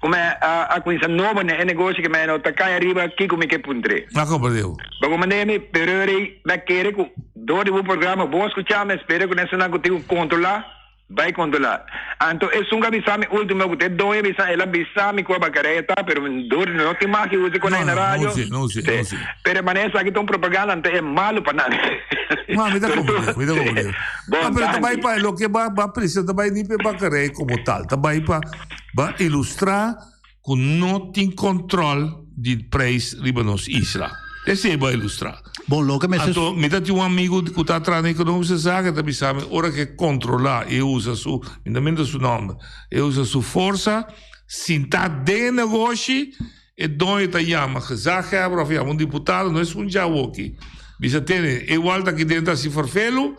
ku mi a kuminsá nobo na e negoshi ku mi no ta kai ariba kiko mi ke puntr'é. A komprendé bo. Bo komprendé mi? Pero ei mi a kere ku dor di bo programa bo a skuchá mi a spera ku esnan ku tin ku kontrolá Bai controla. Anto esun cu a bisa mi ultimo cu ta e doño a bisa, el a bisa mi cua bacarey ta, pero door no tin mag di usa con No, na no, no radio. usi, no usi, no usi. Pero e manera esaki ta un propaganda, anto e malo pa nan. No, mi ta comprende, mi ta comprende. Bon, No, pero ta bai danki. pa loke ba ba prisa ta bai ni pa e bacarey como tal, ta bai pa ba ilustra cu no tin control di prijs riba nos isla. Esey bo a ilustra. Bon, loke mester. Anto, mi ta tin un amigo cu ta traha na economische zaken, ta bisa mi, ora ke controla, e usa su, mi ta menta su nomber, e usa su forsa, sinta den e negoshi, e doño ta yama gezaghebber of yama un diputado, no es un djawoki, bisa tene, e wal ta aki den ta hasi vervelu,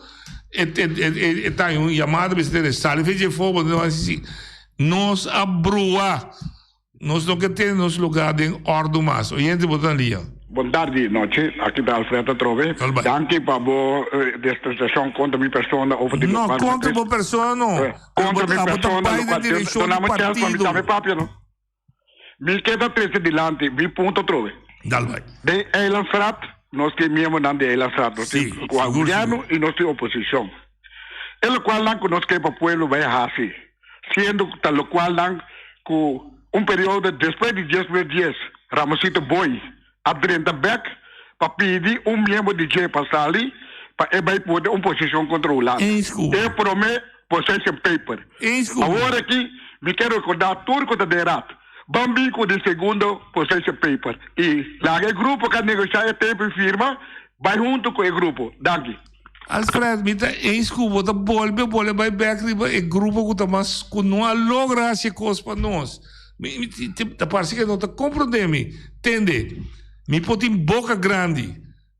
e, e, e ta un yamada, bisa tene, sali fe dje for, bo no hasi si. Nos a brua. Nos no ke tene nos lugá den òrdu mas. Oyente bo ta na lia. Bon tardi, nochi. Aki ta Alfred atrobe. Danki pa bo destrestacion contra mi persona over di No, locual mi contra bo persona no. Contra mi Abo ta persona bai den locual direccion di dona mi chance pa mi partido. tambe papia no. Mi keda trece dilanti mi punto atrobe. Dal bai. Den Eilandsraad nos tin miembronan di Eilandsraad. Nos tin gobierno y nos tin oposicion. E locualnan cu nos ke pa pueblo bay haci, siendo cu ta locualnan cu un periodo despues di 2010 Ramosito Boy a drenta bek. pa pidi un miembro di dje pa sali pa e bai pone un posishon kontra Hulanda. E prome position paper. Awor aki mi ke rekordá tur ku ta den Raad, ban bin ku di segundo position paper i laga e grupo ku a negoshá e tempu i firma bai huntu ku e grupo. Danki. Alfred, mi ta eens ku bo ta bolbe bolbe bai bek riba e grupo ku ta mas ku no a logra hasi e kos pa nos. Mi mi ta parse ke no ta komprondé mi. Tende, mi por tin boka grandi,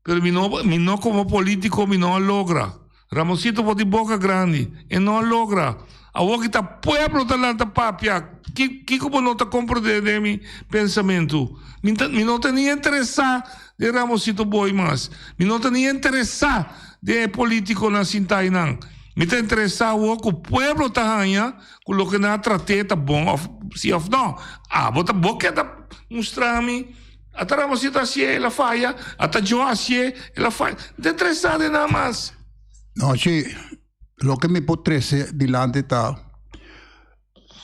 pero mi no mi no komo politiko mi no a logra. Ramonsito por tin boka grandi, e no a logra. Awor ki ta pueblo ta lanta papia, ki kiko bo no ta komprondé den mi pensamentu? Mi ta mi no ta ni interesá den Ramonsito Boy mas. Mi no ta ni interesá den e politikonan sinta einan. Mi ta interesá awor ku pueblo ta haña ku loke nan a trat'é ta bon òf si òf nò. Abo ta bo ke ta mustra mi, ata Ramonsito hasié, el a faya, ata Joe hasié, el a faya. Mi ta interesá den nan mas. No, si loke mi por trese dilanti ta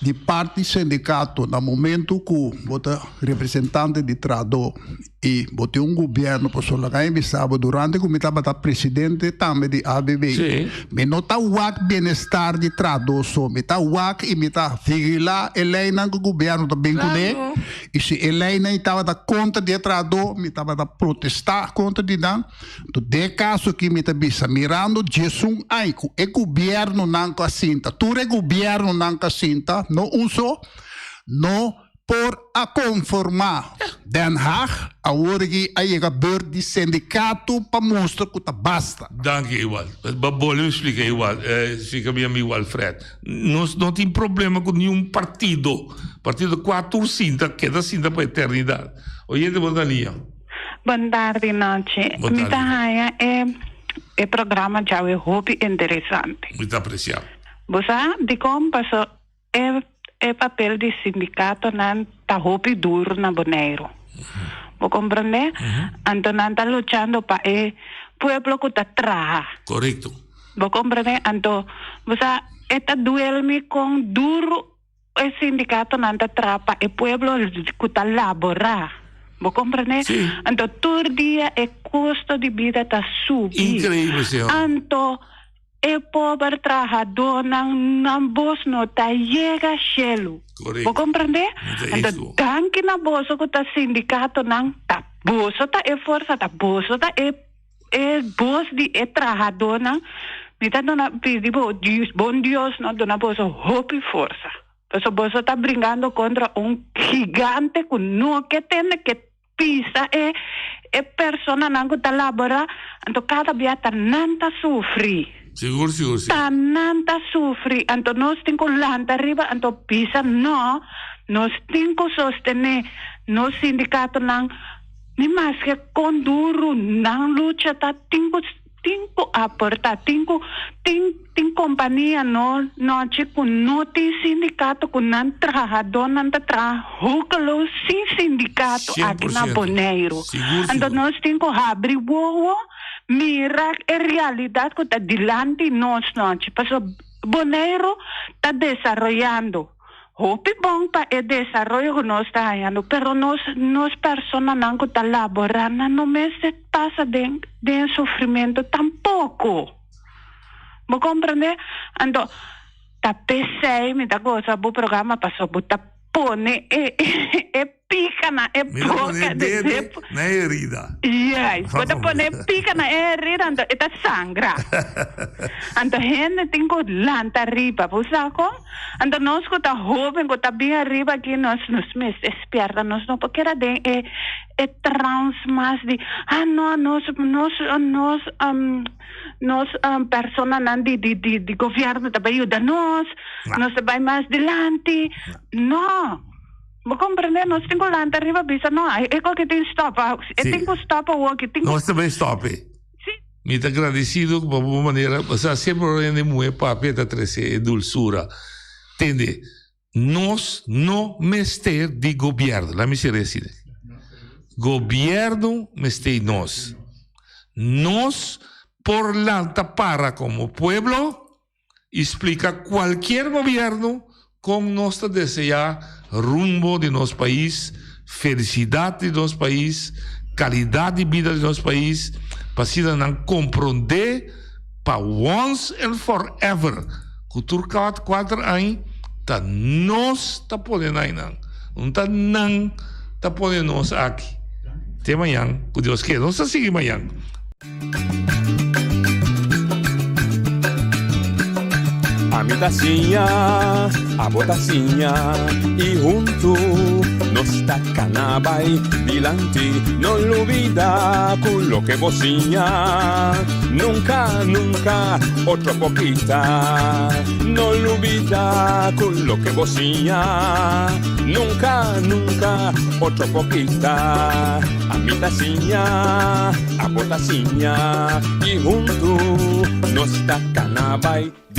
di parti sindikato na momento ku bo ta representante di trahadó i bo tin un gobièrnu pasobra laga mi bisa bo durante ku mi tabata presidente tambe di ABB mi no ta wak bienestar di trahadó so mi ta wak i mi ta vigilá e leinan ku gobièrnu ta bin kuné i si e leinan tabata kontra di e trahadó mi tabata protestá kontra di nan. Anto den e kaso aki mi ta bisa, mirando djesun ai ku e gobièrnunan ku a sinta, tur e gobièrnunan ku a sinta, no un so, no por a konformá Den Haag, awor aki a yega beurt di sindikato pa mustra ku ta basta. Danki Ewald. Bo bolbe splika Ewald, splika mi amigo Alfred. Nos no tin problema ku niun partido. Partido kua tur sinta, keda sinta pa eternidat. Oyente bo ta lia. Bon tardi nochi. Bon Mi tardi. ta haña e e programa djawe hopi interesante. Mi ta aprecia. Bo sa dikon? Paso e e papel di sindikatonan ta hopi duru na Boneiru. Bo komprende? Anto nan ta luchando pa e pueblo ku ta traha. Korekto. Bo komprende? Anto bo sa e ta duel mi kon duru E sindikatonan ta traha pa e pueblo ku ta laborá. Bo komprendé? Sí. Anto tur dia e kosto di bida ta subi. Inkreibel, señor. Anto e pober trahadónan nan bos no ta yega shelu. Korekto. Bo komprendé? Mi ta Anto eens ku bo. danki na boso ku ta sindikatonan, ta boso ta e forsa, ta boso ta e E bos di e trahadónan, Mi ta duna pidi bo, Dios, bon Dios no duna boso hopi forsa, pasobra boso ta bringando kontra un gigante ku no ke tende ke pisa e e personanan ku ta laborá, anto kada bia ta nan ta sufri. Sigur, sigur, sigur. Ta nan ta sufri, anto nos tin ku lanta riba, anto bisa no, nos tin ku sostené nos sindikatonan. Ni maske kon duru nan lucha ta tin ku tin ku aporta tin ku tin tin kompania no nochi ku no tin sindikato ku nan trahadónan ta traha hukeloos sin sindikato aki na 100%. Boneiru. Sigur, Anto sigur. nos tin ku habri wowo mira e realidat ku ta dilanti nos nochi pasobra Boneiru ta desaroyando. Hopi bon pa e desaroyo ku nos ta hañando, pero nos nos personanan ku ta laborá nan no mester pasa den den sufrimentu tampoko. Bo komprendé? Anto ta p'esei mi ta gosa bo programa pasobra bo ta pone e e Pika na e Mi ta pone boka e de dede dep. na e herida. Juist, bo ta pone e pika na e herida, anto e ta sangra. Anto hende tin ku lanta riba, bo sa kon? Anto nos ku ta hoben, ku ta bin ariba aki, nos nos mester spierta, nos no por keda den e e trans mas di, ah no, nos nos nos nos personanan di di di di gobierno ta bai yuda nos, nos ta bai mas dilanti. No! Bo comprende? Nos tin cu lanta riba bisa no, e cu aki tin stop, e tin cu stop awoki, tin cu. Nos ta bay stop e. Si. Mi ta gradecido pa bo manera, bo sa semper ora hende muhe papia ta trece e dulzura. Tende, nos no mester di gobierno, laat mi sera asina. Gobierno mester nos. Nos por lanta para como pueblo y splica cualkier gobierno con nos ta desea rumbo di nos pais, felicidad di nos pais, kalidat di bida di nos pais, pa asina nan komprondé pa once and forever ku tur kuater aña ta nos ta pone nan einan, no ta nan ta pone nos aki. Te mañan ku Dios ke. Nos ta sigui mañan. Ami ta siña, abo ta siña y huntu nos ta cana bay dilanti. No lubida cu loke bo siña nunca, nunca otro por kita. No lubida cu loke bo siña nunca, nunca otro por kita. Ami ta siña, abo ta siña y huntu nos ta cana bay.